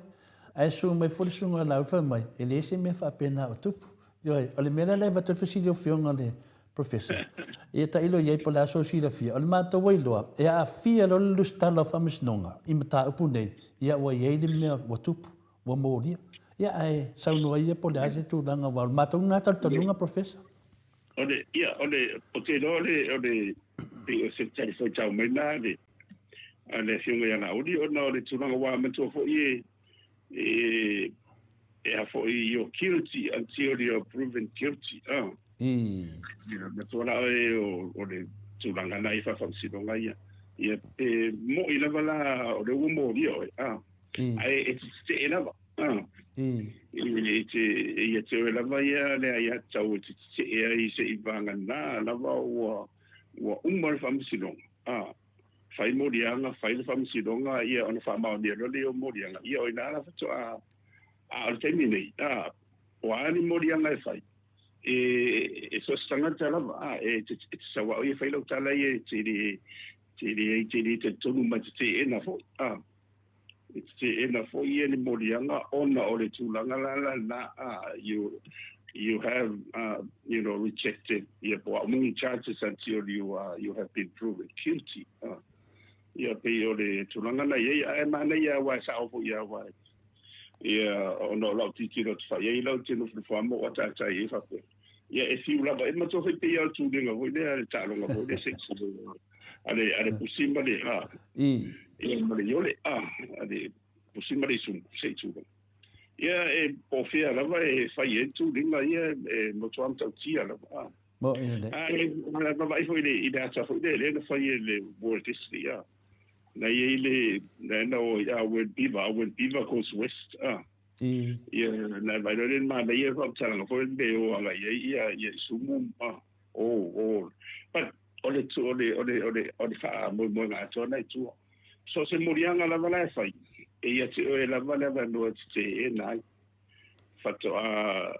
Speaker 2: Ae susu mai foi le susuga ia Laauli fai mai, e leai se mea faapena o tupu. Ioe, o le mea lea la e avatu ai le fesili i lau Afioga i le Professor, ia tailo i ai po o le a sou silafia. O le matou ailoa, e aafia loa le lusitala o Faamasinoga i mataupu nei, ia ua i ai le mea ua tupu. Ua molia. Ia, ae saunoa ia po o le a se tulaga, aua o le matou lena talitonuga, Professor.
Speaker 4: O le, ia, o le, ou te iloa o le, o le, pei o se tali fuaitau mai lena a le, a le Afioga ia Laauli, ona o le tulaga, aua manatua foi e, e, e a foi, you're guilty until you're proven guilty, ah. Ia, manatua la oe o, o le tulaga lena i faafaamasinoga ia. Ia, pe mo'i lava la, o lea ua molia oe, ah. Ae e te tetee lava. E te, ia te oe lava ia le aiatatau e te tetee ai seivaga lava ua, ua uma le faamasinoga. A, fai moliaga, fai le faamasinoga, ia ona faamaonia loa lea o moliaga. Ia o i ina la faatoa, a o le taimi nei, a, o a ni moliaga e fai, e, e so o se tagata lava, a, e te, e te sau lava oe e fai lau tala ia e te le, te le, te le talitonu ma te teena foi. A. E teena foi ia ni moliaga ona o le tulaga la lena, you, you have, you know, rejected ia po o a uma ni charges until you are, you have been proven guilty. Ia pei o le tulaga na i ai, ae manaia aua e sao foi aua ia ona o lau tilotilo atu fai ai lau te nofonofo lava ma ou ataatai ai faapea. Ia e fiu lava e matua foi pei lava o le tuliga foi lea, le taaloga foi lea sex a le a le pusi ma le a. Ia ma le iole a, a le pusi ma le isumu, se i tulaga. Ia e po o fea lava e fai ai le tuliga ia e matua matautia lava a.
Speaker 2: Mo'i lelei.
Speaker 4: A e vaavaai foi i le ata foi lea na fai e le Walt Disney a. Na i ai le na na o ai a when beaver, when beaver goes west a.
Speaker 2: I.
Speaker 4: Ia na vaai loa lea i le manaia le faamatalaga foi le mea e o agai ai ia ia Isumu a. Oh, oh. But o le o le o le o le o le faamoemoega atoa lena i tua. So o se moliaga lava la e fai, e ia te oe lava le avanoa e te teena ai. Faatoa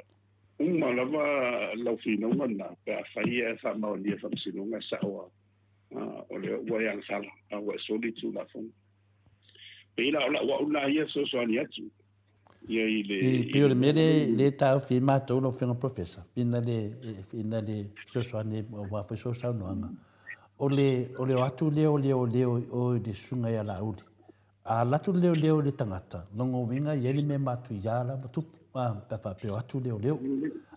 Speaker 4: uma lava lau finauga lena pe a fai ae faamaonia e Faamasinoga e sao a o lea ua e agasala, a ua e soli le Tulafono. Pei la o lau au lena ia fesoasoani atu ia i le
Speaker 2: I pei o le mea lea lea e taofi ai matou lau Afioga Professor, ina le ina le fesoasoani aua foi sou saunoaga, o le o le o atu lea o leoleo i o i le susuga ia Laauli, a alu atu le leoleo i le tagata, lona uiga e i ai le mea matuia lava tupu, a, pe a faapea o atu leoleo.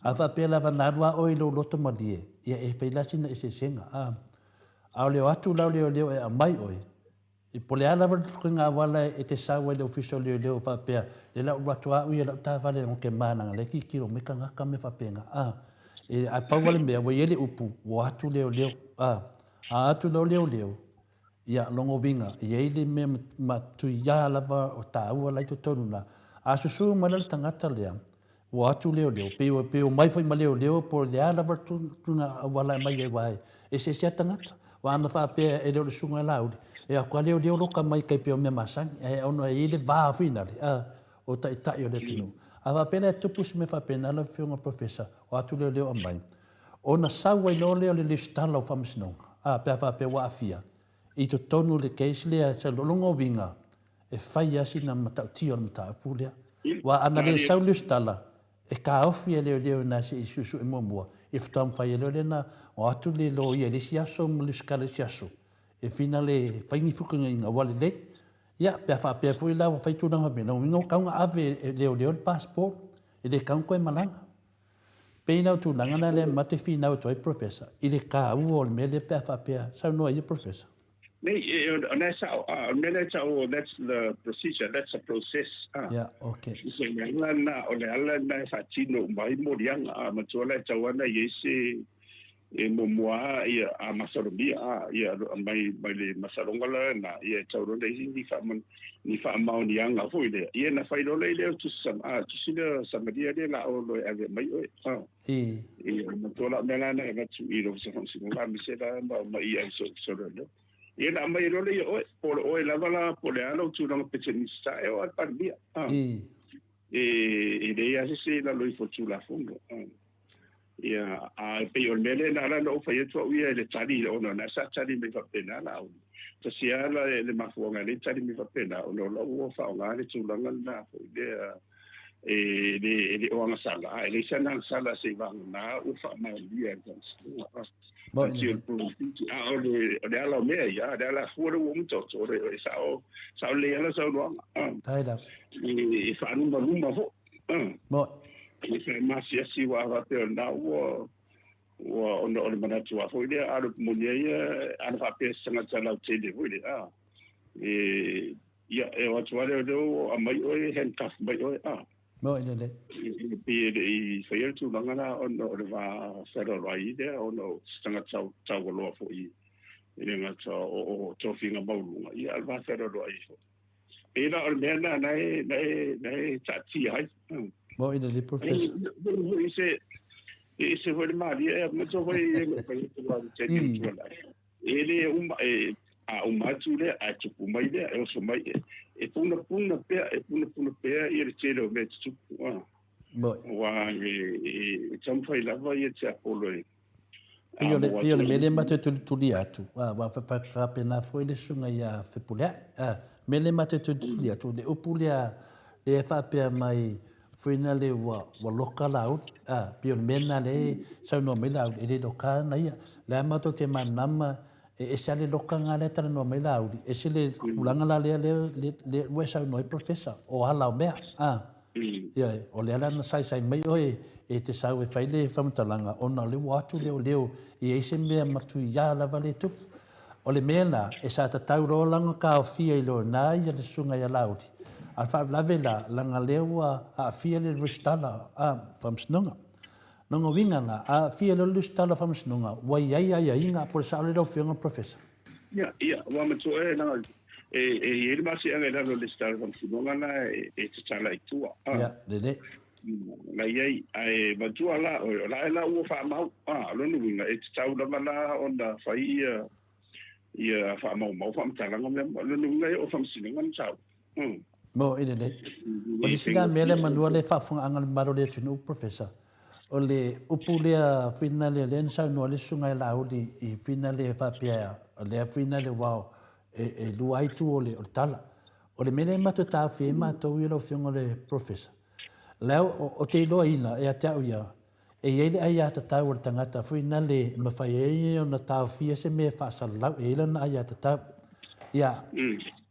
Speaker 2: A faapea lava na alu lava oe i lou loto malie, ia e fai la sina eseesega, a. A o le o atu la o leoleo e aumai oe, I po o le a lava le tukuga auala e te sau ai i le Ofisa o Leoleo faapea, lea la ua atu au ia lau taavale no ke mānanga lea kikilo mai kangaka mea faapena. A, e, ae pau lava le mea, ua i ai le upu, ua atu leoleo. A, a atu loa leoleo, ia, lona uiga, e i ai le mea matuia lava o taua la i totonu la. A susu mai la le tagata lea, Ua atu leoleo, pei o, pei omai foi ma leoleo po o le a lava le tulaga auala e aumai ai aua e eseese lava tagata. Aua ana faapea e le o le susuga ia Laauli, e o atu lava leoleo loka mai tai pei o mea masani, ae ona e i ai le va foi lale, a, o taitai o le atunuu. A faapea la e tupu se mea faapena lau Afioga Professor, o atu leoleo aumai, ona sau ai loa lea o le lesitala o Faamasinoga, a, pe a faapea ua aafia i totonu o le case lea, o lona uiga, e fai lava sina matautia o le mataupu lea. Aua ana le sau le usitala, e taofi e leoleo ina se i suesue muamua, ia faatoa mafai ai loa lea ona o atu le loia i le isi aso ma le usitala i le isi aso, e finale fai ni fetuunaiga ua lelei. Ia, pe a faapea foi la ua fai tulaga faapena, lona uiga ua tatau ona ave e leoleo le passport, e le tatau ona toe malaga. Pei la o tulaga la lea ma te finau atu ai Professor i le taua o le mea lea pe a faapea, saunoa ia Professor.
Speaker 4: Nei, e, o lena e sao, a, o le mea lea e tau o that's the procedure, that's the process, a.
Speaker 2: Yeah, okay.
Speaker 4: Se le ala lena, o le ala lena e faatino uma ai moliaga, a, matua la e tau ana i ai se, e muamua a, ia, a masalomia, a, ia, mai, mai le masaloga la lena, ia, e tau loa le isi ni faama, ni faamaoniaga foi lea, ia, na fai loa lea i lea o tusi sam, a, tusi lea Samaria lea la o loa e ave mai oe, a.
Speaker 2: I.
Speaker 4: Ia, matua la o mea la na e avatu i le Ofisa Faamasinoga, aemaise la ma, ma i ai so, so leo. Ia na aumai loa lea ia oe, po o le oe lava la, po o le a lou tulaga pe te Minisita, e oo lava i le Palemia. Ah.
Speaker 2: I.
Speaker 4: E, e leai lava se isi i lalo ifo o le Tulafono. Ah. Ia, a e pei o le mea lea na ala ona ou fai atu au ia i le tali, ona o lena sa tali mai faapena la au. Tasi lava la le mafuaaga e le tali mai faapena, ona o lau ua faaaoga le tulaga lena foi lea e le, e le o agasala, a e leai sana agasala seivagana ua faamaonia e le Faamasinoga. A o le, o le ala o mea ia, le ala fua le ua uma toto, o le, e sao, sao lelei lava lau saunoaga.
Speaker 2: Faafetai lava.
Speaker 4: E faalumaluma foi.
Speaker 2: Moi.
Speaker 4: E faamasiasi aua a faapea o lena ua, ua, ona o le manatu lava foi lea, a o le moni ai ia, ana faapea se tagata lautele foi lea, a, e, ia, e o atu lava leoleo aumai oe, handcuff mai oe, a.
Speaker 2: Moi lelei.
Speaker 4: E pei e le i faia le tulaga la ona o le va fetaloai lea ona o se tagata taualoa foi e le gata o tofiga maualuga, ia a o le va fetaloai foi. Pei la o le mea lena na e, na e, na e taatia ai.
Speaker 2: Moi lelei Professor.
Speaker 4: E se, e ese foi le malie, e matua foi e le fai atu lava i le taimi ua tuanai. E le uma, e, a uma atu lea, ae tupu mai lea, e oso mai, e, e punapuna pea, e punapuna pea ia le tele o mea e tutupu. A.
Speaker 2: Moi.
Speaker 4: Aua e, e, e taumafai lava ia tiapolo e,
Speaker 2: Pei o le, pei o le mea lea matou te tulituli atu, aua faapena foi le susuga ia Fepuleai. A, mea lea matou te tulituli atu, o le upu lea, lea e faapea mai foi na le ua, ua loka Laauli. A, pei o le mea lena lea e saunoa mai Laauli, e le loka ana ia. O lea matou te malamalama, e ese lava le loka lea e talanoa mai Laauli, ese le tulaga la lea, lea, lea ua e saunoa ai Professor, o ala o mea. A. Ioe, o lea la na saisai mai oe e te sau e fai le faamatalaga ona o lea ua atu leoleo i ai se mea matuia lava le tupu. O le mea la, e sa tatau loa la ona taofia i lona ia le susuga ia Laauli. A o le faalavelave la, leaga lea ua aafia le resitala a Faamasinoga. Lona uiga la, a aafia loa le resitala o Faamasinoga, ua i ai aiaiga, po o le sao lea lau Afioga Professor?
Speaker 4: Ia, ia, ua matua e leaga e e i ai le masiaga i lalo o le resitala o Faamasinoga la e tatala i tua.
Speaker 2: Ia, lelei.
Speaker 4: La i ai, ae matua la oe, o la e la ua faamau. A, o lona uiga, e tatau lava la ona fai ia ia faamaumau faamatalaga mea ma lona uiga e oo faamasinoga le mataupu.
Speaker 2: Mo i lelei. O le isi la mea lea manua le faafofogaaga a le mamalu o le atunuu, Professor, o le upu lea finale lea na saunoa ai le Susuga ia Laauli i finale faapea lea finale aua e lua ai itu o le tala. O le mea lea matou te taofi ai matou ia lau Afioga i le Professor, lea ou te iloaina ia te au ia, E i ai le aiatatau a le tagata foi nale e mafai ai ona taofia se mea e faasalalau, e i ai lana aiatatau. Ia,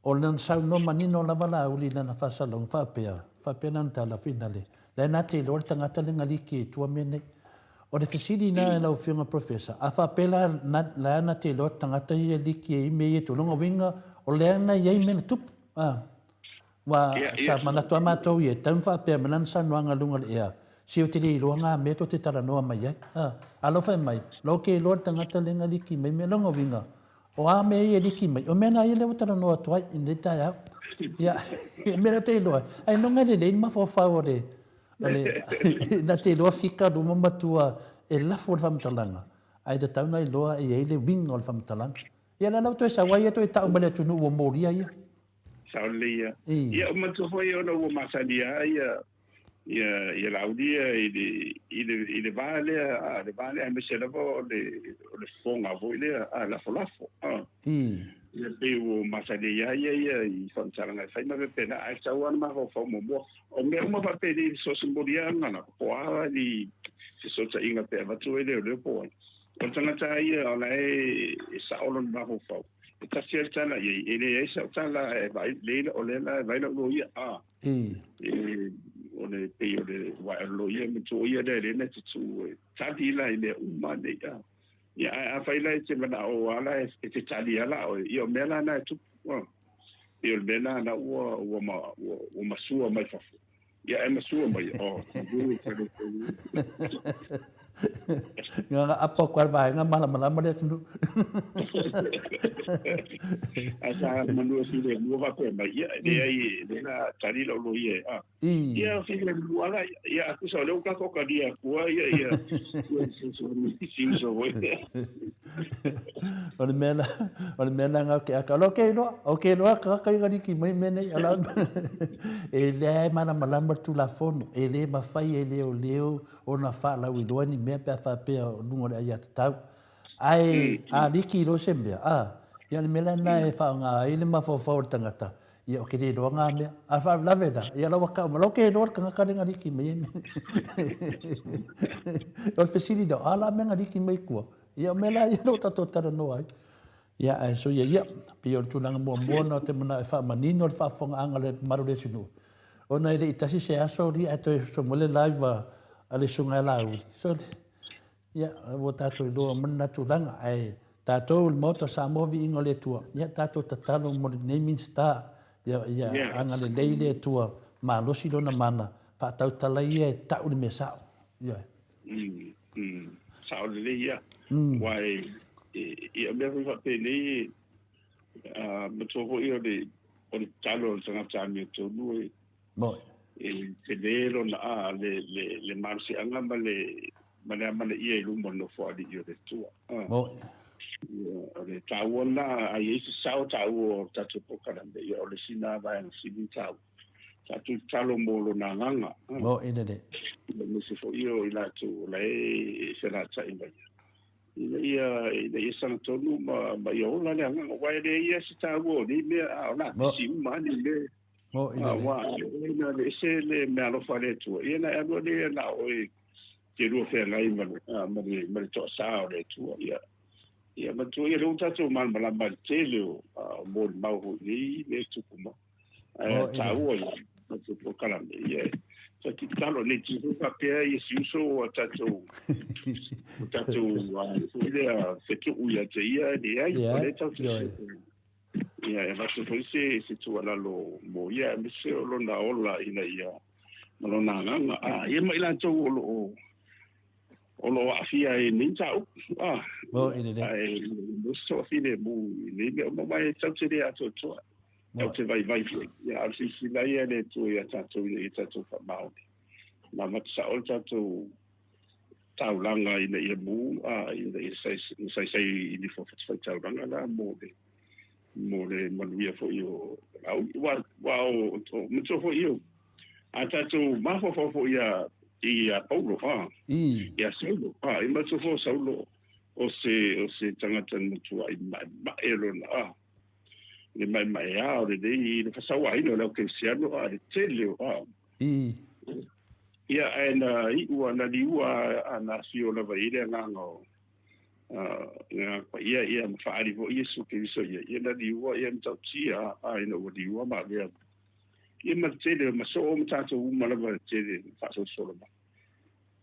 Speaker 2: o lana saunoa manino lava Laauli i lana faasalalauga faapea, faapea lana tala foi nale, la e na te iloa le tagata le galiki e tua mea nei. O le fesili la i lau Afioga Professor, a faapea la la e na te iloa le tagata ia e liki ai mea ia e tua, lona uiga o lea na i ai mea na tupu. A. Ua sa manatu lava matou ia, e tatau ona faapea mai lana saunoaga i luga o le ea, se ou te le iloa ngā mea tou te talanoa mai ai. A, alofa e mai, la ou ke iloa le tagata lea na liki mai mea. Lona uiga, o a mea ia e liki mai, o mea na ia lea ua talanoa atu ai i lenei taeao. Ia, mea lea ou te iloa ai, ailoga e lelei le mafaufau o le, o le, na te iloa fika luma matua e lafo le faamatalaga, ae tatau ona iloa e i ai le uiga o le faamatalaga. Ia, la la ua toe sau ai ia toe tau mai le atunuu ua molia ia.
Speaker 4: Sao lelei ia. Ia, manatua foi ona ua masani lava ia ia ia Laauli ia i le i le i le va lea, a, le va lea aemaise lava o le o le fofoga foi lea, a, lafolafo, a. Ia pei ua masani ai lava ia ia i faamatalaga e fai ma faapena, ae tatau lava ona mafaufau muamua. O mea uma faapenei i fesoasoani la, po o a ni fesootaiga pe avatu ai leoleo po o ai. O le tagata lava ia o la e sao lona mafaufau. E tasi lava le tala i ai, e leai sau tala e vaai lelei o lea la e vaai lau loia, a. E, o le pei o le, aua o le loia matua ia lea lea na te tu e tali la i mea uma nei, a. Ia, ae afai la e te manao lava la e te tali lava la oe, ia o mea la na e tupu, a. Pei o le mea lena ua, ua, ua, ua masua mai fafo. Ia e masua mai, oh,
Speaker 2: Nga nga apa ko al vaenga malamalama le atunuu.
Speaker 4: Ae sa manua filemu faapea mai, ia, leai, lea la tali lau loia e, a. Ia, filemu lava, ia, tusa o lea ua tatou talia atua, ia, ia, ia, si uso foi.
Speaker 2: O le mea la, o le mea la ngau ke aka. O ke iloa, o ke iloa ka ka i ki mai mea nei. Ala, e lea e malamalama le Tulafono, e le mafai e leoleo ona faalauiloa ni mea pe a faapea o luga o le aiatatau. Ae a liki loa se mea, a, ia o le mea la lena e faaaoga ai le mafaufau o le tagata, ia ou te le iloa ngā mea. A faalavelave la, ia la ua tau mai, la ou te iloa le tagata lea na liki mai ai mea. O le fesili lea, o a la mea na liki mai tua? Ia o mea la ia o tatou talanoa ai. Ia ae soia ia, pei o le tulaga muamua na o te manao e faamanino le faafofogaaga a le mamalu o le atunuu, ona e le i tasi se aso alii ae toe oso mai le live a le Susuga ia Laauli. So, ia, ua tatou iloa uma lena tulaga, ae tatou le Maota o Samoa viiga o le Atua, ia tatou tatalo mo lenei Minisita, ia, ia agalelei le Atua, malosi lona mana, faatautala ia e tau le mea sao. Ioe.
Speaker 4: Sao lelei ia. Aua e, ia o mea foi faapenei, matua foi o le, o le tatalo a le tagata amiotonu e,
Speaker 2: Moi.
Speaker 4: E tele lona a le, le, le malosiaga ma le, ma le amanaia i luma o le Nofoalii o le Atua.
Speaker 2: Moi.
Speaker 4: Ia, o le taua lena, a i ai se sao taua o le tatou polokalame, ia o le isi lena vaega sili ona taua. Tatou tatalo mo lona agaga.
Speaker 2: Moi lelei.
Speaker 4: Aemaise foi o i latou o la e felata'i mai ina ia ina ia sagatonu ma ma ia ola le agaga, aua e leai lava se taua o nei mea, a o le a pisi uma lava nei mea.
Speaker 2: Moi lelei.
Speaker 4: Aua ina le ese le meaalofa a le Atua, ia na e alu lea na o oe te lua feagai ma le ma le ma le toasa o le Atua. Ia ia matua ia lea ua tatou malamalama i le tele o molimau foi i nei mea e tupu mai. Ae taua ia tatou polokalame. Ia, sa tatalo nei ti foi faapea ia si uso o tatou o tatou foi lea fetuu ia te ia e leai, o lea tatou te. Ia, e avatu foi se, se tuualalo mo ia, aemaise o lona ola ina ia, ma lona agaga, a, ia ma i latou o lo o, o lo o aafia ai i lenei mataupu, a,
Speaker 2: Mo i lelei.
Speaker 4: ae mo se toafilemu i nei mea uma, ma e tatou te le atoatoa, tatou te vaivai foi, ia, a o le silasila ia a le Atua ia tatou ina ia tatou faamaoni, ma avatu sao le tatou taulaga ina ia mu, a, ina ia saisai i nifo fatafaitaulaga la mo le mo le manuia foi o Laauli. Ua, ua o, o matua foi ia, a tatou mafaufau foi ia, ia Paulo, a, ia Saulo, a, i matua foi o Saulo, o se, o se tagata na matuai maemae lona, a, le maemaeā o lenei, i le fasauaina o le au kerisiano, a, le tele o, a, Ia, ae na iu a, na liua a, na afio lava i ai le agaga o, le Agaga Paia, ia, ma faaali foi Iesu Keriso ia, ia na liua, ia matautia, a, ina ua liua ma avea, ia ma le tele, ma soo ma tatou uma lava le tele faasolosolo mai.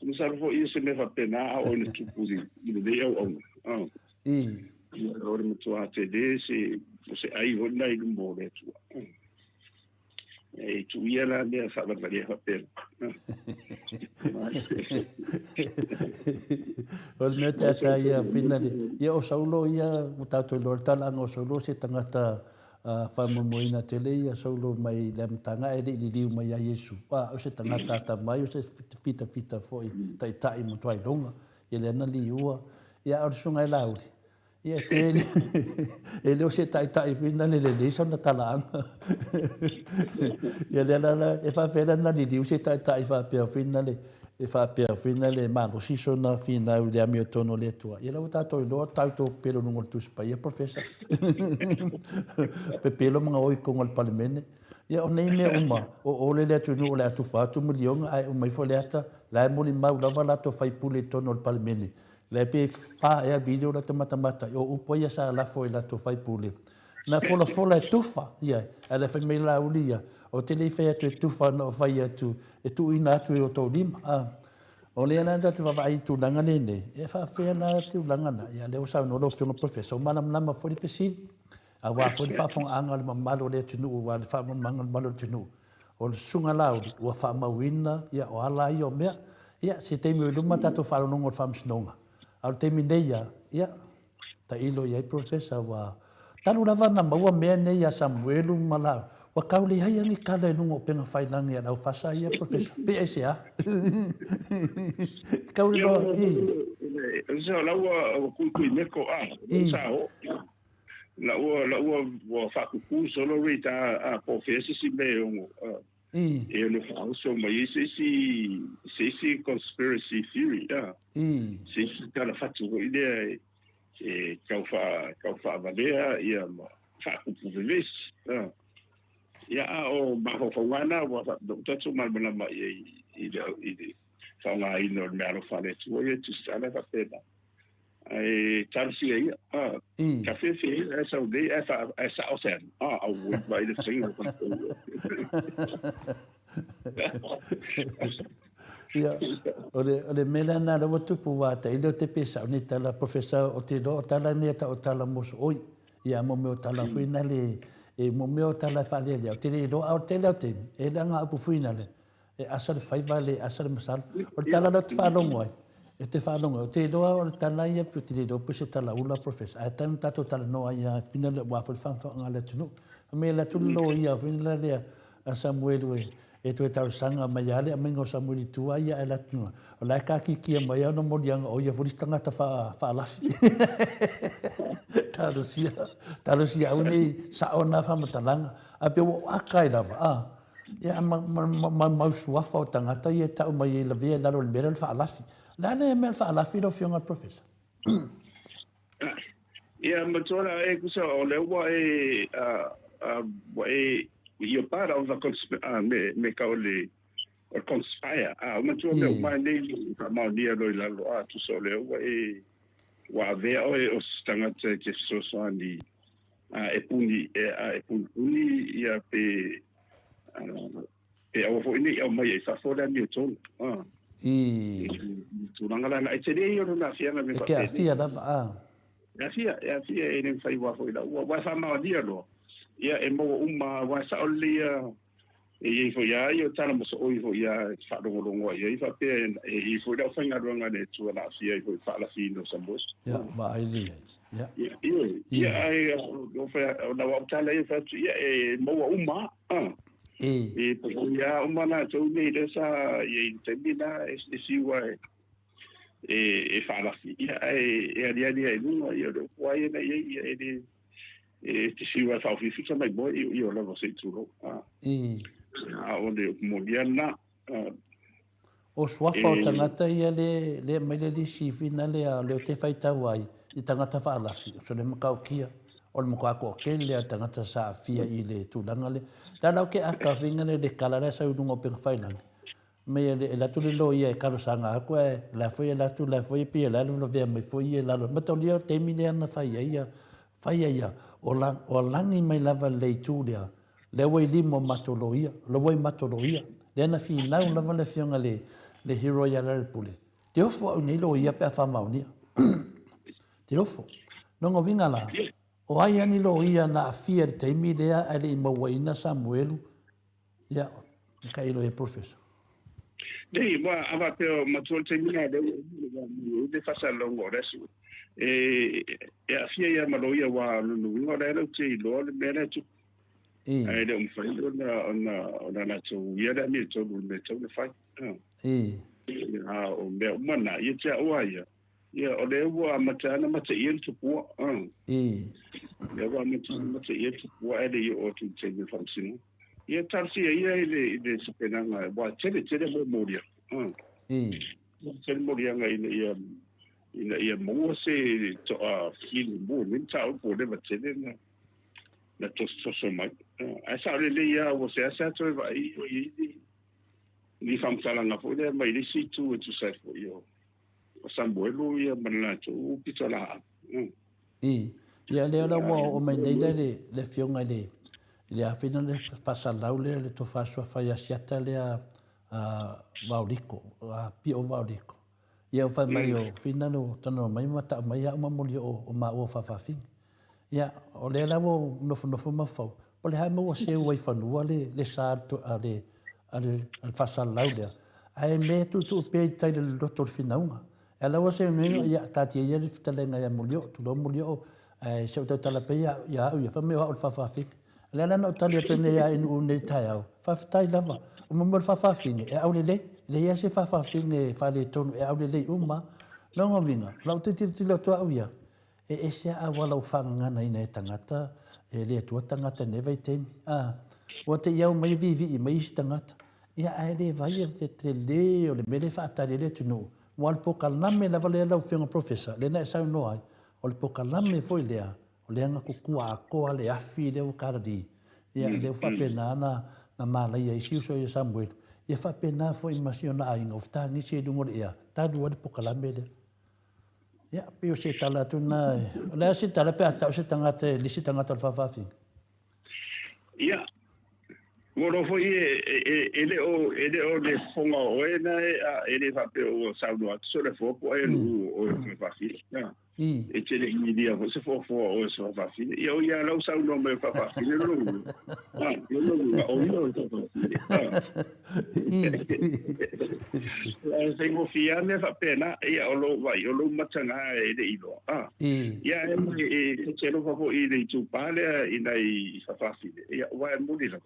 Speaker 4: Masalo foi ia se mea faapena a oo ina tupu i lenei auauna. Ia, o le matua tele se, o se ai foi lena i luma o le Atua. E tuu ia la mea faavalevalea faapea.
Speaker 2: O le mea te ata ia finale. Ia o Saulo ia, ua tatou iloa le talaaga o Saulo se tagata faamoemoeina tele ia Saulo mai le amataga ae le i liliu mai ia Iesu. A o se tagata atamai, o se fitafita foi taitai matua iloga. Ia lea na liua. Ia a o le susuga e Laauli, Ia e tele, e le o se taitai foi na le lelei sana talaaga. Ia lea la la, e faapea la na liliu se taitai faapea foi na le, e faapea foi na le malosi sona finau i le amiotonu o le Atua. Ia la ua tatou iloa tatou pepelo i luga o le Tusi Paia, Professor. Pepelo ma gaoi i totonu o le Palemene. Ia o nei mea uma, o ole le atunuu o le a tufa atu miliona ae uma ifo le ata, la e molimau lava latou faipule i totonu o le Palemene. Lea pe fa ea video la te matamata o upu ia sa lafo i latou faipule. Na folafola e tufa ia, ae le fai mai Laauli ia, ou te le i fai atu e tufa na ou fai atu e tuuina atu i o outou lima. A, o lea la tatou te vaavaai i tulaga lenei, e faafefea la tulaga na? Ia lea ua saunoa lau Afioga Professor, ua malamalama foi le fesili, aua foi le faafofogaaga a le mamalu o le atunuu, aua le faamalamalamaga o le mamalu o le atunuu. O le Susuga Laauli, ua faamauina, ia, o ala ia o mea. Ia, se taimi o i luma tatou faalogologo i le Faamasinoga. A o le taimi nei ia, ia, tailo i ai Professor, ua talu lava ona maua mea nei ia Samuelu ma Laauli, ua tau leai lava ni tala i luga o upega tafailagi a le aufasa ia Professor. Pe aisea? Tau le loa, i.
Speaker 4: Ia, o la ua kuikuimeko, a, sa oo. La ua la ua ua faakuku solo rate a a po o fea se isi mea e ono e ono faaoso mai ai se isi se isi conspiracy theory a se isi tala fatu foi lea e e tau faa tau faavalea ia ma faakupu vevesi a ia a o mafaufauga na ua faapea tatou malamalama i ai i le i le faaaogaina o le meaalofa a le Atua ia tusitala e faapena. Ae talosia ia, a, ka fefe ia, ae sau nei, ae, fa, ae sao se anu, a, auoi mai le faiga o tatou.
Speaker 2: Ia, o le, o le mea lena lea ua tupu aua tailo te pe sao nei tala Professor o te iloa o tala nei e tau o tala mosooi. Ia mo mea o tala foi nale, e mo mea o tala e faalealea, o te le iloa, a o le tele o taimi, e leaga a upu foi nale, E asa le faiva le asa le masalo. O le tala lea ou te faalogo ai, e te faalogo ai, ou te iloa o le tala ia ou te le iloa po o se tala ula Professor, ae tatau ona tatou talanoa ai lava whina le aua foi le faamafaamaga a le atunuu. Fai mai e alu atu le loia foi lea a Samuelu e e toe talosaga mai lava le aumaiga o Samuelu i tua ia ae alu atu o la e kakikia mai lava ona moliaga o ia foi le isi tagata faalafi. Talosia, talosia aua ne i sao na faamatalaga, ae pei ua ou aka ai lava, a. Ia, ma, ma, ma, ma mau suafa o tagata ia e tau mai ai lavea i lalo o le mea lea o le faalafi. O le a le mea o le faalafi lau Afioga i le Professor?
Speaker 4: Ia, matua la e kusa o lea ua e, ua e, you're part of the consp me, me ka o le, o le conspire. A, o matua mea uma nei faamaonia loa i lalo, a, tusa o lea ua e, ua avea oe o se tagata e te fesoasoani e puni, e punipuni ia pe, pe aua foi nei aumaia i fafo le amiotonu.
Speaker 2: I.
Speaker 4: Tulaga la na, e tele ia o lona aafiaga
Speaker 2: me faapena. E te aafia lava, a.
Speaker 4: E aafia, e aafia e le mafai aua foi lau, aua e faamaonia loa. Ia, e maua uma lava, aua e sao lelei lava, e i ai foi lava ia o tala mosooi foi lava e faalogologo ai ai faapea e i ai foi le aufaigaluega a le Atua na aafia ai foi i le faalafiina o Samoa.
Speaker 2: Ia, vaai lelei ai. Ia.
Speaker 4: Ia, ioe. Ia, ae o lau au tala ia e fai atu, ia, e maua uma lava.
Speaker 2: E.
Speaker 4: E pei lava uma latou nei lea sa i ai i le taimi lena e fiu lava e faalafi, ia, ae e aliali lava i luga, ia, o le upu lava ia na i ai, ia, e le, e te fiu lava e faaofiofi tama i moe, ioio lava se i tulou. A o le upu moni lava lena.
Speaker 2: O suafa o tagata ia le le aumai le lisi finale a lea ou te faitau ai i tagata faalafi, o le matautia, o le matua toatele lea o tagata sa aafia i le tulaga lea. Le ala o ke aka finga le le kala lea sau i luga o upega failagi, mei e alu atu le loia e talosaga atu ae la foi e alu atu la foi e pei o la e lavelavea mai foi ia i lalo. Mataulia o le taimi lea na fai ai ia, fai ai ia, o lagi mai lava le itu lea Lea ua i lima o matou loia, la ua i matou loia. Lea na finau lava le afioga i le hero ia Lealailepule, te ofo au i nei loia pe a faamaonia. Te ofo. Lona uiga la, o ai a ni loia na aafia i le taimi lea ae le i mauaina Samuelu? Ia, e kai loia Professor.
Speaker 4: Nei, ua a faapea o matua le taimi lena lea ua i ai le faasalalauga o le aso. E aafia ia ma loia aua o lona uiga o la e lau te iloa le mea la e tupu. Ae le o mafai ona latou uia le amiotonu i le mea e tatau ona fai. A o mea uma na, ia te au lava ia, ia o lea ua amata ona mateia le tupua. Lea ua amata ona mateia le tupua ae le i oo atu i le taimi o le faamasinoga. Ia talosia ia i le tapenaga, aua e tele tele moliaga. Tele moliaga ina ia maua se toafilemu o lenei mataupu ua leva tele na na tosotoso mai. Ae sao lelei lava ua seasea toe vaai o i ai ni faamatalaga foi lea mai le isi itu e tusa ai foi o Samuelu ia ma le latou pitolaau.
Speaker 2: I, ia lea la ua oo mai nei le le afioga i le i le afina le faasalau lea le tofa suafa ia Asiata lea a Vaoliko, a Pio Vaoliko. Ia ua fai mai o Fina no talanoa mai ma tau mai au ma moli o maua faafafine. Ia, o lea la ua ou nofonofo ma fau, po o le a mea ua seu ai i fanua le, le sa a le, a le, a le faasalalau lea, ae mea e tuutuu pea i tai i le loloto o le finauga. E ala ua seu nei, ia, taatia ia le fetalaiga ia Molioo, tulou Molioo, ae se i ou tautala pea ia, ia au ia, fai mai o au o le faafafine. O lea la na ou tali atu ai nei ia Inu'u nei i le taeao, faafetai lava, o mea o le faafafine, e aulelei, e leai lava se faafafine e faaletonu, e aulelei uma lava. Lona uiga, o lau tilotilo atu au ia, E ese a auala ua faagaganaina e tagata, e le Atua tagata i lenei vaitaimi. A, ua te i au mai e viivii mai isi tagata. Ia, ae le vaia le tele o le mea lea e faatali ai le atunuu. Aua o le polokalame lava lea lau Afioga Professor, lea na e saunoa ai, o le polokalame foi lea, o lea na tutua atoa le afi lea ua kalali. Ia, lea ua faapena ona na malaia ai si uso ia Samuelu. Ia faapena foi ma si ona aiga ua fetagisi ai i luga o le ea, talu ai le polokalame lea. Ia, pei o se tala atu lena. O le a se tala pe a tau se tagata e le isi tagata o le faafaafina?
Speaker 4: Ia, ua iloa foi e le o e le o le fofoga o oe na e le faapea ua saunoa atu se fofoa po o ai e lu'u o oe o le faafaafina. E te le i milia foi se foafoa o oe o se faafaafine. Ia o ia la ua saunoa mai o faafaafine lona uiga. Lona uiga o ia o le faafaafine. E faigofie lava mea faapena. Ia o lou vaai, o lou mataga e le i iloa. Ia e ta te alofa foi i le itupa lea i nai faafaafine. Ia aua e moni lava.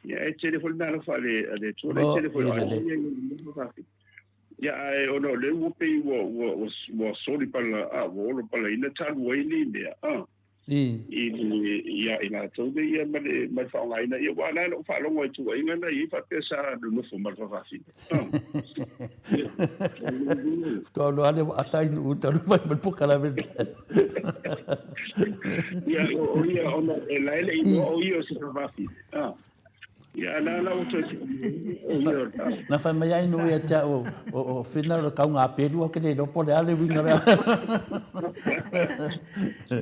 Speaker 4: Ia e tele foi le meaalofa a le Atua, e tele foi o aiga ia i faafaafine. Ia, ae ona o lea ua pei ua, ua, ua, ua soli pala, a, ua olo palaina talu ai nei mea, a, i le, ia i latou nei ia ma le, ma le faaaogaina. Ia, aua o la e lou faalogo i tuuaiga na i ai faapea sa nonofo ma le fafafine. A. Ia.
Speaker 2: Faatoa loa lea ua ata ai nuu talu mai ma le puka lave.
Speaker 4: Ia, o ia, ona e la e le i iloa o ia o se fafafine. A. Ia, la la ua toe
Speaker 2: Na whai mai ai nui e te au o Whina o le kaunga a Peru o ke le iloa po o le a le uiga lea.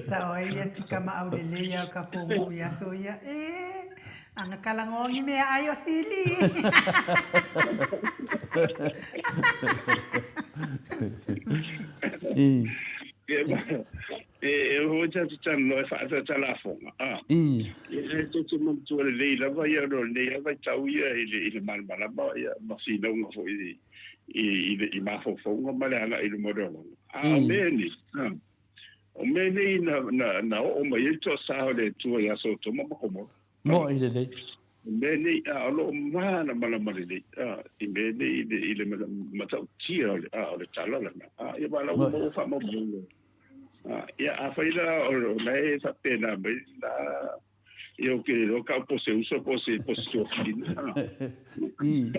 Speaker 1: Sao ai ia si kama au lelei ia o ka kōngū i aso ia, e, anga kalangongi mea ai o sili.
Speaker 4: E hoi tātou talanoa e whaatata lafonga. Ah. E tou te manatua lelei lava ia ona o lenei lava vaitau ia i le i le malamalama ia ma finauga foi i i i i mafaufauga ma le agai i luma o le olaga. A o mea nei, o mea nei na na na oo mai ai le toasa o le Atua ia Sotoma ma Komora.
Speaker 2: Moʻi lelei.
Speaker 4: O mea nei, a o lo o malamalama lelei a i mea nei i le i le matautia o le a o le tala lena. A ia aua o la ua maua faamaumauga. A ia afai la o la e faapena mai la ia ou te le iloa kau po o se uso po o se po o se tuafafine.
Speaker 2: I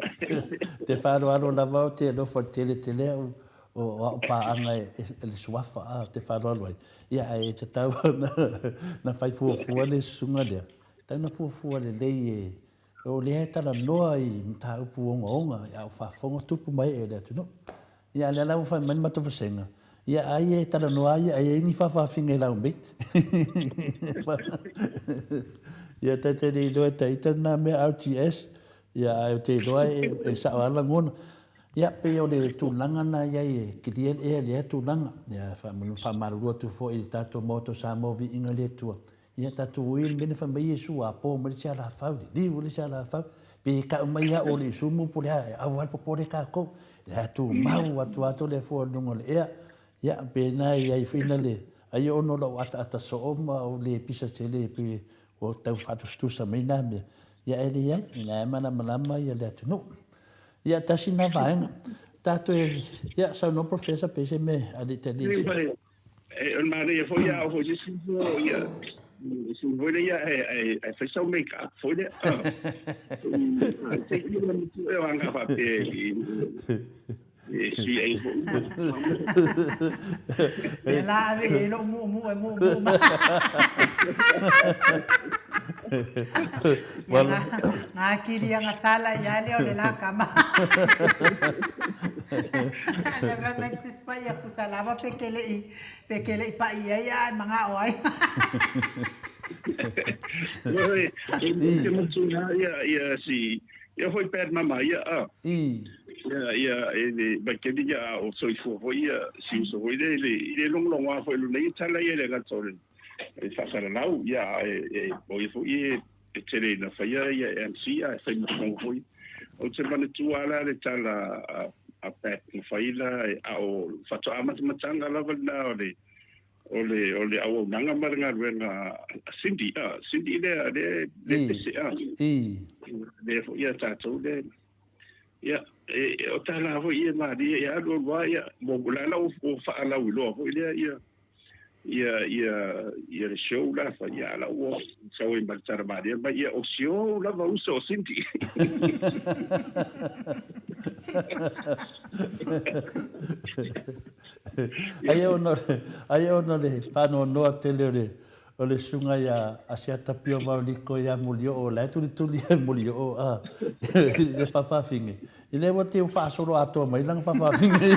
Speaker 2: te faaaloalo lava ou te alofa i le tele tele au o au paaga e le suafa a ou te faaaloalo ai. Ia ae tatau ona fai fuafua le susuga lea. Tatau ona fuafua lelei e o lea e talanoa i mataupu ogaoga a o faafofoga tupu ma ee o le atunuu. Ia a o lea la ua fai mai le matou vasega, ia ai e talanoa ai ai ai ni faafaafina i lau mate. Ia ta te le iloa e ta ita lena mea RTS, ia ae ou te iloa e sao lava lagona. Ia pei o le tulaga lena i ai e clear ea lea tulaga. Ia faamalulu atu foi i le tatou Maota o Samoa Viiga i le Atua. Ia tatou ui i le mea na fai mai Iesu a po mai le isi alafau, liliu le isi alafau, pe tau mai ia o le Iesu mo po o le a, e au lava le popole tatou. Le a tumau atu lava le fua i luga o le ea. Ia, pe na i ai foi na le, ai ono lou ataata soo ma ou le pisa tele pe ua tau faatusatusa mai na mea. Ia e leai, ina e malamalama ia le atunuu. Ia, tasi na vaega. Tatou e, ia, saunoa Professor pe se mea a le tali.
Speaker 4: E, o le manaia foi a oo foi se isi o ia isi foi lea ia e e fai sau make up foi lea. Se i le mutu e anga faapea i e si ai foi.
Speaker 1: Ia la ave i ai lou muumuu e muumuu ma. Ia nga, nga kili anga sala ia lea o le la kama. Le fai mai tis pa ia kusa lava pe ke le i pe ke le i paʻi i ai a e manga'o ai.
Speaker 4: Oi, e te motu nga ia ia si ia foi pad mama ia a. Ia ia e le mai ke ia o soifua foi ia si uso foi le le le longolongo a foi luna ia tala ia le gata o le e faasalalau ia e e o ia foi e e tele ina faia ia MC a e fai ma fofoga foi. Ou te manatua la le tala a a Pat na fai la a o faatoa matamataga lava lena o le o le o le auaunaga ma le galuega a Cindy a Cindy lea le le pese a lea foi ia tatou le ia e, o tala foi ia malie ia alu alu lava ia mo la la ua faalauiloa foi lea ia ia ia ia le show la fai ia la ua sau ai ma le tala malie mai ia o si ou lava uso o Cindy.
Speaker 2: Ai ona ai ona le faanoanoa tele o le o le susuga ia Asiata Pio Vaoliko ia Molioo la e tulituli ai Molioo a le faafafine i lea ua teu faasolo atoa mai lana faafafine.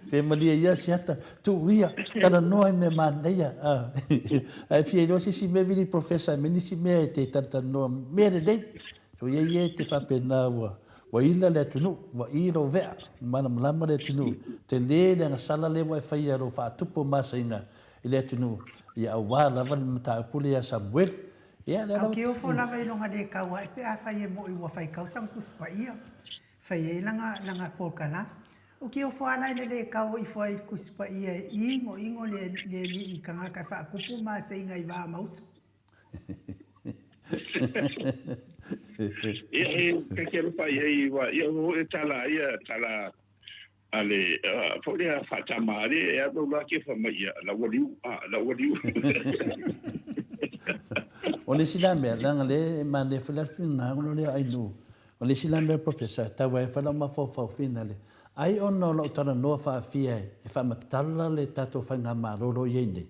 Speaker 2: Se malie ia Asiata tuu ia talanoa i mea manaia a ae fia iloa se isi mea vili professor me nisi mea e te talatalanoa mea lelei. So ia ia e te faapena ua Ua ila le atunuu, ua i lou vea, malamalama le atunuu, tele le agasala lea ua e faia lou faatupu masaina i le atunuu, ia aua lava le mataupu lea ia Samueli. Ia, lea
Speaker 1: lava. Au kiofo lava i loga le kau ae pe afai e moi ua fai kau sang tusi paia, fai ai langa langa polokala. O kiofo ala i le le kau o ifo ai i le tusi paia e ingo ingo le le alii i kangaka e faakupu maseiga i va ma uso.
Speaker 4: Ia e ka ke alofa i ai wa ia o e tala ia tala a le foi lea faatama ale e alu la ke fa mai ia la ua liu a la ua liu.
Speaker 2: O le isi la mea, leaga lea e manaia foi la le finagalo lea o Ainuu. O le isi la mea Professor, e tau ai foi lau mafaufau finale, ai ona o lau talanoa faafia e faamatala le tatou faigamalo o lo o i ai nei,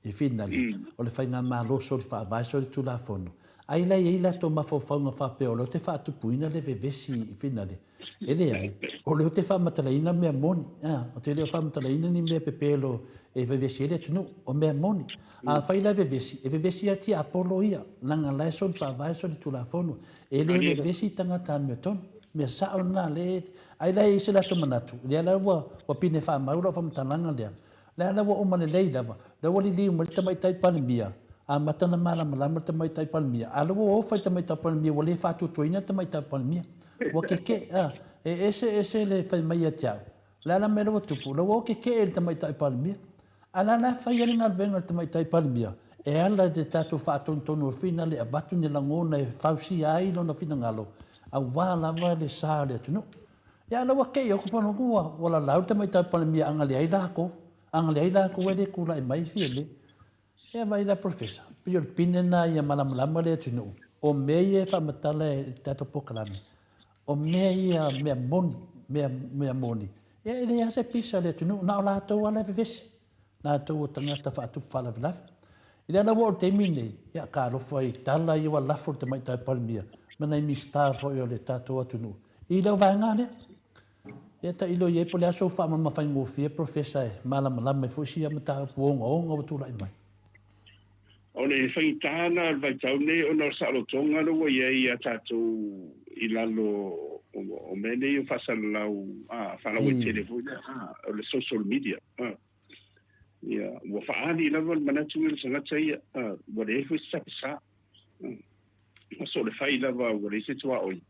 Speaker 2: I finale, o le faigamalo soli faavae soli tulafono. Ai la e i ai latou mafaufauga faapea o lea ou te faatupuina le vevesi i finale. E leai, o lea ou te faamatalaina mea moni. A, ou te le o faamatalaina ni mea pepelo e vevesi ai le atunuu. O mea moni. Afai la e vevesi, e vevesi ia tiapolo ia, leaga la e soli faavae soli tulafono. E le vevesi tagata amiotonu. Mea sao lena, le, ai la e i ai se latou manatu, lea la ua, ua pine faamau lau faamatalaga lea, Lea la ua uma lelei lava, lea ua liliu mai le Tamaitai Palemia. Amata ona malamalama le Tamaitai Palemia, a o lea ua ofa i le Tamaitai Palemia ua le faatuatuaina le Tamaitai Palemia. Ua kekeʻe, a, e ese ese le fai mai ia te au. O le a la mea lea ua tupu? O lea ua o kekeʻe i le Tamaitai Palemia. A o le a la e fai ai le galuega a le Tamaitai Palemia? E ala i le tatou faatonutonu o le finale e avatu ni lagona e fausia ai lona finagalo aua lava le sa o le atunuu. Ia a o lea ua keʻi atu fanoga ua lalau le Tamaitai Palemia a na leai lakou, a na leai lakou e le tulai mai Fiame. Ia vaai la Professor, pei o le pine lena ia malamalama le atunuu, o mea ia e faamatala e le tatou polokalame, o mea ia mea moni, mea, mea moni, ia e leai lava se pisa a le atunuu, na o latou lava la e vevesi, latou o tagata faatupu faalavelave. I le ala ua oo i le taimi lenei, ia talofa i tala ia ua lafo i le Tamaitai Palemia ma nai Minisita foi o le tatou atunuu i lau vaega lea. Ia tailo i ai po o le a sou faamama faigofie Professor e malamalama ai foi sia mataupu ogaoga ua tulai mai.
Speaker 4: O le faigata lena o le vaitau nei ona o le saolotoga lea ua i ai ia tatou i lalo o mea nei o faasalalau faalauaitele foi lea, o le social media. Ia, ua faaali lava le manatu ia o le tagata ia, ua leai foi se tapisa. Ma so o le fai lava ua leai se tuaoi,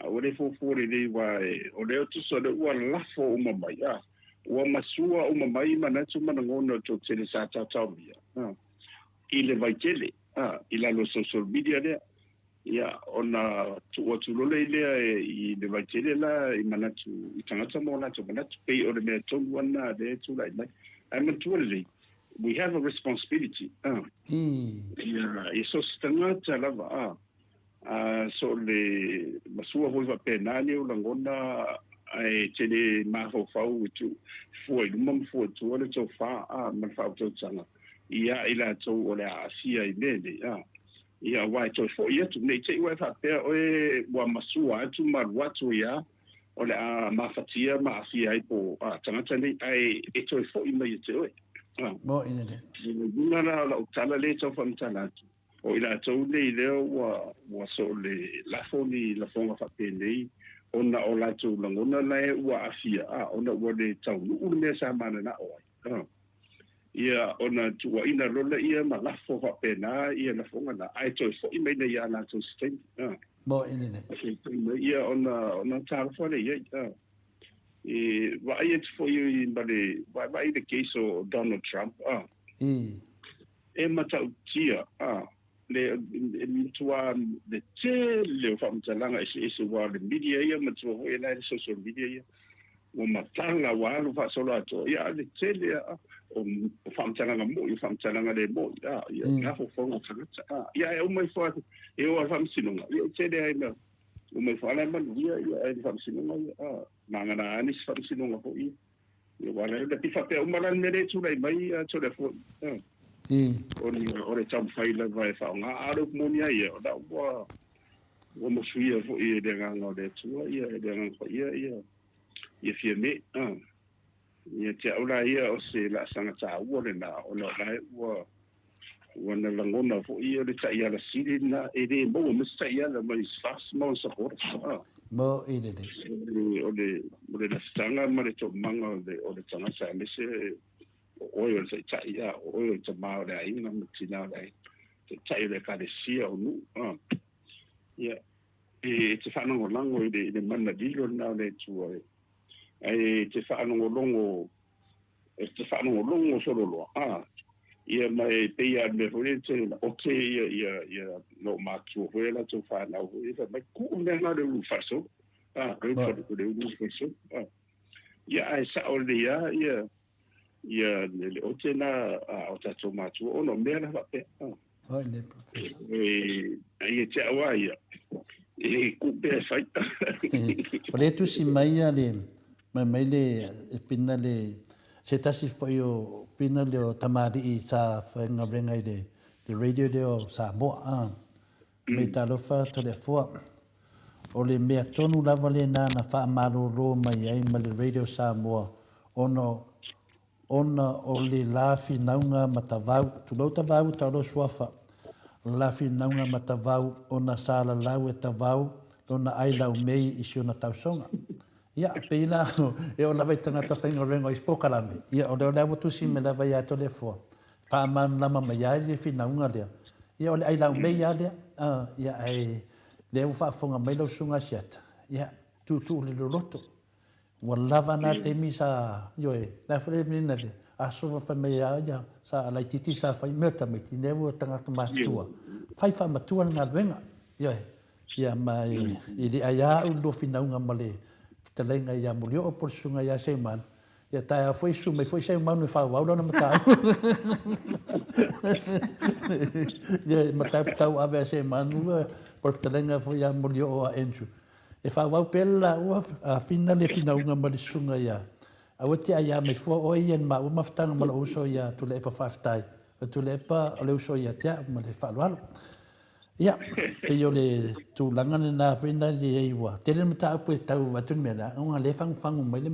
Speaker 4: a ua le fuafua lelei aua o lea tusa o lea ua lafo uma mai, a, ua masua uma mai manatu ma lagona o le toatele sa taotaomia, a, i le vaitele, a, i lalo o social media lea. Ia, ona tuu atu loa lea i le vaitele la i manatu i tagata ma o latou manatu, pei o le mea tonu lava lena lea e tulai mai. Ae manatua lelei, we have a responsibility, a, ia, i so o se tagata lava, a, a, so o le masua foi faapena ni ou lagona ae tele mafaufau i tu, fua i luma ma fua i tua le tofa, a, ma le faautautaga ia i latou o le a aafia i mea nei, a. Ia, aua e toe foi atu, ne i te i ua e faapea oe ua masua atu ma alu atu ia, o le a mafatia ma aafia ai po o tagata nei, ae e toe foi mai ia te oe.
Speaker 2: Moʻi lelei.
Speaker 4: O le uiga la o lau tala lea e tau faamatala atu, o i latou nei lea ua ua soo le lafo ni lafoga faapenei ona o latou lagona la e ua aafia, a, ona ua le taunuu le mea sa mananao ai. Ia, ona tuuaina loa lea ma lafo faapena ia lafoga na, ae toe foi mai nei ia latou i se taimi. A.
Speaker 2: Moʻi lelei.
Speaker 4: Toe foi mai ia ona, ona talofa lea i ai. A. E vaai atu foi ma le vaavaai i le case o Donald Trump, a. E matautia, a, le, e matua le tele o faamatalaga eseese aua o le media ia, matua foi e la le social media ia. Ua matala, ua alu faasolo atoa, ia a le tele a o faamatalaga moʻi, o faamatalaga le moʻi, a, ia, mm. mafaufauga o tagata, a, ia, e uma ifo e o a le faamasinoga, ia, e tele ai na, uma ifo ala e manuia, ia, ai le faamasinoga, ia, a, magana a nisi faamasinoga foi, ia, ia, ua ala, e faapea uma la le mea lea e tulai mai, ia, tole foi, a, o le, o le taumafai lava e faaaoga, a o le upu moni a ia, o la ua, Ua mosuia foi e le Agaga o le Atua ia, e le Agaga Paia ia, ia Fiame, a. Ia te au la ia o se laasaga taua lena, ona o la e ua, ua na lagona foi ia le taiala sili lena, e le maua mai se taiala mai SFAS ma ona supporters, a.
Speaker 2: Mo i lelei.
Speaker 4: O le, o le lafitaga ma le toomaga o le, o le tagata aemaise o oe o le taitai, a, o oe o le tama o le aiga ma le tina o le aiga, taitai o le ekalesia, o nuu, a. Ia, e te faalagolago i le, i le mana lilo lena o le Atua, e, ae e te faalogologo, e te faalogologo solo loa, a, ia ma e pei lava o le mea foi lea e te ote ia, ia, ia lou matua foi ia latou fanau foi, fai mai, kuu mea na o le ulu faasolo, a, le ulu, le ulu faasolo, a. Ia, ae sao lelei lava ia, ia le ote lena a o tatou matua, ona o mea la faapea, a.
Speaker 2: Oi le professor.
Speaker 4: E, ia te au a ia, e ku pea e fai.
Speaker 2: O le tusi mai ia le, mai mai le whina le, se tasi foi o whina le o tamalii sa whaingawenga i le, le radio lea o Samoa. A. Mei talofa Toleafoa. O le mea tonu lava lena na faamalolo mai ai ma le Radio Samoa ona Ona o le la finauga matavau, tulou tavau taolo suafa, o le la finauga matavau ona sa lalau e tavau lona ai laumei i si ona tausoga. Ia, pei la e oo lava i tagata faigaluega o isi polokalame, ia o lea o le a ua tusi mai lava ia Toleafoa, faamalamalama mai ai le finauga lea. Ia, o le ailaumei lava lea, ia, ae lea ua faafofoga mai lau Susuga Asiata, ia, tuutuu le loloto. Ua lava na taimi sa, ioe, le a foi le mea na le aso fai mai a ia, sa laitiiti sa fai mea tamaiti, lea ua tagata matutua, fai faamatua le galuega, ioe. Ia ma e le ai a au le lua finauga ma le fetalaiga ia Molioo po o le susuga ia Seumanu, ia taeao foi susu mai foi Seumanu e faaauau lana mataupu. Ia mataupu tauave a Seumanu po o le fetalaiga foi ia Molioo a Andrew. E faaauau pea le laua a fina le finauga ma le susuga ia Aua e te aiā mai fua oe ia i le maua mafutaga ma lou uso ia Tuilaepa Faafetai. O Tuilaepa o le uso ia te au ma le faaaloalo. Ia, pei o le tulaga lena foi na i ai ua tele mataupu e tau avatu le mea lea, ona lea e fagufagu mai le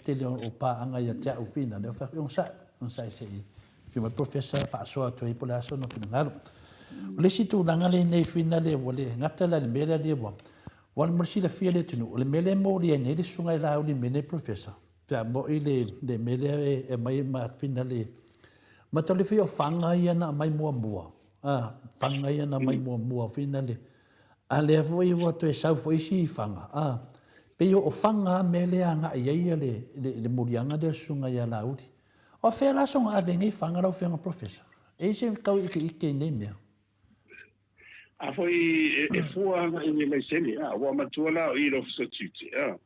Speaker 2: tele o paaga ia te au fina lea, fai atu, onosai, onosai se i afio mai le Professor faasoa atu ai po o le a sona finagalo. O le isi tulaga lenei fina lea ua le gata la i le mea lea lea ua ua mo le silafia e le atunuu, o le mea lea e molia ai nei le susuga i Laauli i le mea nei Professor, pe a moi le mea lea e aumai ma fina le mataulifi o faga ia na aumai muamua, a, faga ia na aumai muamua fina le, a lea foi ua toe sau foi isi faga, a, pei o faga a mea lea agai i ai le moliaga lea o le susuga ia Laauli. O fea la soona ave nei faga lau Afioga Professor? E i ai se tau ikeike i nei mea?
Speaker 4: A foi e fua agai i le laisene, a, ua matua la o i le Ofisa o Tiute, a.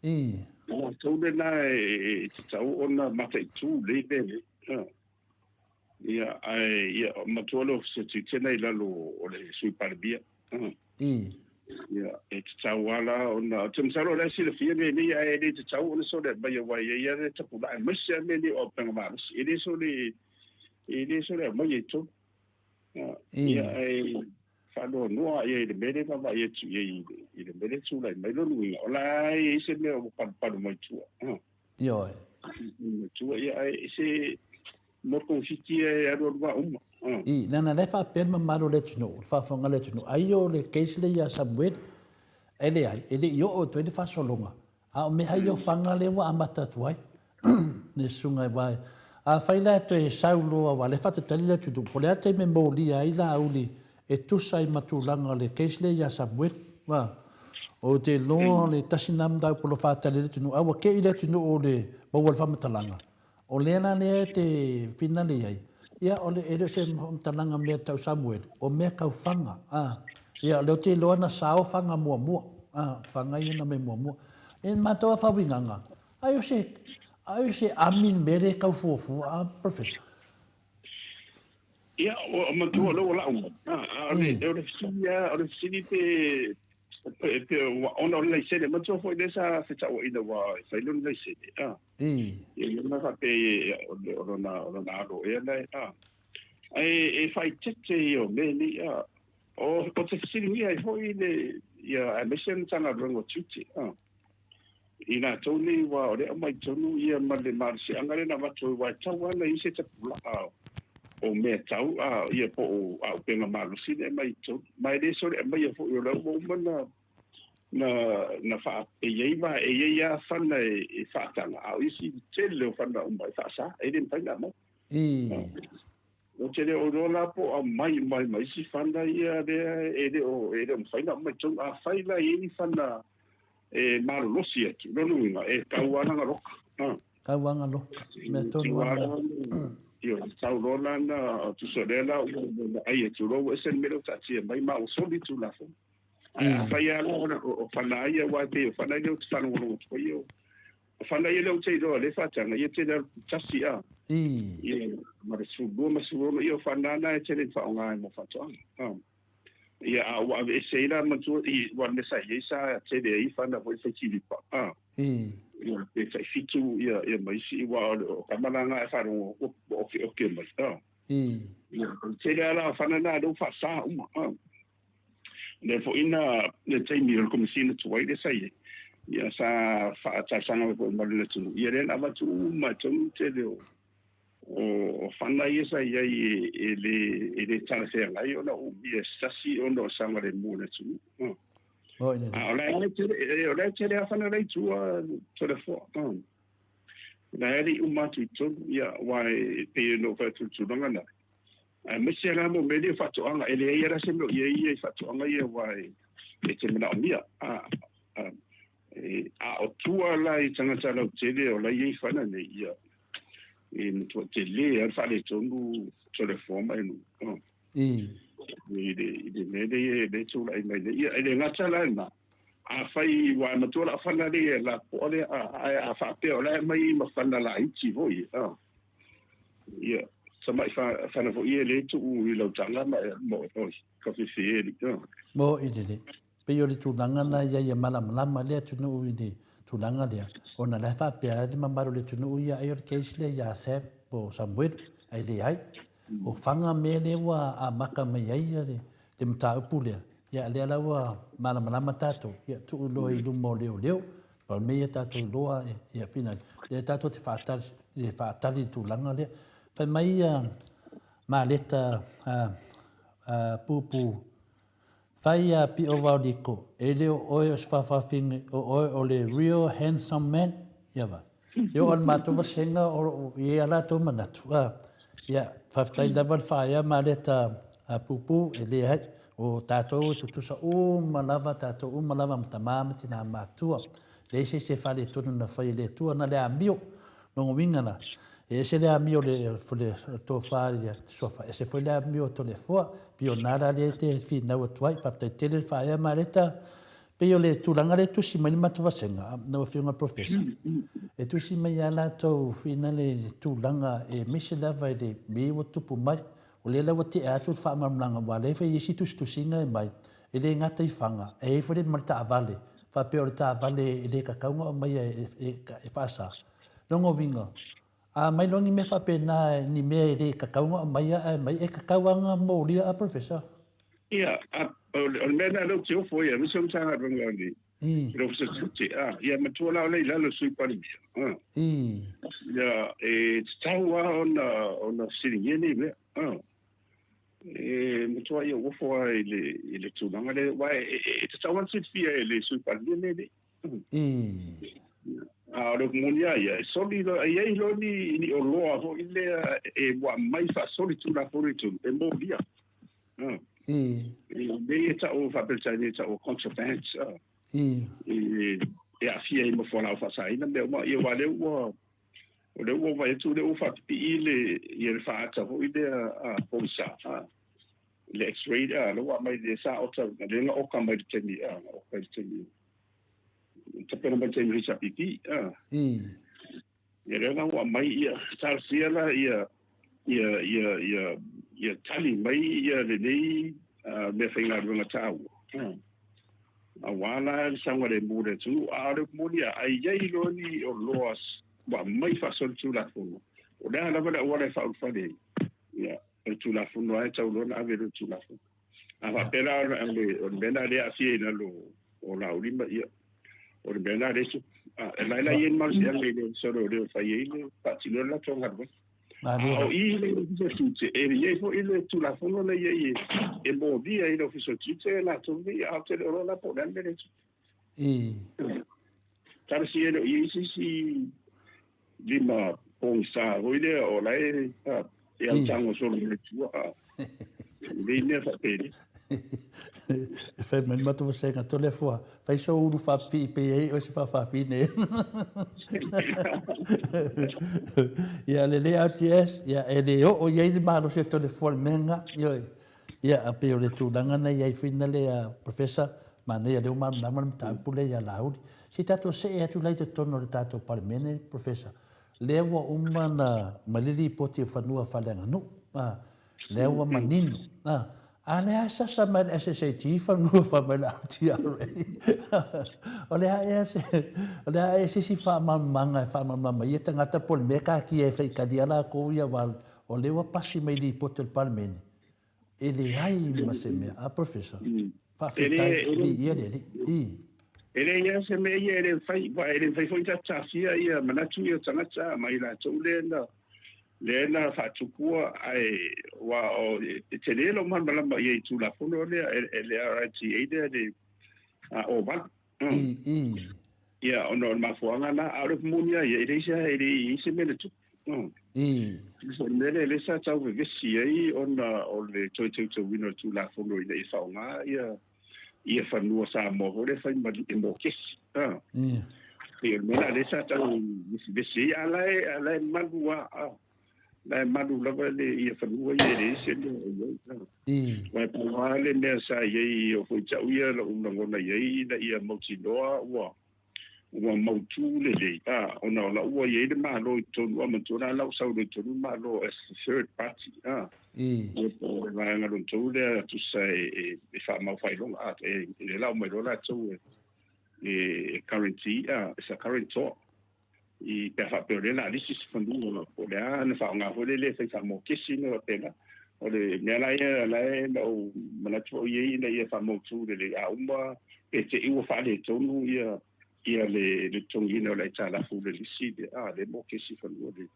Speaker 4: O latou lena e tatau ona mataitu lelei mea nei, a. Ia, ae, ia, matua le Ofisa o Tiute na i lalo o le Sui Palemia, a. Ia, e tatau lava la ona, ou te masalo o la e silafia mea nei, ae le tatau ona sole aumai aua e i ai lava le tapulaa, aemaise lava mea nei o auupega malosi, e le sole, e le sole aumaia i totonu. Ia, e faanoanoa i ai i le mea lea e vaavaai atu i ai i le mea lea e tulai mai. Lona uiga, o la e i ai se mea ua palupalu mai tua.
Speaker 2: Ioe.
Speaker 4: Mai tua, ia, ae se mo togafiti e alualu vaa uma.
Speaker 2: I, leaga la e faapea le mamalu o le atunuu, le faafofoga a le atunuu, ai o le case lea ia Samueli. E leai, e le i oo atu ai le faasologa. A o mea ia o faga lea ua amata atu ai le susuga aua afai la e toe sau loa aua o lea e faatalitali le atunuu po o le a le taimi e molia ai Laauli e tusa ai ma tulaga o le case lea ia Samueli. Ua ou te iloa o le tasi lena mataupu o lo o faatali ai le atunuu a ua te i le atunuu o le maua le faamatalaga O lea la lea e te finale i ai, ia o le, e le o se faamatalaga mea tau Samuele, o mea tau faga, a. Ia, o lea ou te iloa na sao faga muamua, a, faga ia na aumai muamua. I le matou afauigaga, ai o se, ai o se ami le mea lea e tau fuafua, a, Professor?
Speaker 4: Ia, ua matua o lea ua lau mai. A, o le, o le fesili lava, o le fesili pe, pe, pe, ona o le laisene, matua foi lea sa fetauaiina aua e fai lona laisene, a. Ia na faapea o lona, o lona alo ea la e, a. Ae e faaeteete ia o mea nei, a. O, ou te fesiligia ai foi le, ia, aemaise le Matagaluega o Tiute, a. I latou nei aua o lea e aumai tonu ia ma le malosiaga lea na avatu ai, aua e tatau lava ona i ai se tapulaa o mea tau, a, ia po o auupega malosi na e aumai i totonu. Ma e le sole aumaia foi o la ua uma ona na, na faa, e i ai va, e i ai lava fana e, e faataga, a o isi tele o fana uma e faasa, e le mafai ona aumai. Ou te le o iloa la po o aumai uma ai ma isi fana ia lea e le o, e le o mafai ona aumai i totonu. Afai la e i ai ni fana e malolosi atu, lona uiga, e tau lava lana loka.
Speaker 2: Tau lava lana loka, mea tonu lava lena.
Speaker 4: Ioe, tau loa la na, tusa o lea la ua vaai atu loa ua ese le mea lea ua taatia mai ma ua soli le Tulafono. Ae afai lava la o fana ia, aua e pei o fana ia lea ou te faalogologo atu ai, o fana ia lea ou te iloa lea e faataga, ia tele lava tasi a. Ia, ma le 12 ma le 16, ia o fana na e tele ina faaaoga ai mo faatoaga. Ia, a ua aveese ai la matua, i, aua o le mea sa i ai sa tele ai fana foi fai kilipa, a. Ia, pe tai fitu, ia, ia ma isi, aua o tama la na e faalogo ua okeoke mai, a. Ia, o le tele lava la o fana na lea ua faasa uma, a. Lea foi na le taimi o le Komesina tuai lea sa i ai, ia sa faatalosaga mai foi ma le atunuu, ia lea na avatu uma i totonu le tele o o fana ia sa i ai e le e le talafeagai ona umia e se tasi ona o le saogalemu o le atunuu. A o la e tele, o la e tele lava fana la i tua Toleafoa. O la e le i uma atu i totonu, ia aua e pei ona ou fai atu i le tulaga lena. Aemaise la mo mea nei o faatoaga, e leai lava la se mea o i ai ia i faatoaga ia aua e te manaomia. A o tua la i tagata lautele o la e i ai fana nei, ia, e matua tele lava le faaletonu Toleafoa ma Enu. I le mea lea e tulai mai nei. Ia, e le gata la i lena, afai ua matua lau fana lea e lapoa lea, ae a faapea o la e aumai ma fana laiti foi, ia, tamai fana foi ia e le tuu i lau taga ma oi, ka fefe e.
Speaker 2: Mo i lele, pei o le tulaga na ia ia malamalama le atunuu i le tulaga lea, ona la e faapea le mamalu o le atunuu ia ai o le case lea ia Sam po o Samuelu, ae leai. O Faga mea lea ua amata mai ai le mataupu lea, ia lea la ua malamalama tatou, ia tuu loa i luma o leoleo, pau le mea ia tatou iloa, ia finali, lea tatou te faatali, faatali i le tulaga lea. Fai mai ia Maleta Pupu, Fai iā Pio Vaoliko, e le o oe o se fafafine, o oe o le real handsome man. Ia va. E oo i le matou vasega o lo o i ai a latou manatu, a, ia, faafetai lava le faaea Maleta Pupu, e leai, o tatou e tutusa uma lava, tatou uma lava ma tama ma tina matua. Leai se isi e faaletonu na fai e le Atua, na le amio. Lona uiga la, e ese le amio o le tofa i le suafa, ese foi le amio o Toleafoa. Pei o lena la lea e te finau atu ai. Faafetai tele le faaea Mareta. Pei o le tulaga lea e tusi mai le matou vasega, lau Afioga i le Professor, e tusi mai lava latou finale tulaga e aemaise lava i le mea ua tupu mai. O lea la ua tea atu le faamalamalamaga aua o lea e fai i isi tusitusiga e aumai, e le gata i Faga, e i ai foi ma le taavale, faapea o le taavale e le tatau ona aumaia e faasa. Lona uiga, a aumai loa ni mea faapena, ni mea e le tatau ona aumaia ae aumai, e tatau lava ona molia a Professor?
Speaker 4: Ia, o le mea lena lea ou te ofo ai, aemaise o le Matagaluega o le le Ofisa Tiute, ia matua la o lea i lalo o le Sui Palemia. Ia, e tatau lava ona fesiligia nei mea. E matua ia ofo lava i le tulaga lea, aua e tatau lava ona silafia e le Sui Palemia mea nei. A o le upu moni lava ia, e soli loa, e i ai loa ni oloa foi lea e ua aumai faasolitulafono i totonu, e molia. I mea ia e tau faa-Peretania e tau o contraband, e aafia ai ma fualaau faasaina mea uma. Ia aua o lea ua, o lea ua vaai atu o lea ua faapipii le, ia le faata foi lea a pogisa, le x-ray lea, lea ua aumai lea sa ota, lea na oka mai i le taimi, na oka i le taimi, tapena mai i le taimi o le HRPP. Ia lea la ua aumai ia, talosia la ia, ia, ia, ia, ia tali mai ia lenei meafaigaluega taua, aua la le saogalemu o le atunuu. A o le upu moni lava, a i ai loa ni oloa ua aumai faasolitulafono, o le a lava le auala e faaulufale ai, ia, o le Tulafono lava e tatau loa ona ave i le Tulafono. A faapea la o le mea lena lea e aafia i lalo o Laulima, ia, o le mea lena lea e tupu. E la e la i ai le malosiaga i le Ofisa o Leoleo e fai ai le faatino le latou galuega. A o i i le Ofisa o Tiute, e i ai foi le Tulafono lea e i ai e molia ai le Ofisa o Tiute e latou nei, ae ou te le o iloa la po o le a le mea lea e tupu. Talosia e le o i ai se isi lima pogisa foi lea o la e e autago solo mai tua nei mea faapeni.
Speaker 2: E fai mai le matou vasega Toleafoa, fai sou ulu faapipii pei ai oe se faafafine. Ia lelei RTS, ia e le oo i ai le malosi o Toleafoa i le mea lena. Ioe. Ia a pei o le tulaga na i ai foi na lea Professor, manaia lea ua malamalama le mataupu lea ia Laauli. Se i tatou see atu la i totonu o le tatou Palemene, Professor, lea ua uma ona aumai le lipoti o fanua faaleaganuu, a, lea ua manino, a, a o lea lava e sasa mai le SSAG fanua fai mai le LTRA. O le a ea se, o le a ea se isi faamalamalamaga e faamalamalama ai ia tagata po o le mea e taatia e faitalia latou ia aua o lea ua pasi mai i lipoti a le Palemene, E leai ma se mea. A Professor, faafetai, viia le Alii. I.
Speaker 4: E leai lava se mea ia e le mafai, aua e le mafai foi ona taofia ia manatu ia o tagata ma i latou lea na lea na faatupua ae aua o e tele lou malamalama i ai i Tulafono lea e le RITA lea le o 8.
Speaker 2: I, i.
Speaker 4: Ia ona o le mafuaaga lena, a o le upu moni lava ia, e leai se e leai se mea na tupu. O le mea lea lea sa tau vevesi ai ona o le toe teuteuina o le Tulafono ina ia faaaoga ia ia fanua Samoa foi lea e fai ma mokesi. Pei o le mea lena lea sa tau vevesi ai, a la e, a la e malu lava, la e malu lava le ia fanua ia e leai se mea o i ai. Aua e pau lava le mea sa i ai, o foi te au ia lou lagona i ai ina ia mautinoa ua ua mautu lelei, a, ona o la ua i ai le Malo i totonu, a, manatua la, la ua sau loa i totonu le Malo as the third party, a, ia po o le vaega lona tolu lea tusa e, e, e faamau faailoga, a, e, e lau mai loa latou e, e, e guarantee, a, it's a guarantor, i pe a faapea o lea o le a lisi se fanua, po o le a na faaaoga foi lele e fai faamokesi ma faapena. O le mea la ia la e na ou manatu foi i ai ina ia faamautu lelei a uma pe te i ua faaletonu ia ia le le totogiina o le aitalafu i le lisi le a le mokesi fanua le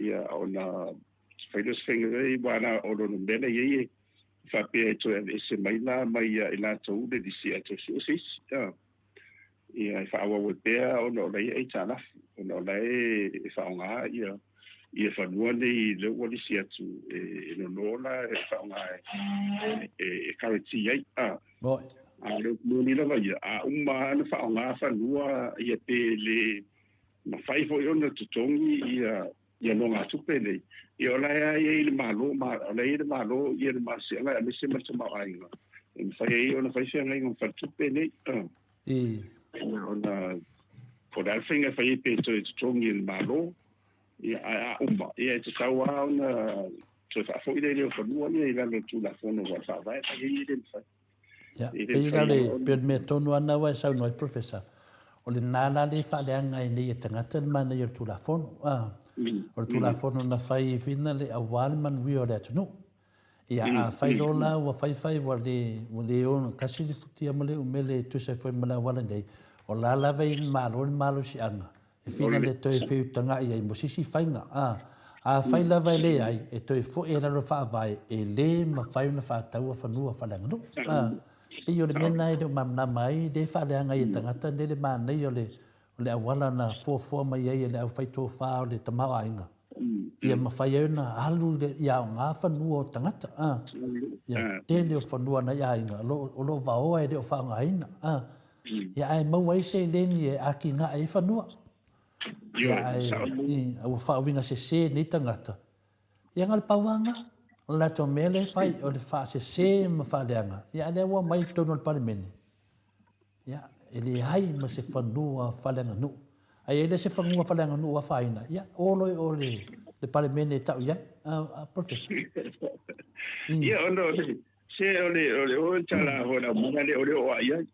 Speaker 4: ia ona fai lea o se faiga lelei aua na o lona mea la i ai e faapea e toe aveese mai la mai ia i latou le lisi ae toe sue se isi a ia e faaauau ai pea ona o la e i ai aitalafu ona o la e e faaaoga ia ia fanua nei lea ua lisi atu e nono la e faaaoga e e guarantee ai a a le moni lava ia a uma lava ona faaaoga fanua ia pe le mafai foi ona totogi ia ia nogatupe nei ia o la e i ai le Malo ma o la e i ai le Malo ia le malosiaga aemaise ma le tamaoaiga e mafai ai ona fai feagaiga ma faletupe nei. Ona po o le a le faiga e fai ai pe toe totogi e le Malo, ia, ae a uma, ia e tatau lava ona toe faafoi le leo fanua ia i lalo o le Tulafono aua o le Faavae la e i ai e le mafai.
Speaker 2: Ia, pei la le, pei o le mea tonu lava lena ua e saunoa ai Professor, o lena la lea e faaleaga ai nei e tagata le manaia o le Tulafono. O le Tulafono na fai whina le aua le manuia o le atunuu. Ia, a fai loa la ua faifai ua le, ua le ono tasi le futia ma le umele e tusa ai foi ma le auala nei, o la lava i le Malo le malosiaga e whina le toe feutaga'i ai mo se isi faiga. A, afai lava e leai, e toe fo'i ai lalo faavae e le mafai ona faataua fanua faaleaganuu. A, pei o le mea lena e le o malamalama ai le faaleaga ai e tagata nei le manaia o le, o le auala na fuafua mai ai e le aufai tofa o le tamaoaiga. Ia mafai ai ona alu i aoga fanua o tagata, a. Ia tele o fanua a nai aiga o lo o vaoa e le o faaaogaina, a. Ia ae maua ai seleni e atinae ai fanua. Ia ae ua faauiga sese nei tagata. Ia na o le pau lava lena. O le latou mea lea e fai o le faasese ma faaleaga, ia a lea ua aumai i totonu o le Palemene. Ia, e leai ma se fanua faaleaganuu. A i ai lea se fanua faaleaganuu ua afaina, ia, o loa i o i le Palemene e tau i ai. A, Professor.
Speaker 4: Ia, ona o le, se o le, o le o tala ho la muna le o le o ai ai.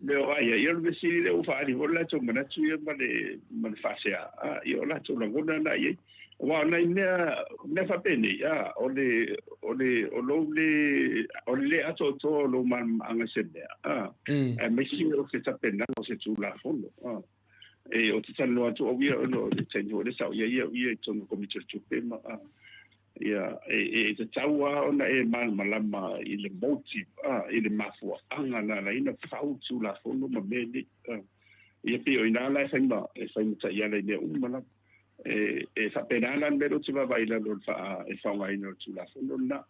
Speaker 4: Le o ai ai, ia o le fesili lea ua faaali foi le latou manatu ia ma le, ma le faasea. Ia o latou lagona na i ai. Aua o nai mea, mea faapenei, a, o le, o le, o lou le, o le le atoatoa o lou malamalamaaga i se mea, a, aemaise o se tapenaga o se Tulafono, a. E, ou te talanoa atu au ia ona o le taimi foi lea sa ou i ai au ia i totonu o le Komiti o le Tupe ma, a, ia, e, e tatau lava ona e malamalama i le motive, a, i le mafuaaga na ala ai ona fau Tulafono ma mea nei, a. Ia pei o i ina la e fai ma, e fai ma taiala i mea uma lava. E, e faapena la le mea lea ou te vaavaai i lalo o le faa, e faaaogaina o le Tulafono lena.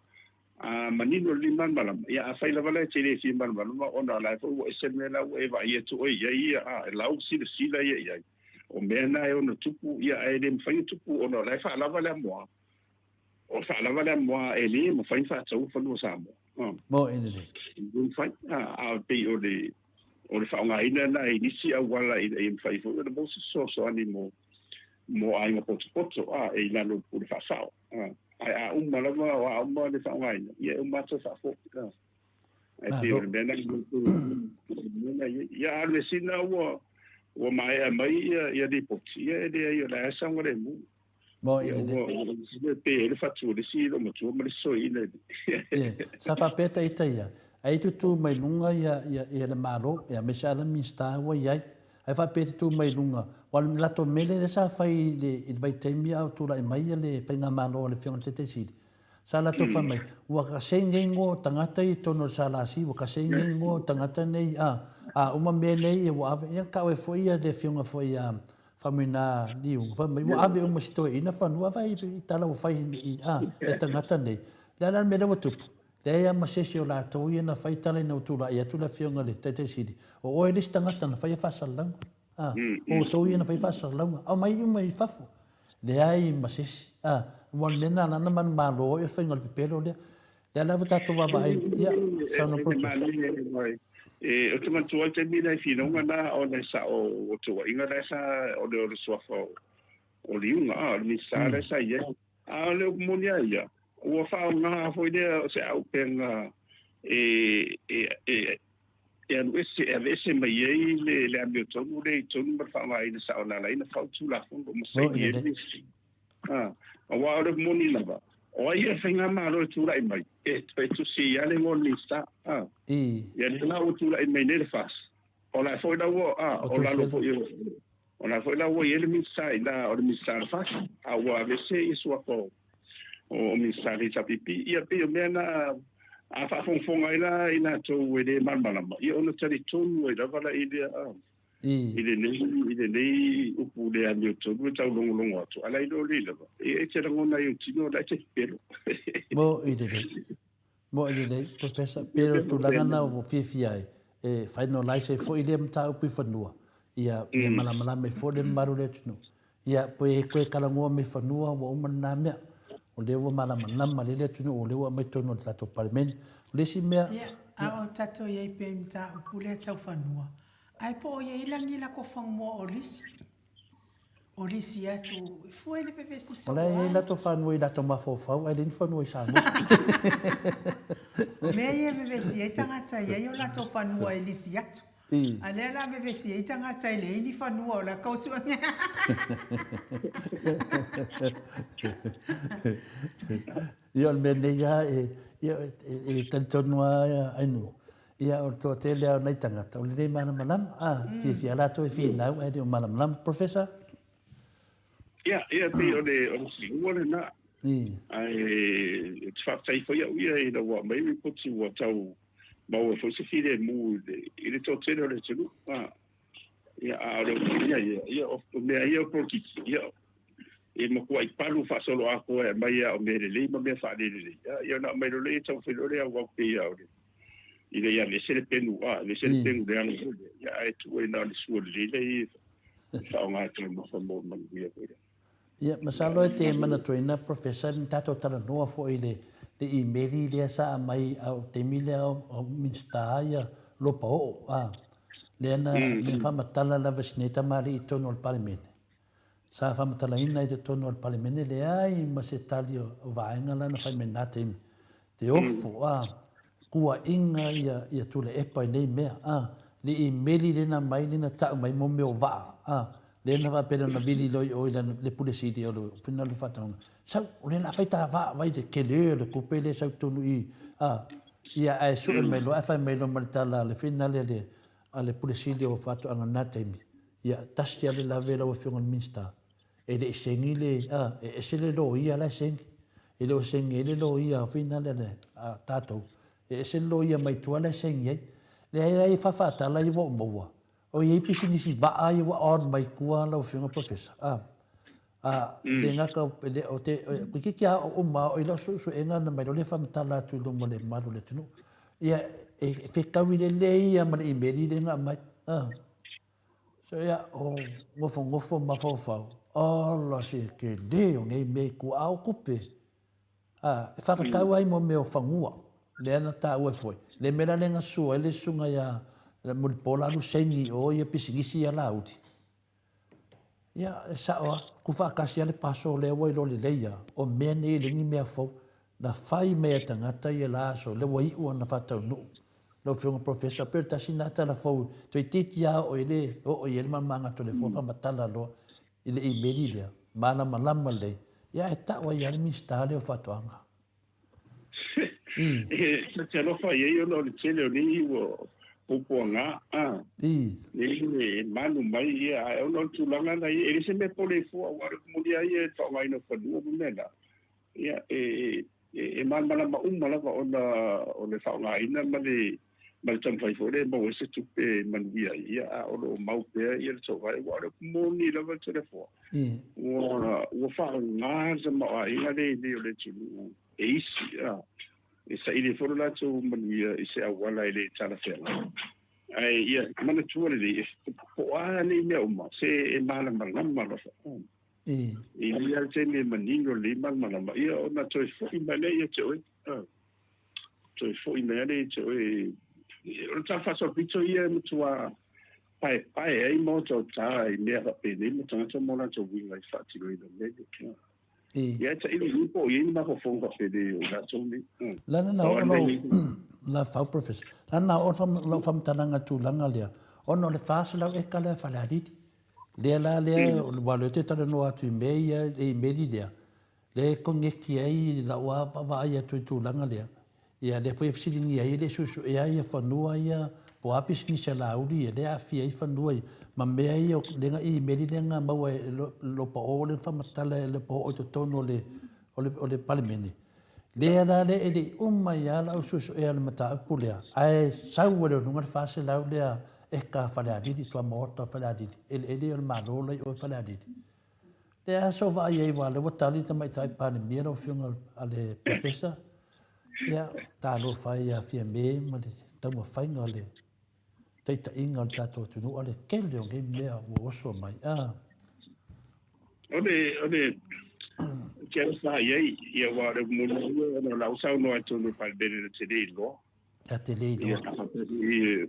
Speaker 4: A manino lelei malamalama, ia afai lava la e te le fia malamalama ona o la e foi ua ese le mea la ua e vaai atu oe i ai ia, a, e lau silasila ia i ai. O mea na e ono tupu, ia ae le mafai ona tupu ona o la e faalava le amoa. O faalava le amoa e le mafai ona faataua fanua Samoa.
Speaker 2: Mo e lelei.
Speaker 4: E le mafai, a, a pei o le, o le faaaogaina lena i nisi auala ina ia mafai foi ona maua se fesoasoani mo, mo aiga potopoto, a, e i lalo o le pule faasao. A, ae a uma lava, o a uma le faaaogaina, ia e uma atu e faafoi. A, ae pei o le mea lena, ia, a o le mea sili lena ua, ua maea mai ia, ia lipoti, ia e leai o le a e saogalemu.
Speaker 2: Mo i le.
Speaker 4: Pe ai le fatu o le isi loomatua ma le isi soeaina.
Speaker 2: Sa faapea ta ita ia, ai tutū mai luga ia, ia, ia le Malo, ia aemaise lava le Minisita ua i ai. Ai faapea e tutū mai luga, aua o le latou mele lea sa fai i le, i le vaitaimi a o tulai mai ia le Faigamalo a le Afioga i le Taitai Sili, sa latou fai mai, ua kasegi igoa o tagata ia i totonu o le SLC, ua kasegi igoa o tagata nei, a, a uma mea nei ia ua ave, ia tau ai foi ia le Afioga foi ia. Fai mai nā Liuga, fai mai, ua ave uma si toeaina fanua, vaai i tala ua fai i, a, e tagata nei. Le a la le mea lea ua tupu? Leai lava ma se isi o latou ia na fai tala ina ua tulai atu le afioga i le Taitai Sili, o oe le isi tagata na faia faasalalauga. A, o outou ia na faia faasalalauga. Aumai uma i fafo. Leai ma se isi. A, aua o le mea lena na ala ona manumalo ai o le faiga o le pepelo lea. Lea la ua tatou vaavaai, ia, saunoa Professor.
Speaker 4: Ou te manatua ai le taimi lea i finauga na ona e sao o tuuaiga la e sa o le o le suafa o Liuga, a, o le Minisita la e sa i ai. A o le upu moni lava ia, ua faaaoga foi lea o se auupega e e alu ese, e aveese mai ai le le amiotonu lea i totonu ma le faaaogaina sao na ala ai ona fau Tulafono ma saini ai le Minisita. A, aua o le upu moni lava, o ai ia faigamalo e tulai mai, e e tusi ai lava le igoa o le Minisita. A, ia lea la ua tulai mai nei le FAST, o la foi la ua, a, o lalo foi o, o la foi la ua i ai le Minisita i ina, o le Minisita o le FAST, a ua aveese ia suafa o, o Minisita o le HRPP. Ia pei o mea na, a faafogafoga ai la i latou e le malamalama, ia ona talitonu ai lava la i lea, a, i lenei, i lenei upu le amiotonu e taulogologo atu, a la iloa lelei lava, ia e te lagona ai ou tino, o la e te pepelo.
Speaker 2: Mo i lelei. Mo i lelei, Professor, pe o le tulaga na ua fiafia ai, e finalize ai foi lea mataupu i fanua, ia, ia malamalama ai foi le mamalu o le atunuu. Ia, pe toe talanoa mai fanua ua uma lena mea. O lea ua malamalama lelei le atunuu, o lea ua aumai totonu o le tatou Palemene. O le isi mea...
Speaker 1: Ia, a o tatou i ai pea i mataupu lea tau fanua, ae po o i ai lagi lako fanua o lisi, o lisi atu e fua i le vevesi
Speaker 2: soo ai. O la e i ai latou fanua i latou mafaufau ae leai ni fanua i Samoa.
Speaker 1: O mea ia e vevesi ai tagata e i ai o latou fanua e lisi atu. A lea la vevesi ai tagata e leai ni fanua o la kau suega.
Speaker 2: Ia o le mea nei lava e, ia, e talitonu lava Ainu, ia o le toatele lava o nai tagata, o le le malamalama, a, fiafia latou e finau ae le o malamalama. Professor?
Speaker 4: Ia, ia, pei o le, o le silua lena. Ae, ou te faafetai foi au ia ina ua aumai lipoti ua tau maua foi se filemu i le, i le toatele o le atunuu. A, ia, a o le ia, ia, ia, o mea ia o polokiki, ia, e matuai palu faasoloatoa e aumai lava o mea lelei ma mea faalelelei. Ia, ia ona aumai loa lea, taumafai loa lea auau pei lava o le, ina ia aveese le penu, a, aveese le penu leaga foi lea, ia, ae tuu ai na o le sua lelei lea e faaaoga e taumafa mo le manuia foi lea.
Speaker 2: Ia, masalo e te manatuaina Professor na tatou talanoa foi i le le imeli lea sa aumai a o le taimi lea o Minisita ia Lopa Oo, a, lea na lea na faamatala lava e si nei tamalii i totonu o le Palemene. Sa faamatalaina i totonu o le Palemene, leai ma se tali o vaega la na fai mai i lena taimi. Te ofo, a, kuaʻiga ia, ia Tuilaepa i nei mea, a, le imeli lea na aumai, lea na taʻu mai mo mea o vaa, a, lea na faapea na vili loa i o i lana, le Pule Sili o le Ofisa o Faatoaga, sau, o lea o le a fai ta vaa, vaai le tele o le tupe lea e sau i totonu i i, a, ia, ae sue mai loa ae fai mai loa ma le tala a le finale a le, a le Pule Sili o Faatoaga i lena taimi, ia, tasi lava le lave lau Afioga i le Minisita, E le i segi le, a, e ese le loia la e segi. E le o segi ai le loia finale a tatou. E ese le loia mai tua la e segi ai. Leai la e faafaatala ia ua ou maua. O i ai pisinisi vaa ia ua on mai tua lau Afioga Professor. A, a, le gata o, le, o te, toeitiiti a oo uma o i lau suesuega na mai loa lea faamatala atu i luma o le mamalu o le atunuu. Ia, e fetaui lelei lava ma le imeli lea na aumai. A. So ia, o nofonofo ma mafaufau, ala se tele o nei mea i tua, a o tupe, a, e whakatau ai mo mea o fanua, lea na taua e foi. Le mea la lea na sua ai le susuga ia Mulipola alu saini i o ia pisinisi ia Laauli. Ia, e sao lava, tuufaatasi lava le paso lea ua iloa lelei lava, o mea nei e leai ni mea fou. Na fai mai e tagata ia la aso, lea ua iu ona faataunuu. Lau Afioga Professor, pei o le tasi lena tala fou, toeitiiti lava oo i le oo i ai le malamalamaaga o le foa faamatala loa i le imeli lea, malamalama lelei, ia ae tau ai lava le Minisita lea o Faatoaga.
Speaker 4: I. Ta te alofa i ai ona o le tele o nei ua puapuaga, a. I. Nei e manu mai ia, ae ona o le tulaga na ia, e le se mea pole i fua, aua o le moni lava ia i le faaaogaina o fanua ma mea na. Ia, e malamalama uma lava ona o le faaaogaina ma le Ma le taumafai foi lea e maua ai se tupe e manuia ai, ia, a o lo o mau pea ia le tauvae, aua o le upu moni lava le Toleafoa, ua, ua faaaoga le tamaoaiga lea i nei o le atunuu e isi, a, e saili ai foi lo latou manuia i se auala e le talafeagai. Ae ia manatua lelei, e, po o a nei mea uma, se e malamalama lava. E i ai lava le taimi e manino lelei malamalama, ia ona toe foi mai lea ia te oe. Toe foi mai lea ia te oe. O le tala faasolopito ia e matua paepae ai ma otaota i mea faapenei ma tagata ma o latou uiga i faatinoina o mea nei. Ia e tailo i po o i ai ni mafaufauga faapenei o i latou nei.
Speaker 2: Lana na oo lau Lafau Professor, lana na oo lau faamatalaga i le tulaga lea, ona o le 400 eka lea Falealili. Lea la lea, aua o lea ou te talanoa atu i mea ia, i meli lea, lea e koneti ai lau lava vaai atu i le tulaga lea, ia lea foi e fesiligia ai e le i suesuea ia fanua ia, po o a pisinisi a Laauli ia, lea e aafia ai fanua ia, ma mea ia, lea na imeli lea na maua e Lopao lea na faamatala e Lopao i totonu o le, o le Palemene. Lea la lea e le i uma ai lava lau suesuea o le mataupu lea, ae sau ai loa i luga le 400 lea eka a Falealili, tuamaota o Falealili, eleele o le Malo la i o i Falealili. Lea lava sa ou vaai ai aua o lea ua tali le Tamaitai Palemia lau Afioga a le Professor, ia, talofa e ia Fiame ma le taumafaiga o le taitaiga o le tatou atunuu, a o le tele o nei mea ua oso mai. A.
Speaker 4: O le, o le, te alofa i ai, ia aua o le moni ia, ona o la ua saunoa i totonu o le Palemene na te le iloa.
Speaker 2: Na te le iloa.
Speaker 4: Ia, a faapea foi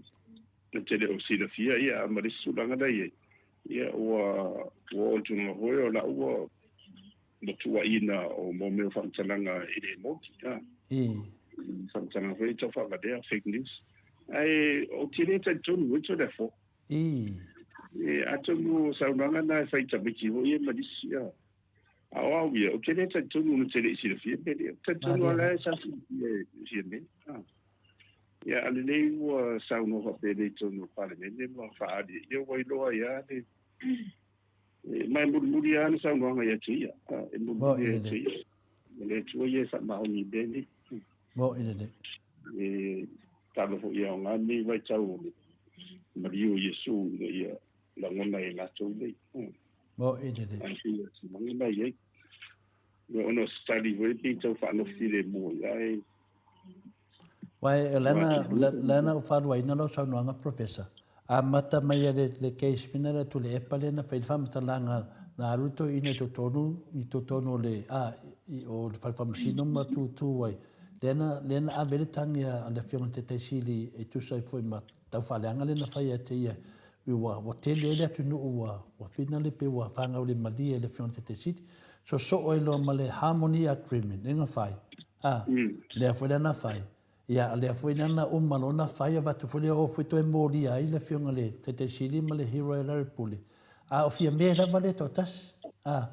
Speaker 4: na te le o silafia, ia, ma le isi tulaga la i ai, ia, ua, ua oo i le tulaga foi o la ua, ua tuuaiina o mo mea o faamatalaga e le moni, a. Faamatalaga foi tau faavalea, fake news. Ae ou te le talitonu foi Toleafoa. E, atonu o saunoaga na e fai tamaiti foi ia ma nisi, a. A o au ia, ou te le talitonu na te le i silafia mea nei. Ou te talitonu lava la e sa silafia e Fiame. A. Ia, a lelei ua saunoa faapenei i totonu o le Palemene ma faaali, ia ua iloa ai lava le, Ma e mulimuli lava ana saunoaga ia te ia. E mulimuli ia te ia. O le Atua ia e faamaoni i mea nei.
Speaker 2: Moʻi lelei.
Speaker 4: E talo foi e aoga lenei vaitau o le maliu o Iesu ina ia lagona e latou nei.
Speaker 2: Moʻi lelei.
Speaker 4: Ae pei o se tulaga lena e i ai. Ia ona o se tali foi pei tau faanofi filemu ai, ae
Speaker 2: Wai, lana, lana u wharuaina lau saunoaga Professor. Amata mai a le, le case whina le Tuilaepa lea na fai le faamatalaga na alu le toeaina i totonu, i totonu o le, a, i, o le fale faamasino ma tūtū ai. Lea na, lea na ave ai le tagi a le Afioga i le Taitai Sili e tusa ai foi ma taufaaleaga lea na fai ia te ia, ua, ua tele ai le atunuu ua, ua whina le pe ua whangaulemalie e le Afioga i le Taitai Sili. Sosoo ai loa ma le Harmony Agreement lea na fai. A, lea foi la na fai. Ia, lea foi la na uma loa ona fai, avatu foi lea o foi toe molia ai le Afioga i le Taitai Sili ma le Hero e Larry-Pule. A o Fiame lava lea e toatasi. A,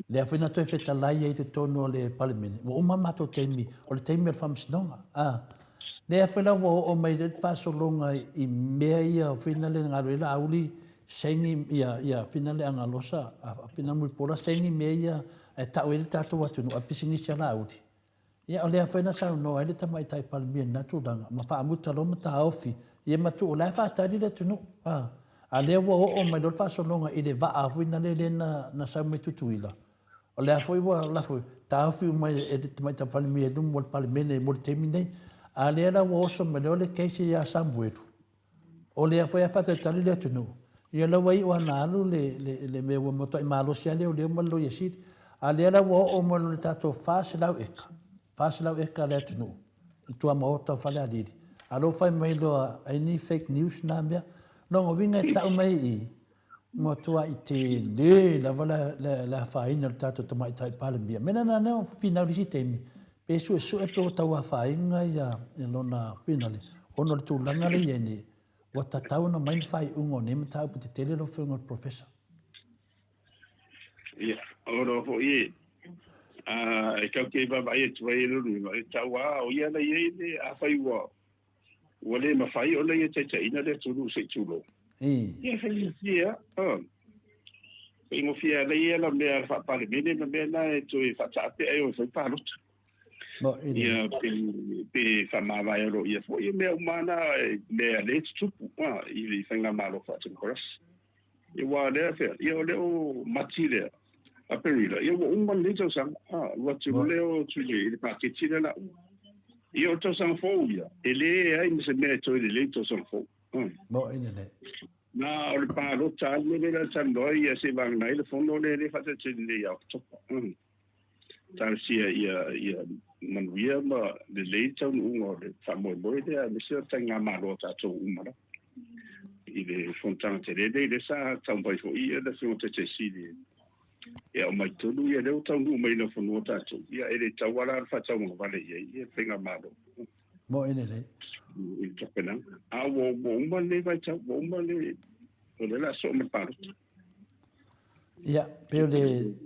Speaker 2: lea foi na toe fetalai ai i totonu o le Palemene, ua uma matou taimi, o le taimi o le Faamasinoga. A, lea foi la ua oo mai le faasologa i mea ia foi na le galue ai Laauli, saini ia, ia fina le Agalosa, fina Mulipola saini mea ia ae tau ai le tatou atunuu a pisinisi a Laauli. Ia o lea foi na saunoa ai le Tamaitai Palemia i lena tulaga, ma faamuta loa ma taofi, ia ma tuu o la e faatali le atunuu. A, a lea ua oo mai loa le faasologa i le vaa foi na lele na, na sau mai Tutuila, o lea foi ua lafo, taofi uma e le Tamaitai Palemia i luma o le Palemene mo le taimi nei. A lea la ua oso mai loa le case ia Samuelu, O lea foi a faatalitali le atunuu, ia la ua iu lava ina alu le, le, le mea ua matuai malosi lava leoleo ma le Loia Sili. A lea la ua oo mai loa i le tatou 400 eka, 400 eka a le atunuu, i tuamaota o Falealili, a lea ua fai mai loa ai ni fake news na mea. Lona uiga e tau mai i i, matuai tele lava le, le, le afaina o le tatou Tamaitai Palemia. Mea lena na finau i le isi taimi, Pe suesue pe ua tau afaina ia lona finale, ona o le tulaga lea e i ai nei, ua tatau ona aumai ni faaiuga o nei mataupu tetele lau Afioga i le Professor.
Speaker 4: Ia, o lo foi e, a, e kau te vaavaai atu ai e lona uiga, e tau a o ia la i ai le, afai ua, ua le mafai ona ia taitaiina le atunuu se i tulou. Ia, faigofie lava. Faigofie lava ia la mea faa-Palemene ma mea na e toe faataape ae o e fai palota. Ia pe pe faamavae o lo o ia foi ia mea uma na mea lea e tutupu i le faigamalo faatemokarasi. Ia aua o lea fea, ia o lea o Mati lea, Aperila, ia ua uma lenei tausaga, alu atu loa lea o atu i le paketi lea o le a uma. Ia o le tausaga fou ia, e leai ma se mea e toe lelei i le tausaga fou.
Speaker 2: Moni lelei.
Speaker 4: Na o le palota lava le mea lea o le a talanoa ai, ia seivagana ai le fono lea e faatalitali nei ia Oketopa. Talosia ia ia manuia ma lelei le taunuuga o le faamoemoe lea aemaise o le taigamalo a tatou uma lava i le fonotaga tele lenei lea sa taumafai foi ia le Afioga Taitaisili e aumai tonu ia lea ua taunuu mai i Nafanua tatou ia e le tatau lava la ona faatauagavale i ai ia le faigamalo.
Speaker 2: Moe lelei.
Speaker 4: I le tapenaga. A ua uma lenei vaitau, ua uma le o lea o le a soo ma le palota.
Speaker 2: Ia, pei o le,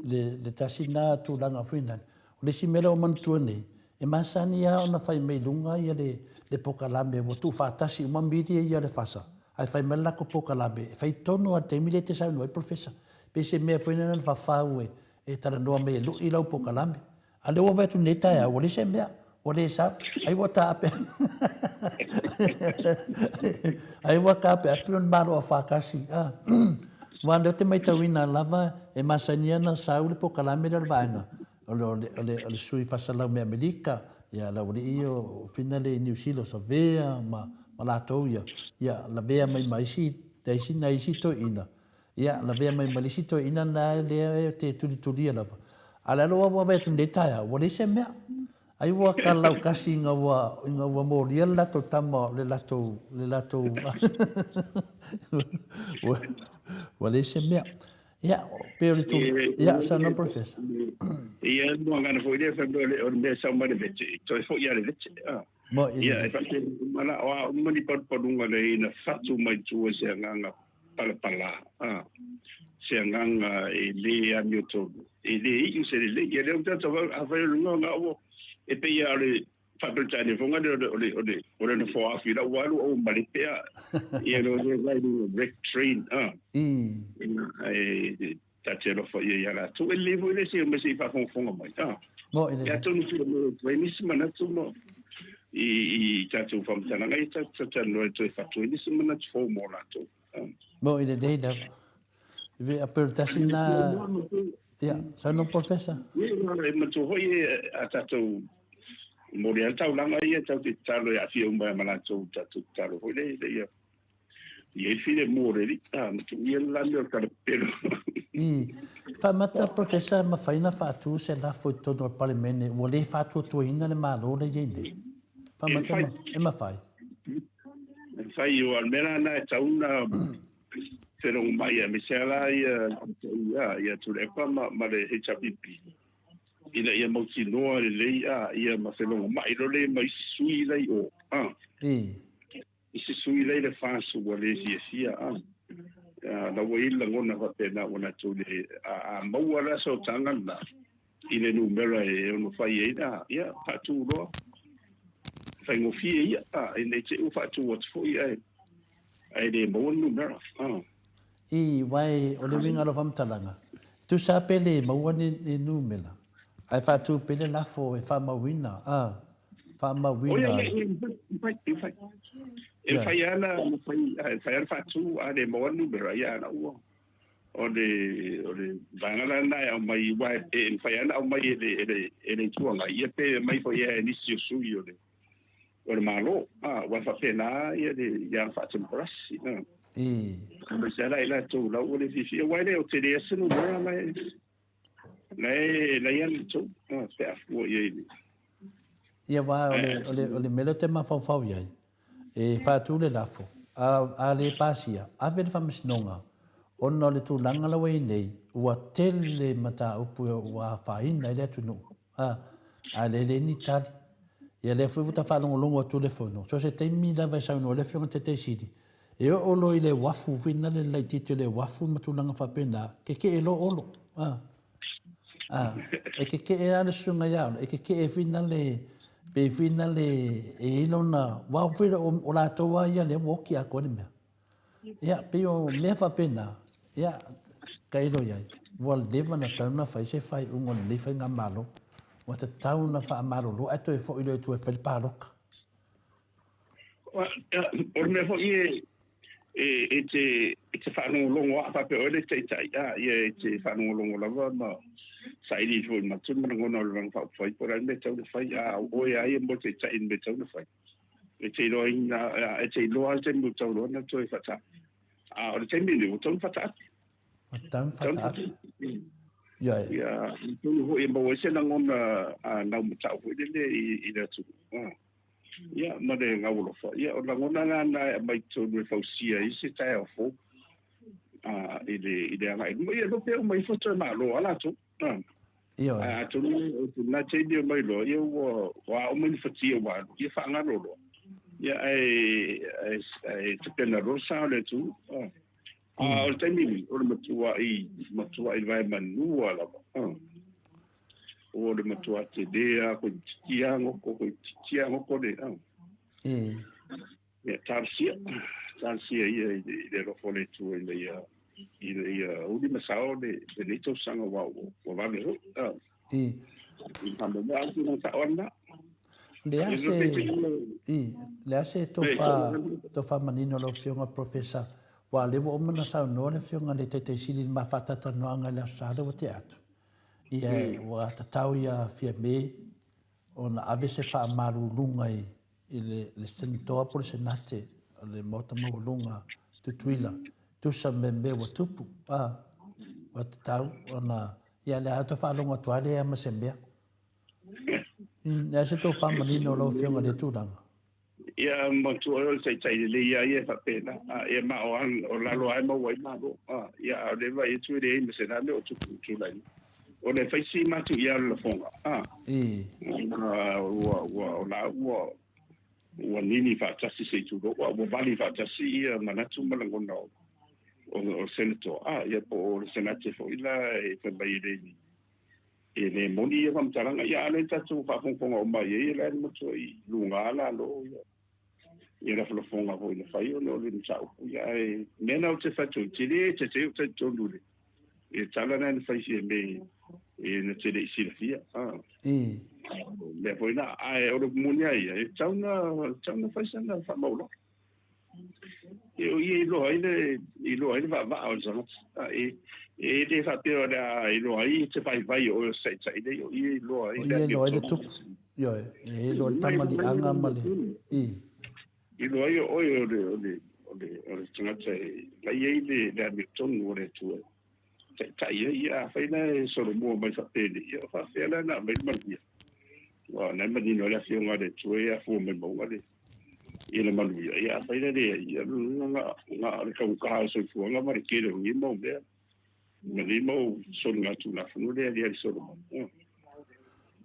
Speaker 2: le, le tasi lena tulaga foi lale. O le isi mea lea ua manatua nei, e masani lava ona fai mai i luga ia le, le pokalame ua tuufaatasi uma media ia o le FASA, ae fai mai le latou pokalame, e fai tonu lava i le taimi lea e te saunoa ai Professor. Pei se mea foi lena na fafau e, e talanoa mai e lui lau pokalame. A lea ua vaai atu i lenei taeao, ua leai se mea, ua le sau. Ai ua taape ai ua taapeape o le Malo Afaatasi. Ah, aua o lea ou te matauina lava e masani ona sau le polokalame lea o le vaega o le, o le, o le, o le sui faasalau mai Amerika, ia le aualii ia o Fina le i Niu Sila o Savea ma, ma latou ia, ia lavea mai ma isi, isi, nai isi toeaiina. Ia, lavea mai ma le isi toeaina lena lea e te tulitulia lava. A o le alo ua vaai atu nei taeao, ua leai se mea. Ai ua kalaukasi ina ua, ina ua molia le latou tama, le latou, le latou, ua, ua leai se mea. Ia, pei o le tulaga, ia, saunoa Professor.
Speaker 4: Ia, muagana foi lea, fai mai o le mea e sau mai le vete, toe foi lava i le vete. Ia, e faapena uma la, o a uma ni palupaluga lea ina fatu mai tua i se agaga palapala, a, se agaga e le amiotonu, e le iu se lelei. Ia lea ou te a fai o luga o ngā e pei lava o le Faa-Peretania foi ngā o le, o le, o le nofoa afi la ua alu au malepe a, ia lo le vai luga wreck train, a. E, ta te alofa ia ia latou. E lelei foi le se mai se i faafogafoga mai. Ah.
Speaker 2: Mo e lelei.
Speaker 4: Atonu fia mo atu ai nisi manatu mo i, i tatou faamatalaga ia tatou talatalanoa e toe fatu ai nisi manatu fou mo latou.
Speaker 2: Ah. Mo e lelei lava. Ve a per tasi na ia saunoa Professor.
Speaker 4: Ia e matua foi e a tatou mo le taulaga ia tatou te tatalo e aafia uma ai ma latou tatou tatalo foi le ia I ai filemu o le alii, a, na tuu ia le lani o le kalapelo.
Speaker 2: I faamata Professor mafai na faatu se lafo i totonu o le Palemene ua le faatuatuaina le Malo lea i ai nei? Faamata ma, e mafai.
Speaker 4: E mafai, aua o le mea la lena e tatau ona felogo mai aemaise lava la ia ia ia Tuilaepa ma, ma le HRPP ina ia mautinoa lelei a, ia ma felogomai loa lea ma isi sui la i o. A.
Speaker 2: I.
Speaker 4: I se sui lei le FAS ua le fiafia a. La ua i le lagona faapena ua latou le a, a maua la sootaga lena i le numera e ono fai ai la, ia faatu loa. Faigofie ia a, ina i te i ua faatu atu foi ae ae le maua le numera a.
Speaker 2: I, wai, o le uiga o lau faamatalaga, e tusa lava pe le maua ni, ni numera, ae faatu pea le lafo e faamauina, a, faamauina.
Speaker 4: Oi, e mafai, e mafai. E mafai lava ona fai, e mafai lava ona faatu, a le maua le numera, ia la ua, o le, o le vaega la lena e aumai, aua e mafai lava ona aumai e le, e le, e le Itu Agai, ia pe aumai foi e nisi o sui o le, o le Malo, a, aua e faapena ia le ia faatemokarasi. A. Aemaise lava la i latou la ua le fiafia, aua e le o tele lava se numera la e, la e, la e ia latou, a, pe a fua i ai i le.
Speaker 2: Ia aua o le, o le, o le mea lea ou te mafaufau i ai, e faatu le lafo, a, a le pasia, ave le faamasinoga, ona o le tulaga la ua i ai nei, ua tele mataupu ua afaina ai le atunuu. A, a le le ni tali. Ia lea foi ua ta faalogologo atu le fono, so se taimi lava e saunoa ai le Afioga i le Taitaisili, e oo loa i le uafu foi lena le laitiiti o le uafu ma tulaga faapena, kekee loa Olo. A, a, e kekee lava le susuga ia Olo, e kekee foi lena le, pei foi lena le, e i ai lona, aua foi o latou lava ia lea ua oti atoa le mea. Ia, pei o mea faapena, ia, tailo i ai, ua leva ona tatau ona fai se faaiuga o lenei faigamalo. Ua tatau ona faamalolo ae toe foi loa i tua e fai le palota.
Speaker 4: O le mea foi e e te e te faalogologo a faapea oe le taitai a ia e te faalogologo lava ma saili foi ma tu ma lagona o le Vaega Faaupufai po o le a le mea e tatau ona fai a o oe a ia mo le taitai i le mea e tatau ona fai. E te iloaina e te iloa le taimi ua tatau loa ona toe faataape. A o le taimi lenei ua tatau ona faataape.
Speaker 2: Ua tatau ona faataape.
Speaker 4: Ia, atonu foi e maua ai se lagona laumatau foi lele i le atunuu. Ia, ma le gaualofa. Ia, o lagona la na e aumai totonu e fausia ai se taeao fou i le agai i luma. Ia, iloa pe uma ifo toe malo lava latou.
Speaker 2: Ioe.
Speaker 4: Ae atonu o lena taimi e omai loa, ia ua aoga ni fatia ua alu, ia faagalo loa. Ia ae ae tapena loa le sa o le atunuu. A o le taimi nei, o le matuai matuai vaemanua lava. O le matua tele lava toeitiiti lava goko, toeitiiti lava goko le. Ia talosia, talosia ia i le alofa o le Atua ina ia ina ia uli ma sao le lenei tausaga aua ua vave foi. I faamoemoe lava tulaga sao lena.
Speaker 2: O le a se, i, le a se tofa, tofa manino lau Afioga Professor, aua o lea ua uma ona saunoa le Afioga i le Taitai Sili i le ma faatalatalanoaga i le Aso Sa lea ua tea atu. Ia, ua tatau ia Fiame ona ave se faamaluluga i i le Senatoa po o le Senate o le Maota Maualuga Tutuila, tusa me mea ua tupu, a, ua tatau ona, ia le a toe faalogo atu lava lea ma se mea. Le a se tou faamanino lau Afioga i lea tulaga?
Speaker 4: Ia, matua o le taitai lelei lava ia e faapena. Ia, ma o lalo lava e maua ai malo. Ia, a o lea e vaai atu e leai ma se la mea o tupu i le tulai mai. O le fai si matuia o le lafoga, a. Ua, ua, o la ua, ua nini faatasi se i tulou, ua vali faatasi ia manatu ma lagona o, o, o le Senator, a, ia po o le Senate foi la e fai mai e le, e le moni ia faamatalaga. Ia, a o lea tatou faafogafoga uma i ai, o la e matuai luga lalo ia. Ia lafolafoga foi na fai ona o le mataupu. Ia ae mea na ou te fai atu ai, tele te te ou talitonu i le i le tala lena na fai Fiame e na te le i silafia. Ah. Mea foi na, ae o le moni a ia, e tatau na, tatau na fai sana faamaualalo. E o ia iloa ai le, iloa ai le vaavaa o le tagata. Ah, e, e le faapea o le a iloa ai te vaivai o oe o se taitai nei, o ia iloa ai
Speaker 2: le O ia iloa ai le tupu. Ioe, e iloa le tamaliiaga ma le, i.
Speaker 4: Iloa ai o oe o le, o le, o le, o le tagata e la i ai le, le amiotonu o le Atua e taitai ai. Ia, afai la e solomua mai faapenei, ia o faapefea la ona aumai le manuia? Aua o lena e manino ai le Afioga a le Atua e afua mai mauga le, ia le manuia. Ia, afai la e leai, ia na, na o le taugata o le soifuaga ma le tele o nei mau mea. Ma nei mau soligatulafono lea e aliali solo mai.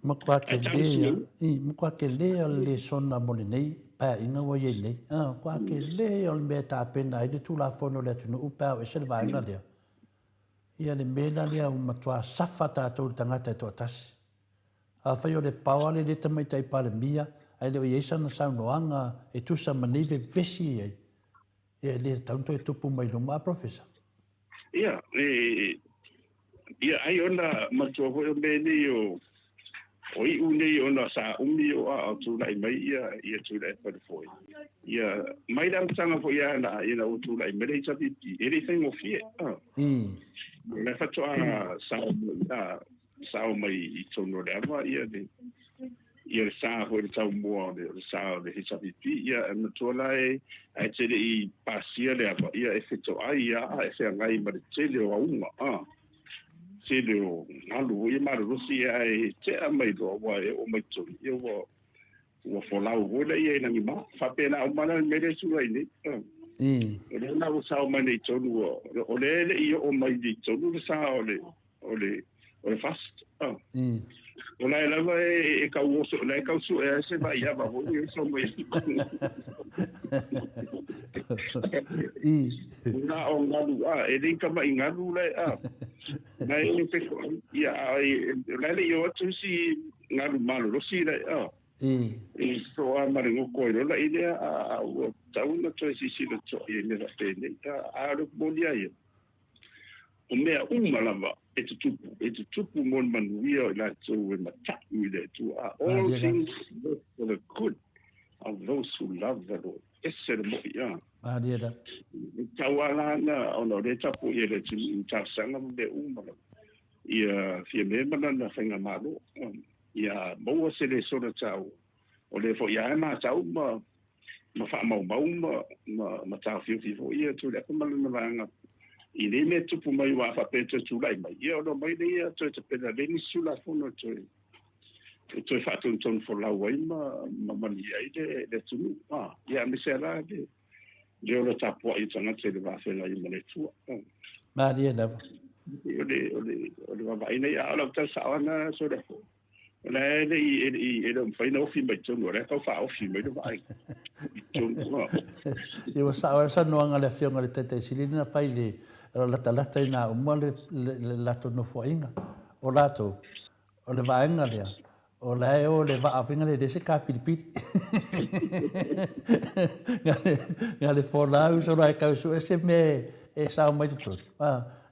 Speaker 2: Matua tele a, i, matua tele o le lesona mo lenei paeaiga ua i ai nei. A, matua tele o le mea e tapena ai le Tulafono o le atunuu pe a o ese le vaega lea. Ia le mea la lea ua matua safa tatou i le tagata e toatasi. Afai o le power le le Tamaitai Palemia ae le o i ai sana saunoaga e tusa ma nei vevesi e i ai, ia e le tatau ona toe tupu mai luma a Professor.
Speaker 4: Ia, e, ia ai ona matua foi o mea nei o, o iu nei ona sa umi o a o tulai mai ia, ia Tuilaepa le foe. Ia, mai le amataga foi ia na, ina ua tulai mai le HRPP, e le i faigofie. Ah. Le faatoa sao mai, ah, sao mai i totonu o le ava ia le ia le sa foi le taumua o le, o le sa o le HRPP ia e matua la e ae te le i pasia le ava ia e fetoai ia a e feagai ma le tele o auga a tele o galu foi e malolosi ia ae tea mai loa ua e oo mai totonu ia ua ua folau foi la ia i lagi ma faapena uma la le mea lea e tulai nei. O lea la ua sao mai nei tonu o lea e le i oo mai i tonu le sa o le o le o le FAST. Oh. O la e lava e, e kau oso, la e kau sue ai se vai ava foi e so mai.
Speaker 2: I.
Speaker 4: Na o ngalu a, e le kama i ngalu la a. Na e pe ko ia a e la le yo atu si ngalu malolosi la a.
Speaker 2: I.
Speaker 4: I so a mare ngoko i lola i lea a ua tau na toe sisila toa i mea faapēnei. A, a le moni ai ia. O mea uma lava e tutupu, e tutupu mo le manuia o i latou e mata'u i le Atua. All things work for the good of those who love the Lord. Ese le mo'i a.
Speaker 2: Malie lava.
Speaker 4: E tau ala ana ona o lea e tapuaia e le atunuu i talosaga ma mea uma lava. Ia Fiame ma lana faigamalo. Ia maua se lesona taua. O lea foi lava e matau ma ma faamaumau ma ma ma taofiofi foi ia Tuilaepa ma lana vaega i nei mea tupu mai aua a faapea e toe tulai mai, ia ona omai lea toe tapena lea nisi Tulafono e toe e toe faatonutonu folau ai ma ma manuia ai le le atunuu. A, ia aemaise lava la le le ola tapuai o tagata i le va feagai ma le Atua.
Speaker 2: Malie lava.
Speaker 4: O le o le o le vaavaai nei, a o lau tala sao lava lena Toleafoa. O la e le i, e le i, e le o mafai ona ofi mai totonu, o la e tau faaofi mai le vaai i totonu.
Speaker 2: Ia ua sao ai le saunoaga a le Afioga i le Taitai Sili lea na fai i le latalata ina uma le latou nofoaiga. O latou, o le vaega lea, o la e o le vaa faiga lea e leai se kapilipili. Na o le folau solo ae tau sue se mea e sao mai totonu.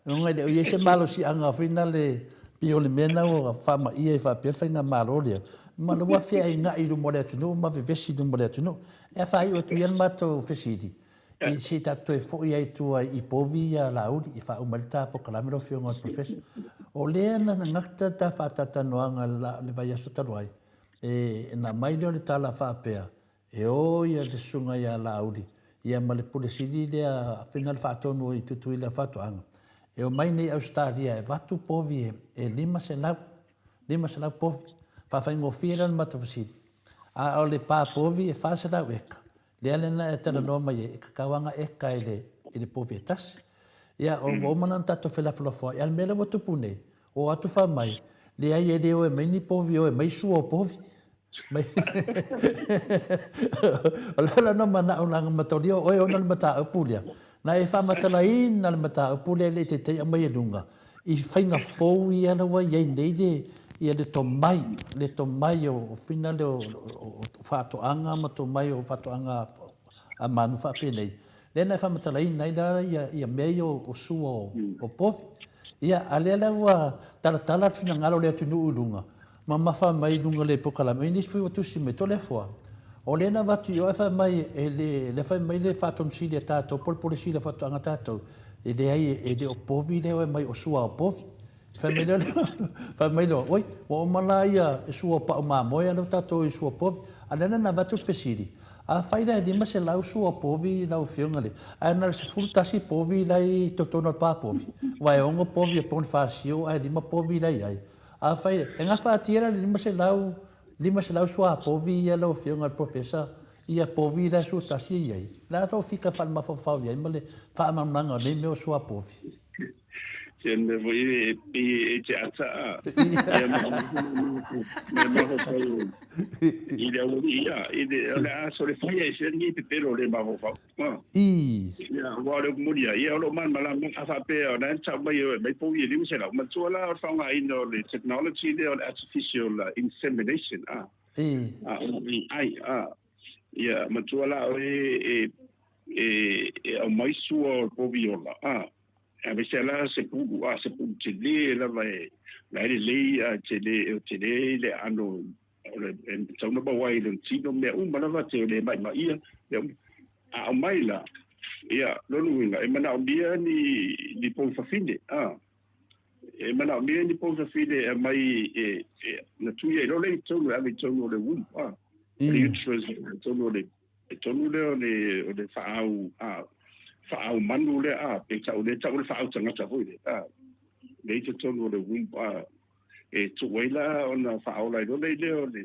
Speaker 2: Leaga e le o i ai se malosiaga foi nale pei o le mea lena ua faamaia ai faapea le faigamalo lea, ma ua feainai i luma o le atunuu ma vevesi i luma o le atunuu. E faaiu atu ia le matou fesili, i se i tatou toe foi ai i tua i povi ia Laauli e faauma ai le ta polokalame lau Afioga i le Professor. O lea na gata le ta faatalatalanoaga i le vaiaso talu ai, e na aumai lea o le tala faapea, E o ia le susuga ia Laauli ia ma le Pule Sili lea Fingal Faatonu i Tutuila Faatoaga, e omai nei i Ausetalia e avatu povi e 500, 500 povi. Faafaigofie la le matou fesili. A o le pa povi e 400 eka, lea lena e talanoa mai ai, e tatau lava ona eka i le, i le povi e tasi. Ia, ua uma la ona tatou felafolafoai, a o le mea lea ua tupu nei, o atu fai mai, leai e le o e mai ni povi, e o e mai sua o povi. O le ala na manao leaga mataulia o oe ona le mataupu lea. Na e faamatalaina le mataupu lea e le i taitaia mai e luga i faiga fou ia la ua i ai nei le ia le tomai, le tomai o fina lea o faatoaga ma tomai o faatoaga a manu faapenei. Lea na e faamatalaina ai la ia mea ia o sua o povi. Ia, a lea la ua talatala le finagalo o le atunuu i luga, mamafa mai i luga o le polokalame, o i ai nisi foi ua tusi mai, Toleafoa, o lea na avatu i o ae fai mai e le, lea fai mai le Faatonu Sili a tatou po o le Pule Sili a Faatoaga a tatou, e leai e le o povi lea e aumai o sua o povi. Fai mai lea, fai mai lea, oi, ua uma la ia sua o pau mamoe a lea ua tatou i sua povi. A lea na avatu le fesili, afai la e 500 sua povi lau Afioga le, ae na o le 11 povi la e i totonu o le pa povi, aua e 6 povi o Ponifasio ae 5 povi la e i ai. Afai, e gafatia la le 500, 500 sua povi ia lau Afioga i le Professor, ia povi la e sua tasi e i ai. O le a lou fika faale-mafaufau i ai ma le faamalamalamaga o nei mea o sua povi?
Speaker 4: Se mea foi e pei e te ata a. Ia ma me mafaufau i le aualii ia, i le, o le a sole fai ai se ni pepelo le mafaufau.
Speaker 2: I.
Speaker 4: Ia, aua o le upu moni ai, ia o lo o malamalama a faapea o la e tau mai e mai povi e 500, manatua la o le faaaogaina o le technology lea o le artificial insemination a.
Speaker 2: I.
Speaker 4: A, ai, a. Ia, manatua la o e, e, e aumai sua o le povi ola, a. Aemaise la se pulu, a se pulu tele lava e la e lelei a tele, o tele le aano o le e tatau ona maua ai i lona tino mea uma lava te le ma'ima'i'a mea uma. A aumai la, ia, lona uiga e manaomia ni ni pou fafine, a e manaomia ni pou fafine e aumai e, e na tui ai loa lea i totonu e ave i totonu o le womb, a o le uterus i totonu o le E tonu lea o le, o le faaau, a, faaau manu lea, a, pe tau lea tau o le faaau tagata foi lea, a, lea i totonu o le womb, a, e tuu ai la ona faaola ai loa lea o le,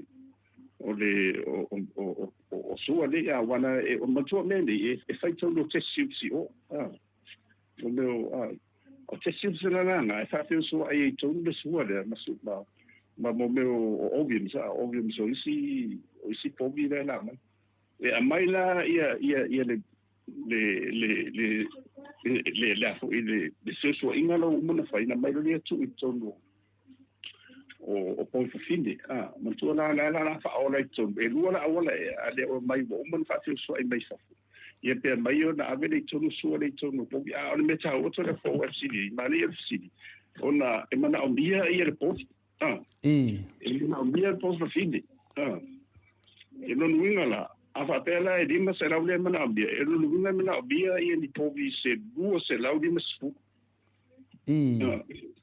Speaker 4: o le, o, o, o, o, o sua nei, a, aua na, e, o manatua mea nei, e, e fai tonu o test tubes i o, a, o mea o, a, o test tubes la lana, e faafeusuai ai tonu le sua lea, ma, ma, ma mo mea o oviums, a, oviums o isi, o isi povi lea la mai. E aumai la ia ia ia le le le le le le a foi le le feosoa'iga la ua uma ona fai na aumai loa lea tuu i totonu o o poifafine a manatua la la la la faaola i totonu e lua la auala ea a le o aumai ua uma ona faafeosoa'i mai fafo. Ia pe aumai ona ave lea i totonu sua lea i totonu o povi. A o le mea taua Toleafoa ua e fesili ai, manaia le fesili, ona e manaomia le povi. A. E manaomia le povi fafine. A. E lona uiga la, a faapea la e 500 lea e manaomia, e lona uiga e manaomia ia ni povi se 250.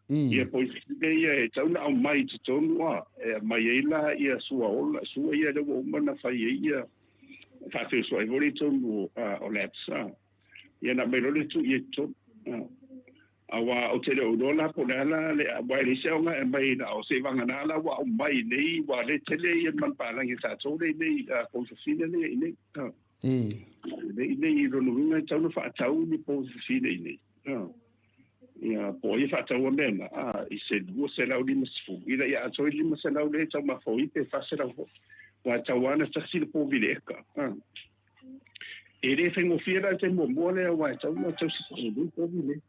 Speaker 4: Ia povi fafine ia e tatau ona aumai i totonu a, e aumai ai la ia sua ola, sua ia lea ua uma ona fai ai ia faafeusuai foi lea i totonu o labs a. Ia ona aumai loa lea tuu i ai i totonu. Aua ou te le o iloa la po o le a la le, aua e leai se aoga e aumai na o seiavagana la ua aumai nei, ua le tele ia manupapalagi a tatou lea i inei, povi fafine lea i inei. Lea i inei i lona uiga e tatau ona faatau ni povi fafine i inei. Ia, po o ai e faataua mea na, i se 250, ina ia atoa i le 500 lea e taumafa ai pe 400 foi. Aua e tatau lava ona tasi le povi i le eka. E le faigofie la le taimi muamua lea aua e tatau ona tausi faalelei povi nei.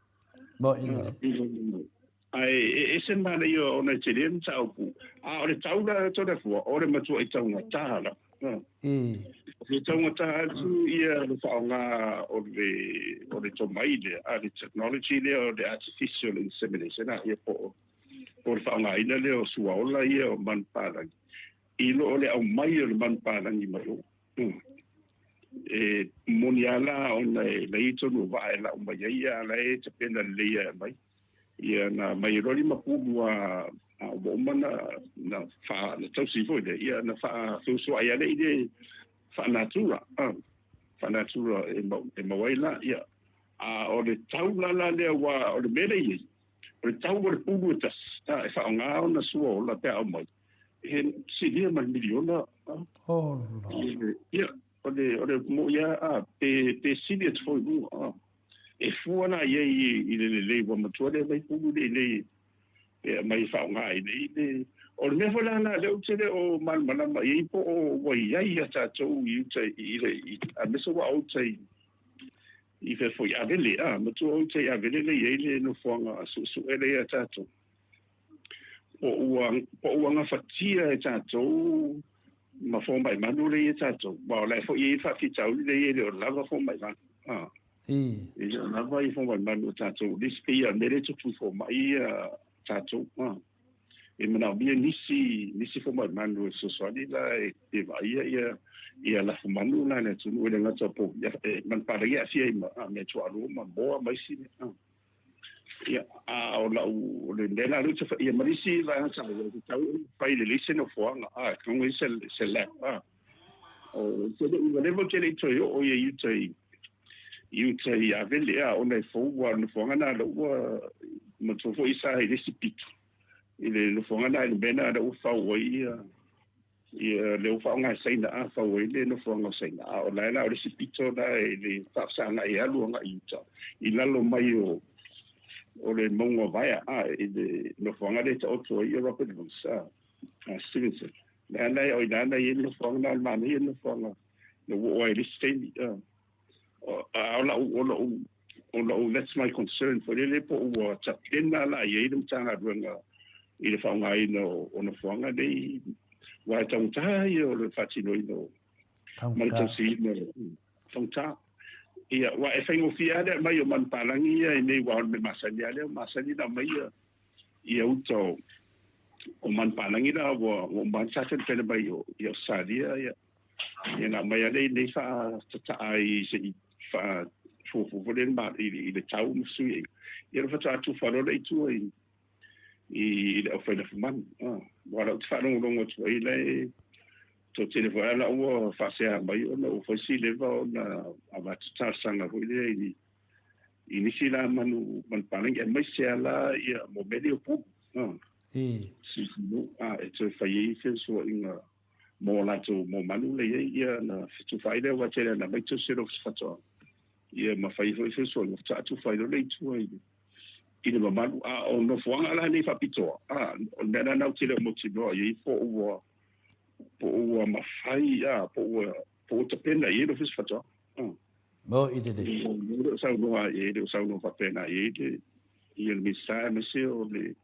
Speaker 2: Moni lelei.
Speaker 4: Ae e ese le manaia ona e tele le mataupu. A o le tau la Toleafoa, o le matuai taugata lava. O le taugata atu ia le faaaoga o le o le tomai lea, a le technology lea o le artificial insemination, a ia po o le faaaogaina lea o suaola ia o manupapalagi i lo o le aumai o le manupapalagi mai o. E moni lava la ona e leai tonu o vaa e lau mai ai, a o la e tapena lelei e aumai. Ia na aumai ai loa limapulu a ua uma na na tausi foi lea, ia na faafeusuai lava lea i le faanatura, faanatura e maua ai la. Ia, a o le tau la la lea aua o le mea lea e i ai, o le tau o le pulu e tasi, e faaaoga ona sua ola pe a aumai, He silia ma le miliona.
Speaker 2: Hola.
Speaker 4: Ia, o le, o le mo ia a pe sili atu foi luga. A. E fua la i ai i le lelei ua matua le mai pulu le nei e mai faaaoga i nei le o le mea foi la lea ou te le o malamalama i ai po o ua i ai ia tatou i uta i le i aemaise ua uta i i fea foi Avele a matua uta i Avele le i ai le nofoaga suesue le ia tatou Po ua, po ua gafatia e tatou ma fomai manu lea e i ai tatou. Aua o la e foi e i ai le faafitauli lea e i ai e le o lava fomai manu. A. E le o lava ia fomai manu a tatou. Le isi pei lava o le mea lea e tupu i fomai ia tatou. A. E manaomia nisi, nisi fomai manu e fesoasoani la e vaaia ia ia lafumanu la i le atunuu e le gata o povi, e manupapalagi e aafia ai ma meatuaolo ma moa ma isi mea. A. Ia, a o lau, o le mea la lea ou te fai, ia ma le isi vaega taua, e tatau ona fai lelei se nofoaga, a, e tatau ona i ai se lab, a. O, te le i, ua leva ou te le i toe oo i ai uta i, i uta i Avele, a, ona e fou, aua o le nofoaga lena lea ua, manatua foi sa i le isi pito, i le nofoaga lena i le mea lena lea ua fau ai ia, Ia, lea ua faaaoga e Saina a fau ai le nofoaga o Saina, a o la e la o le isi pito la e le faafesagai e alu agai i uta i lalo mai o o le mauga o Vaea a i le nofoaga lea e taoto ai Robert Louis a Stevenson. Lea la e o i ina na i ai le nofoaga na o le manaia le nofoaga na ua oo ai i le isi taimi a. A o lau o lou o lou that's my concern foi lele po ua tapena la i ai le Matagaluega i le faaaogaina o nofoaga nei aua e taugata ia o le faatinoina o ma le tausiina taugata. Ia, aua e faigofie lava le aumai o manupapalagi ia i nei aua o le mea masani lava lea, ua masani ona aumai ia ia uta o manupapalagi la ua uma lava ona tapenapena mai i Ausetalia ia. Ia na aumai lava lea i inei faatataa i se i faafuafua foi lea i le tau ma fesuiaiga. Ia ona faatoa tufa loa lea i tua i i le aufai lafumanu. Aua o la ou te faalogologo atu ai la e toatele foi lava la ua faasea mai ona ua fai si leva ona avatu talosaga foi lea i i nisi la manu manupapalagi aemaise lava la ia mo mea nei o pulu. Sisinu, e toe fai ai feusuaiga mo latou mo manu lea i ai ia na fetufa ai lea aua tele ana mai tausi le Ofisa Faatoaga ia ma fai foi feusuaiga faatoa tufa ai loa lea i tua i i le mamalu. A o nofoaga la nei faapitoa, a o le mea la lena ou te le o mautinoa i ai po ua po ua mafai a po ua po ua tapena i ai le Ofisa Faatoaga.
Speaker 2: Mo i lelei.
Speaker 4: E le o saunoa i ai, e le o saunoa faapena i ai le ia le Minisita aemaise o le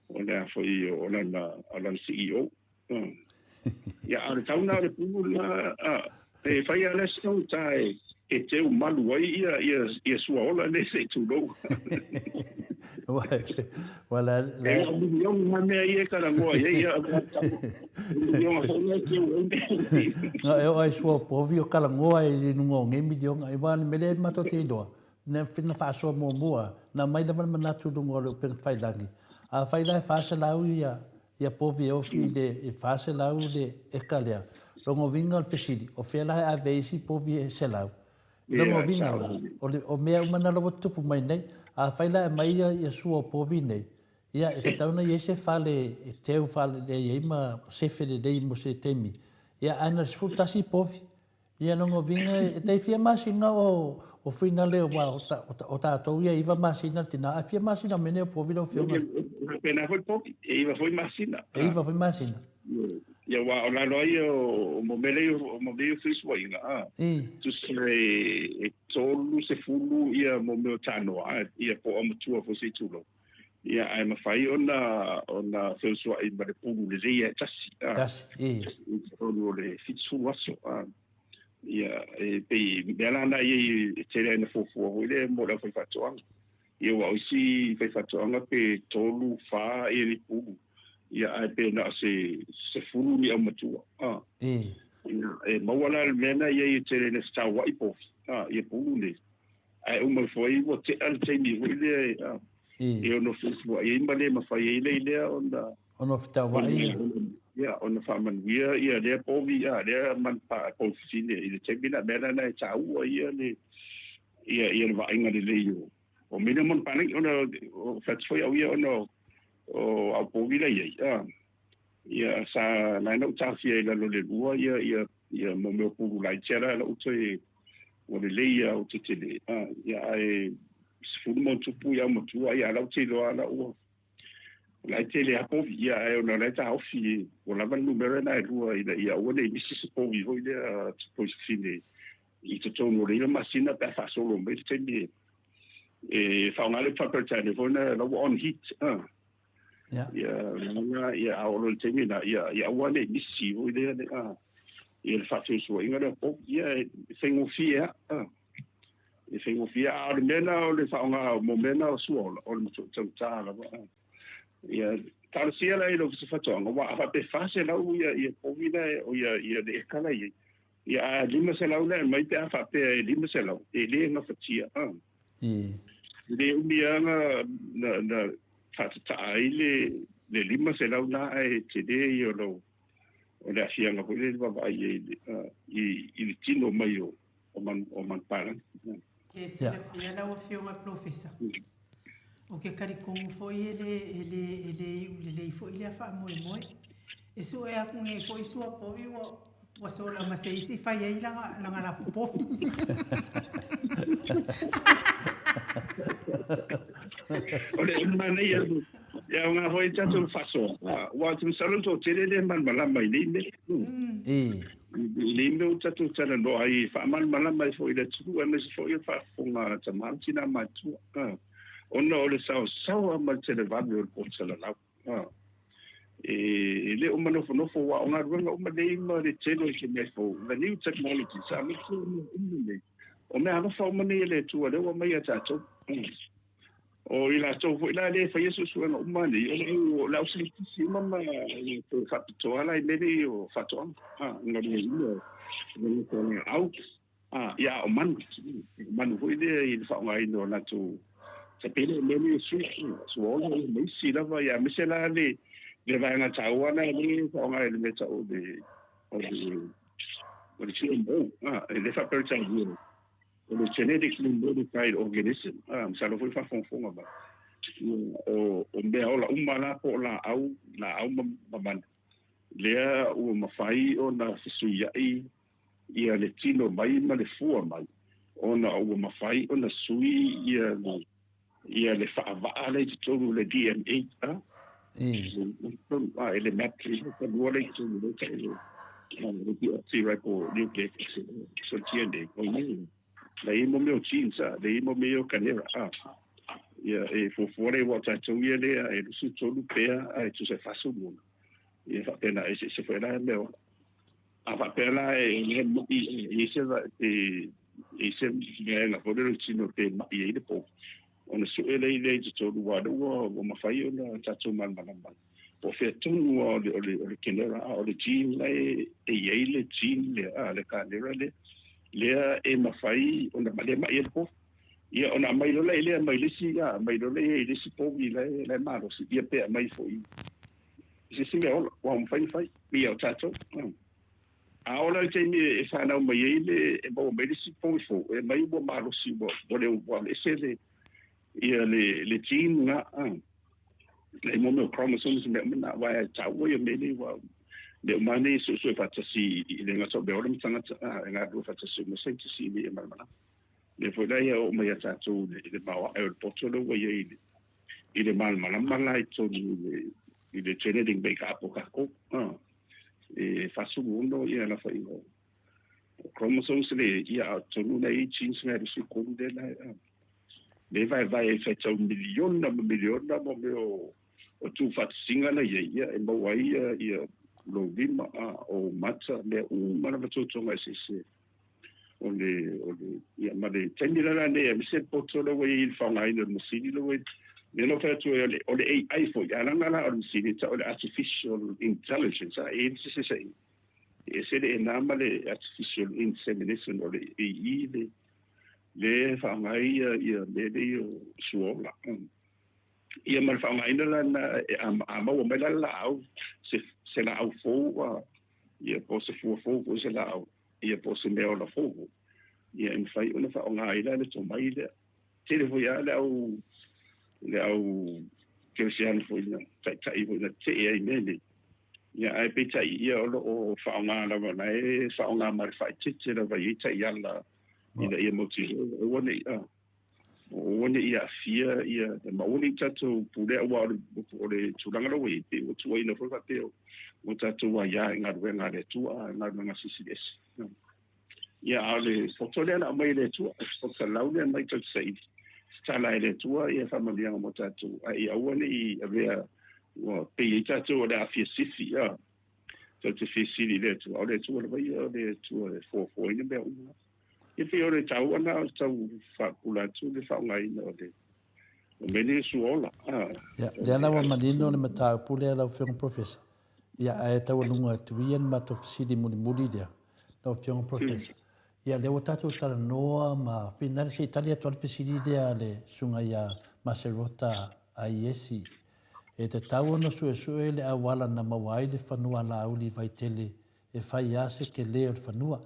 Speaker 4: o le a foi o lana o lana CEO. Ia, a o le tau lena o le pulu lena, e fai lava le aso ta e. e teu malu ai ia ia ia suaola nei se i tulou.
Speaker 2: Ua la
Speaker 4: la. E o miliona mea ia e talanoa i ai ia miliona foi nei teu ai mea.
Speaker 2: No e o ai sua povi o talanoa i luga o nei miliona. E wā le mele e matou te iloa. Na na faasoa muamua, na aumai lava le manatu i luga o le upega tafailagi. Afai la e 400 ia ia povi e ofi i le e 400 le eka lea, lona uiga o le fesili, o fea la e ave ai isi povi e 100? Lona uiga la, o le o mea uma na la ua tutupu mai nei, afai la e aumai ia ia sua o povi nei, ia e tatau ona i ai se fale e teu faalelei ai ma sefe lelei mo se taimi, ia ae na o le 11 povi. Ia lona uiga e tai fia masina o o finale aua o tatou ia e iva masina le tina ae fia masina o mea nei o povi lau afioga.
Speaker 4: E faapena foi povi, e iva foi masina.
Speaker 2: E iva foi masina.
Speaker 4: Ia aua o lalo ai o mo mea nei o mo mea o fesuaiga a. Tusa e 30 ia mo mea o tanoa a ia po o matua foi se i tulou. Ia, ae mafai ona ona feusuai ma le pulu lelei e tasi.
Speaker 2: Tasi, e.
Speaker 4: I totonu o le 70 aso. Ia, e pei, mea la na i e tele ai na fuafua foi lea mo le aufaifaatoaga. Ia, aua o isi faifaatoaga pe tolu, fa ia ni pulu. Ia, ae pe na o se 10 ni aumatua.
Speaker 2: E.
Speaker 4: Ia, e maua la le mea na i ai e tele ina fetauai povi, ia pulu nei. Ae uma ifo ai ua tea le taimi foi lea e, e ono fuafua'i ai ma le mafai ai le lea ona
Speaker 2: Ono fetaua'i ia.
Speaker 4: Ia, ona faamanuia ia lea povi, a, lea manu pa povi i le taimi la mea lana e taua ia le ia ia le vaaiga lelei o o mea nei o manu palagi ona o fai atu foi au ia ona o au povi la i ai, a. Ia sa la na ou taofia i lalo o le lua ia ia ia mo mea o pulu laiti ala lau toe ua lelei ia ou tetele a ia ae 10 ma ona tupu ia aumatua ia ala ou te iloa ala ua la e tele a povi ia ae ona la e taofi ua lava le numera na e lua ina ia aua nei misi se povi foi lea poisifine i totonu o le 9 masina pe a faasolo mai le taimi e faaaoga le faa-Peretania foi na la ua on heat a.
Speaker 2: Ia.
Speaker 4: Ia, lana, ia, a oo loa i le taimi lena, ia, ia aua ne i misi foi lea, le, a, ia le faafeusuaiga lea o povi, ia, e faigofie lava, a. E faigofie, a o le mea lena o le faaaoga mo mea na o suaola, o le matuai taugata lava, a. Ia, talosia la i le Ofisa Faatoaga, aua a faapea e 400 ia, ia povi la e, o ia, ia le eka la e i ai, ia, a 500 la e aumai pe a faapea e 500, e le gafatia, a. E le umi lava na, na faatataa ai le, le 500 la ae tele ia o lau, o le aafiaga foi lea i le vaavaai ai i, i le tino mai o, o manu, o manupapalagi.
Speaker 1: E silafia lau Afioga Polofesa, o ke talitonu foi e le, e le, e le iu lelei foi lea faamoemoe. E sue aku nei foi sua povi ua, ua sola ma se isi fai ai lana, lana lafu povi.
Speaker 4: O le manaia, e aoga foi tatou faasoa, aua ou te masalo e toatele lea e malamalama i nei mea. I nei mea ua tatou talanoa ai e faamalamalama ai foi i le atunuu aemaise foi o le faafofoga a tama ma tina matutua, ona o le saosaoa ma le televave o le poto salalau. E le o manofonofo aua o galuega uma nei ma le tele o se mea fou, the new technology, sa aemaise o mea uma nei, o mea alofa uma nei a le Atua lea ua aumai ia tatou. O i latou foi la lea e faia suesuega uma nei, o le au, le au saienitisi uma ma latou faapitoa la i mea nei o faatoaga, galueaiina o laau, ia a o manu, o manu foi lea i le faaaogaina o latou sapele, mea nei o sua, suaola ma isi lava, ia aemaise la le vaega taua lea e faaaoga i le mea tau o le o le GMO, e le faa-Peretania, o le genetically modified organism, masalo foi faafogafoga mai, o mea ola uma la po o laau, laau ma manu, lea ua mafai ona fesuiai ia le tino mai ma le fua mai, ona ua mafai ona sui ia ia le faavaa lea i totonu o le DNA, a, e le map lua lea i totonu lea tau o le deoxyribonucleic acid, so DNA, o nei, la i ai mo mea o genes, a, la i ai mo mea o kanera, a, ia, e fuafua lea aua o tatou ia lea e 23 pea ae tusa e 46, ia faapena eseese foi la mea ola. A faapea la e le ma'i e i ai se I se vaega foi lea o le tino pe ma'i ai le povi, ona sue lea i totonu aua o lea ua mafai ona tatou malamalama po o fea tonu lava o le kenera, a o le gene la e i ai le gene lea, a le kanera lea, lea e mafai ona lea ma'i ai le povi. Ia ona aumai loa lea mai le isi, a aumai loa lea i le isi povi la e malosi, ia pe aumai foi i se isi mea ola, ua mafai ona fai, ia o tatou. A oo la i le taimi e fanau mai ai le, e maua mai le isi povi fou, e aumai ua malosi ua ua le ua aveese le ia le le gene na a. Le mo mea o chromosomes mea uma na aua e taua ia mea nei ua le uma nei suesue faatasi i le gata o mea ola ma tagata a e galulue faatasi uma scientists ina ia malamalama. Lea foi la ia oo mai ia tatou i le maoae o le poto lea ua i ai i le i le malamalama la i totonu i le i le genetic make up o tatou. A. E 46 ia lafaiga o chromosomes le ia a o totonu la e i ai genes na e 23 lea la e le vaevae e faitau miliona ma miliona mo mea o tuufaatasiga la i ai ia e maua ai ia ia lou lima a o mata mea uma lava tuatuaga eseese o le o le ia ma le taimi la la nei aemaise le poto lea ua i ai i le faaaogaina o le masini lea ua i lea na ou fai atu ai o le AI foi a leaga la o le masini e tau o le artificial intelligence a e i ai se seseina e ese le ena ma le artificial insemination o le AI le le e faaaoga ai ia ia mea nei o suaola ia ma le faaaogaina la lena a maua mai la le laau se se laau fou a ia po o se fua fou foi se laau ia po o se mea ola fou foi, ia e mafai ona faaaoga ai la le tomai lea. Tele foi lava le au le au kerisiano foi na taitai foi na tetee ai i mea nei, ia ae peitai ia o lo o faaaoga lava, o la e faaaoga ma le faaeteete lava i ai taiala ina ia mautinoa aua ne i Aua ne i aafia ia ma aua ne i tatou pulea aua o le tulaga la ua i ai, pei ua tuuaina foi faapea ua tatou aia i galuega a le Atua, a galuega silisili ese. Ia, a o le poto lea na aumai e le Atua, o le poto lau lea mai tatou te saili, tatala e le Atua ia faamanuiaga mo tatou, a ia aua ne i avea ua pei ai tatou o le aafia sifi, a tatou te fesili i le Atua, a o le Atua lava ia o le Atua e fuafuaina mea uma. E pei o le taua lena o le tau faapupula atu le faaaogaina o le mea lenei o suaola.
Speaker 2: Ia, lea la ua manino le mataupu lea lau Afioga Professor. Ia, ae taualuga atu ia le matou fesili mulimuli lea, lau Afioga Professor. Ia, lea ua tatou talanoa ma finale, se i tali atu lava le fesili lea a le Susuga ia Maserota Aiesi. E tatau ona suesue le auala na maua ai le fanua alauli i Vaitele E fai a se tele o le fanua.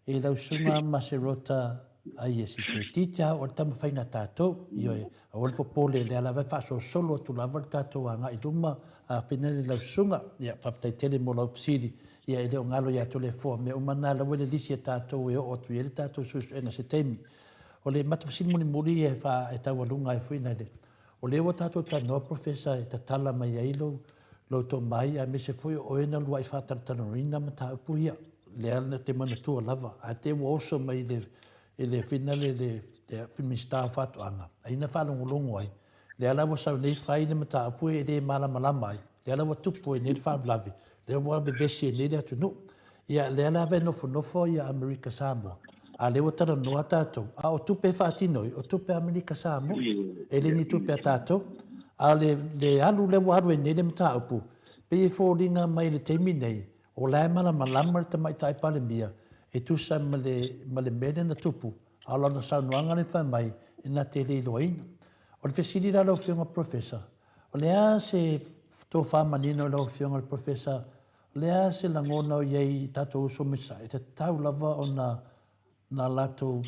Speaker 2: E lau susuga Maserota Aiesi, pe titi a o le taumafaiga a tatou. Ioe, aua le popole, lea lava e faasolosolo atu lava le tatou agai i luma, a finale lau susuga. Ia, faafetai tele mo lau fesili. Ia, e le o galo ia Toleafoa, mea uma na la ua i le lisi a tatou e oo atu i ai le tatou suesuega i se taimi. O le matou fesili mulimuli e taualuga ai foi nai le O lea ua tatou talanoa Professor e tatala mai ai lou lou tomai aemaise foi o oe na luai faatalatalanoaina mataupu ia. Lea na te manatua lava ae te ua oso mai i le i le finale le le Minisita o Faatoaga ai na faalogologo ai lea la ua sau nei fai le mataupu e le malamalama ai lea la ua tupu ai nei le faalavelave lea ua vevesi ai nei le atunuu. Ia, lea lava e nofonofo ia Amerika Samoa, a lea ua talanoa tatou, a o tupe e faatino ai, o tupe a Amerika Samoa, e le ni tupe a tatou. A o le, le alu lea ua alu ai nei le mataupu, pei e foliga mai i le taimi nei, o la e malamalama le Tamaitai Palemia e tusa ma le, ma le mea lea na tupu, a o lana saunoaga lea fai mai, e na te le iloaina. O le fesili la lau Afioga Professor, o le a se tofa manino i lau Afioga i le Professor O le a se lagona o i ai i tatou uso mai Sasae, e tatau lava ona na latou,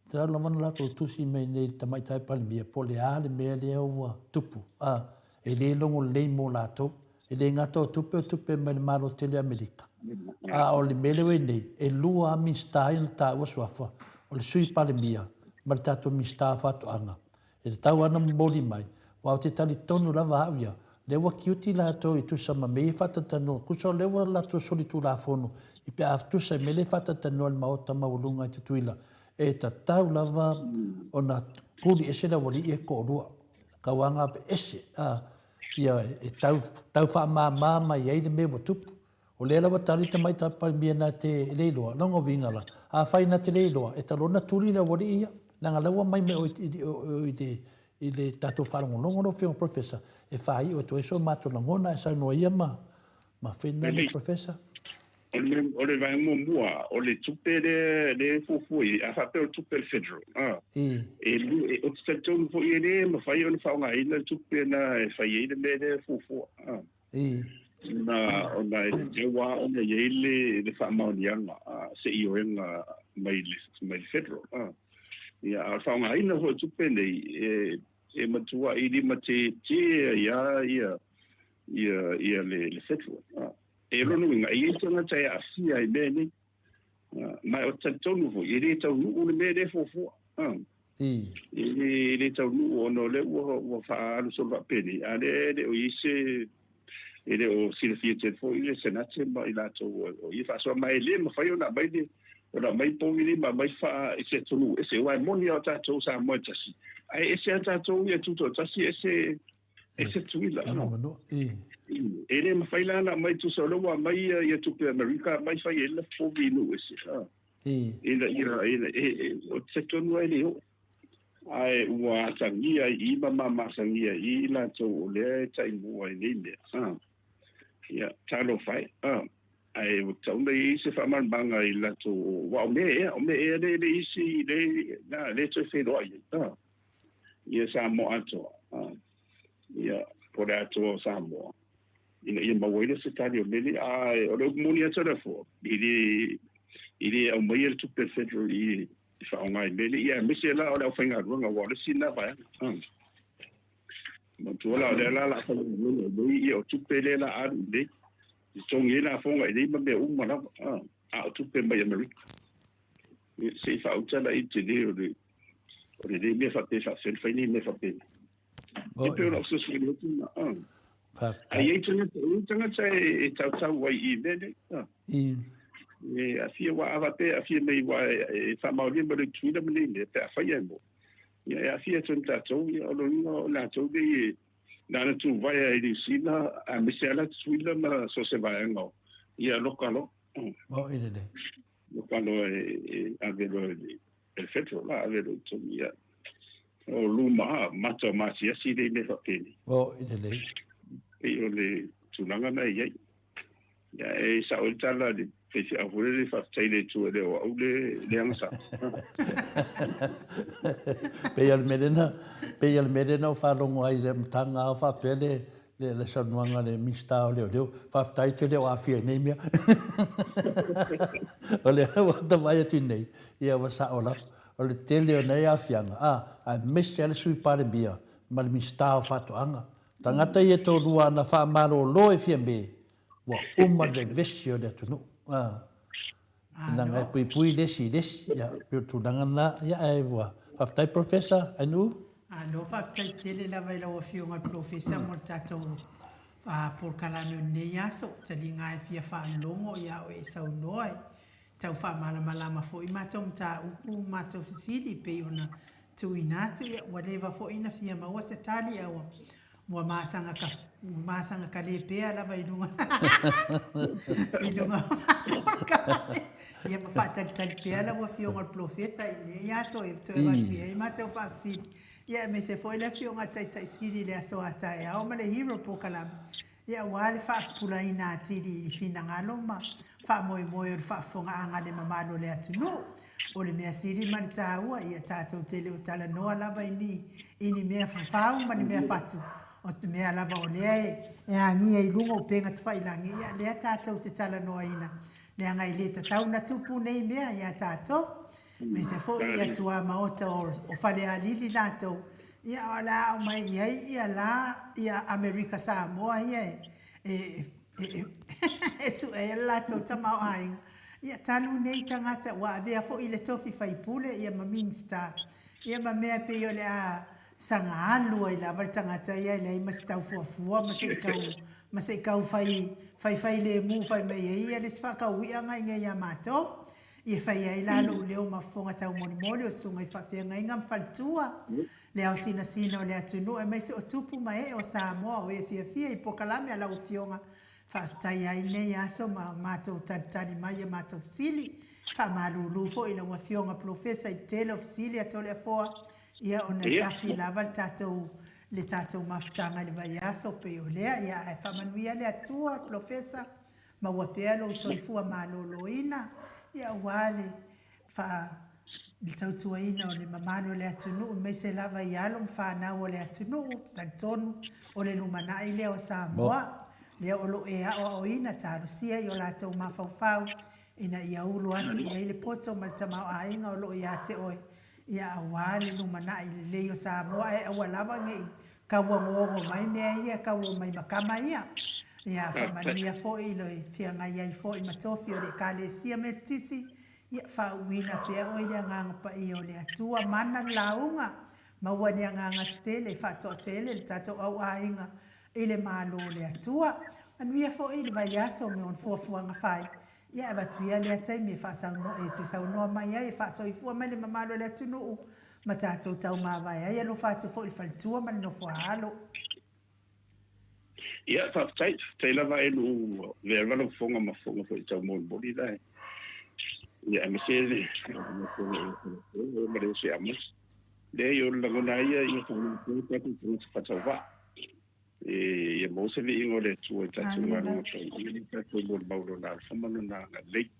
Speaker 2: tatau lava ona latou tusi mai nei i le Tamaitai Palemia po o le a le mea lea ua tupu, a, e le logo lelei mo latou. E le gata o tupe o tupe mai le Malo tele o Amerika, a o le mea lea ua i ai nei, e lua lava Minisita ia na taua suafa, o le Sui Palemia ma le tatou Minisita o Faatoaga. E tatau lava ona momoli mai, aua ou te talitonu lava au ia, lea ua tiuti latou i tusa ma mea ia e faatantanoa, tusa o lea ua latou solitulafono i pe a tusa i mea lea e faatantanoa e le Maota maualuga i Tutuila, e tatau lava ona tuli ese le aualii ia e toalua, tauaga aveese, a, ia e tau, tau faamama mai ai le mea ua tupu. O lea lava tali tamaitai Palemia na te le iloa, lona uiga la, afai na te le iloa, e tatau loa ona tuli le aualii ia, leaga la ua aumai mai o i i le tatou faalogologo lau Afioga Professor, e faaiu atu ai so matou lagona ae saunoa ia ma ma Finland Professor.
Speaker 4: O le vaega muamua, o le tupe lea e fuafua i ai, a faapea o le tupe a le Federal, e, ou te talitonu foi e le mafai ona faaaogaina le tupe lena e fai ai le mea lea e fuafua. Ona, ona e tatau lava ona i ai le, le faamaoniaga, se ioega mai le, mai le Federal. Ia, a o le faaaogaina foi o tupe nei, e, e matuai limatete ai lava ia, ia, ia le, le Federal. E lona uiga, e i ai tagata e aafia i mea nei. Ma ou te talitonu foi, e le taunuu le mea lea e fuafua. E le taunuu ona o lea ua faaalu solo faapenei, a o lea e le o i ai se, e le o silafia tele foi le Senate ma i latou o ia faasoa. Ma e le mafai ona aumai le, ona aumai povi nei ma aumai faa i se atunuu ese, aua e moni lava o tatou Samoa e tasi, ae ese lava tatou ia tutoatasi, ese Ese Tutuila. E le mafai la ona aumai tusa o lea ua aumai ia tupe Amerika aumai fai ai le povi i nuu ese. Ina ia ou te talitonu ai e le oo. Ae ua atagia ai i i ma mamasagia i i latou o lea e taimua i nei mea. Ia, talofa e. Ae ua tatau ona i ai se faamalamalamaga i latou aua o mea ea, o mea ea lea e leai se, lea e toe feiloai ai. Ia Samoa atoa, ia, po o le atoa o Samoa, ina ia maua ai le se tali o mea nei. A o le upu moni atu a le Atua, e le, e le aumaia le tupe a le Federal i e faaaoga i mea nei, ia aemaise la o le aufaigaluega, aua o le isi lena vaega. Manatua la, o lea la o le a faigaluega nei, ia o tupe lea o le a alu i inei, e totogi ai lafoga i inei ma mea uma lava, a o tupe mai Amerika. Se i faauta la i le tele o le o lenei mea faapea e faapefea ona fai nei mea faapena. E pei o lau fesoasoani atu lena. Ae i ai tagata, e i ai tagata e tautau ai i mea nei. E aafia aua a faapea e aafia mai aua e faamaonia mai loa i Tutuila ma nei mea pe a fai ae mo. Ia e aafia atu ai ma tatou, ia o lona uiga o latou nei e na ona tuvae ai i Niu Sila aemaise lava la Tutuila ma so o se vaega o ia loka loa.
Speaker 2: Maoi lelei.
Speaker 4: Loka loa e ave loa i le Federal la, ave loa i totonu ia. O luma mata o masiasi nei mea faapenei.
Speaker 2: Maoi lelei.
Speaker 4: Pei o le tulaga na e i ai. Ia e sao ai le tala a le faifeau foi lele, faafetai i le Atua e le o au le le agasala.
Speaker 2: Pei o le mea lena, pei o le mea lena ua faalogo ai i le amataga lava o faapea le le saunoaga a le Minisita o Leoleo, faafetai ou te le o aafia i nei mea. O lea ua ta vaai atu i nei, ia ua sao lava. O le tele o nei aafiaga, a, aemaise lava le Sui Palemia ma le Minisita o Faatoaga. Tagata ia e toalua ana faamalolo e Fiame, ua uma le vevesi o le atunuu. A, leaga e puipui le isi i le isi. Ia, pei o le tulaga lena. Ia, ae ua faafetai Professor Ainuu.
Speaker 1: Malo faafetai tele lava i lau Afioga i le Polofesa mo le tatou polokalame o lenei aso. Taliga e fia faalogo ia oe e saunoa e tau faamalamalama foi matou mataupu ma matou fesili e pei ona tuuina atu. Ia ua leva foi na fia maua se tali a ua Ua masaga ka, ua masaga ka le pea lava i luga i luga o Ia ma faatalitali pea lau Afioga i le Polofesa i lenei aso e toe avatu ai matou faafesili. Ia aemaise foi le Afioga i le Taitai Sili i le aso a taeao ma le Hero Polokalame, ia aua le faapupulaina atili i finagalo ma faamoemoe o le faafofogaaga a le mamalu o le atunuu. O le mea sili ma le taua, ia tatou te le o talanoa lava i ni, i ni mea fafau ma ni mea fatu, o te mea lava o lea e, e agia i luga o upega tafailagi, ia lea tatou te talanoaina, leaga e le tatau ona tupu nei mea ia tatou, aemaise foi ia tuamaota o, o Falealili latou, ia o le a aumai i ai ia la, ia Amerika Samoa ia e, e, e sue ai le latou tamaoaiga. Ia, talu nei tagata ua avea foi le tofi faipule ia ma Minista ia ma mea pei o le a saga alu ai lava le tagata ia e leai ma se tau fuafua ma se i tau ma se i tau fai faifai lemu fai mai ai ia le isi faatauiaga i nei ia matou. Ia fai ai la lou leo ma fofoga taumolimoli o susuga i faafeagaiga ma faletua le ao sinasina o le atunuu aemaise o tupu ma ee o Samoa o e fiafia i polokalame a lau Afioga. Faafetai ai lenei aso ma matou talitali mai i a matou fesili. Faamalulu foi i lau Afioga Polofesa i le tele o fesili a Toleafoa, ia ona e tasi lava le tatou le tatou mafutaga i le vaiaso pei o lea. Ia ae faamanuia le Atua Polofesa, maua pea lou soifua maloloina, ia aua le faa le tautuaina o le mamalu o le atunuu aemaise lava i alo ma fanau o le atunuu, ou te talitonu o le lumanai lea o Samoa, lea o lo o e aoaoina talosia i o latou mafaufau ina ia ulu atu i ai le poto ma le tamaoaiga o lo o ia te oe, ia aua le lumanai lelei o Samoa ae aua lava ne i tauogogo mai mea ia e tauo mai ma tama ia. Ia faamanuia foi i le feagai ai foi ma tofi o le Ekalesia Metotisi, Ia faauuina pea oe i le Agaga Paia o le Atua, mana le lauga, maua ni agaga se tele, faatoatele le tatou auaiga i le Malo o le Atua. Manuia foi le vaiaso me ona fuafuaga fai, ia e avatu ia lea taimi e faasaunoa, e te saunoa mai ai, e faasoifua mai le mamalu o le atunuu ma tatou taumavae ai. Alofa atu foi i le faletua ma le nofo a alo.
Speaker 4: Ia, faafetai. Faafetai lava e lou avea lava lau fofoga ma fofoga foi taumolimoli la e. Ia, aemaise le ma le ose Amosi. Leai, o le lagona lava ia, ia faaaoga pea tatou tagata faatauvaa. E, ia maua se viiga o le Atua i tatou galuega fai, ia le tatou molimau i Lona alofa ma Lona agalelei.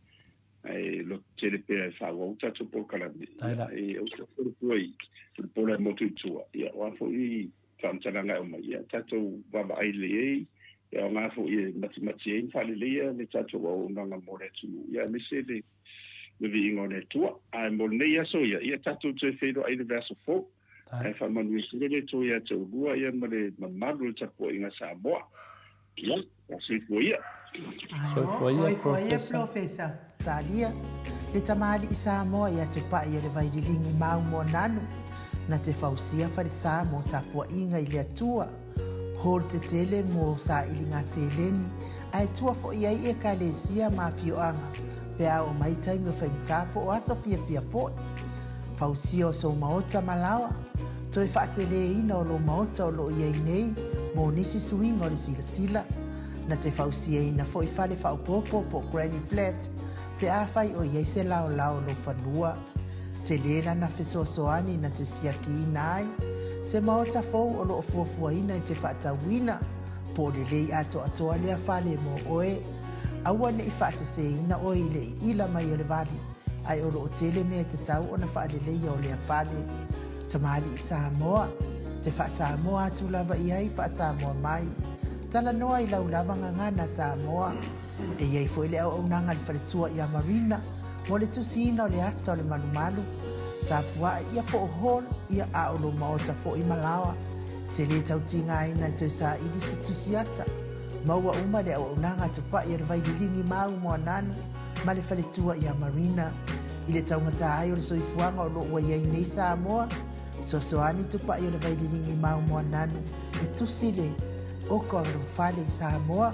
Speaker 4: Ae lototele pea e faaauau tatou polokalame. Ia, e ou te fuafua i le pola e motu i tua, ia, o a foi faamatalaga e aumai, ia tatou vaavaai lelei ai, e aoga foi e matimati ai ma faaleleia le tatou auaunaga mo le atunuu, ia aemaise le le viiga o le Atua. Ae mo lenei aso ia, ia tatou toe feiloai i le vaiaso fou. Ae faamanuia tele le Atua ia te oulua ia ma le mamalu o le tapuaiga a Samoa. Ia, soifua ia.
Speaker 1: Soifua ia, Professor. Talia, le tamalii Samoa ia Tupai o le Vaililigi mau Moananu, na te fausia falesa mo tapuaiga i le Atua, hall tetele mo sailiga seleni, ae tua foi ai Ekalesia ma afioaga pe a oo mai taimi o faigata po o aso fiafia foi. Fausia o sou maota ma laoa, toe faateleina o lou maota o lo o i ai nei mo nisi suiga o le silasila. Na te fausiaina foi fale faaopoopo po o granny flat pe afai o i ai se laolao o lou fanua. Tele lana fesoasoani na te siakiina ai se maota fou o lo o fuafuaina e te faatauina po o lelei atoatoa lea fale mo oe. Aua ne i faaseseina oe i le iila mai o le vali, ae o lo o tele mea e tatau ona faaleleia o lea fale. Tamalii Samoa, te faa-Samoa atu lava i ai, faa-Samoa mai. Talanoa i lau lava gagana Samoa. E i ai foi le auaunaga a le faletua ia Marina mo le tusiina o le ata o le malumalu. Tapuai ia po o hall ia a o lou maota foi ma laoa. Te lē tau tigaina e toe saili se tusi ata. Maua uma le auaunaga a Tupai o le Vaililigi mau Moananu ma le faletua ia Marina. I le taugata ai o le soifuaga o lo o ua i ai nei Samoa, fesoasoani Tupai o le Vaililigi mau Moananu e tusi le oka o lou fale i Samoa.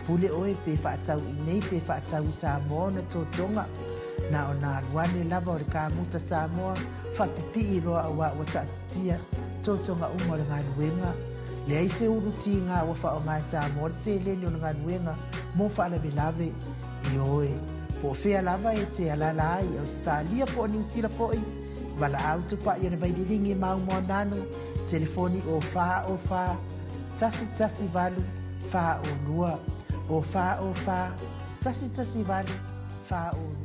Speaker 1: Pule oe pe faatau i nei pe faatau i Samoa ona totoga. Na ona alu ane lava o le kamuta Samoa faapipii loa auā ua taatitia totoga uma o le galuega. Leai se ulu tiga ua faaaoga e Samoa le seleni o le galuega mo faalavelave. Ioe, po o fea lava e te alaala ai i Ausetalia po o Niu Sila foi, valaau tupai o le Vaililigi mau Moananu, telefoni o 4 o 4 1 1 8 4 o 2, o 4 o 4 1 1 8 4 o 2.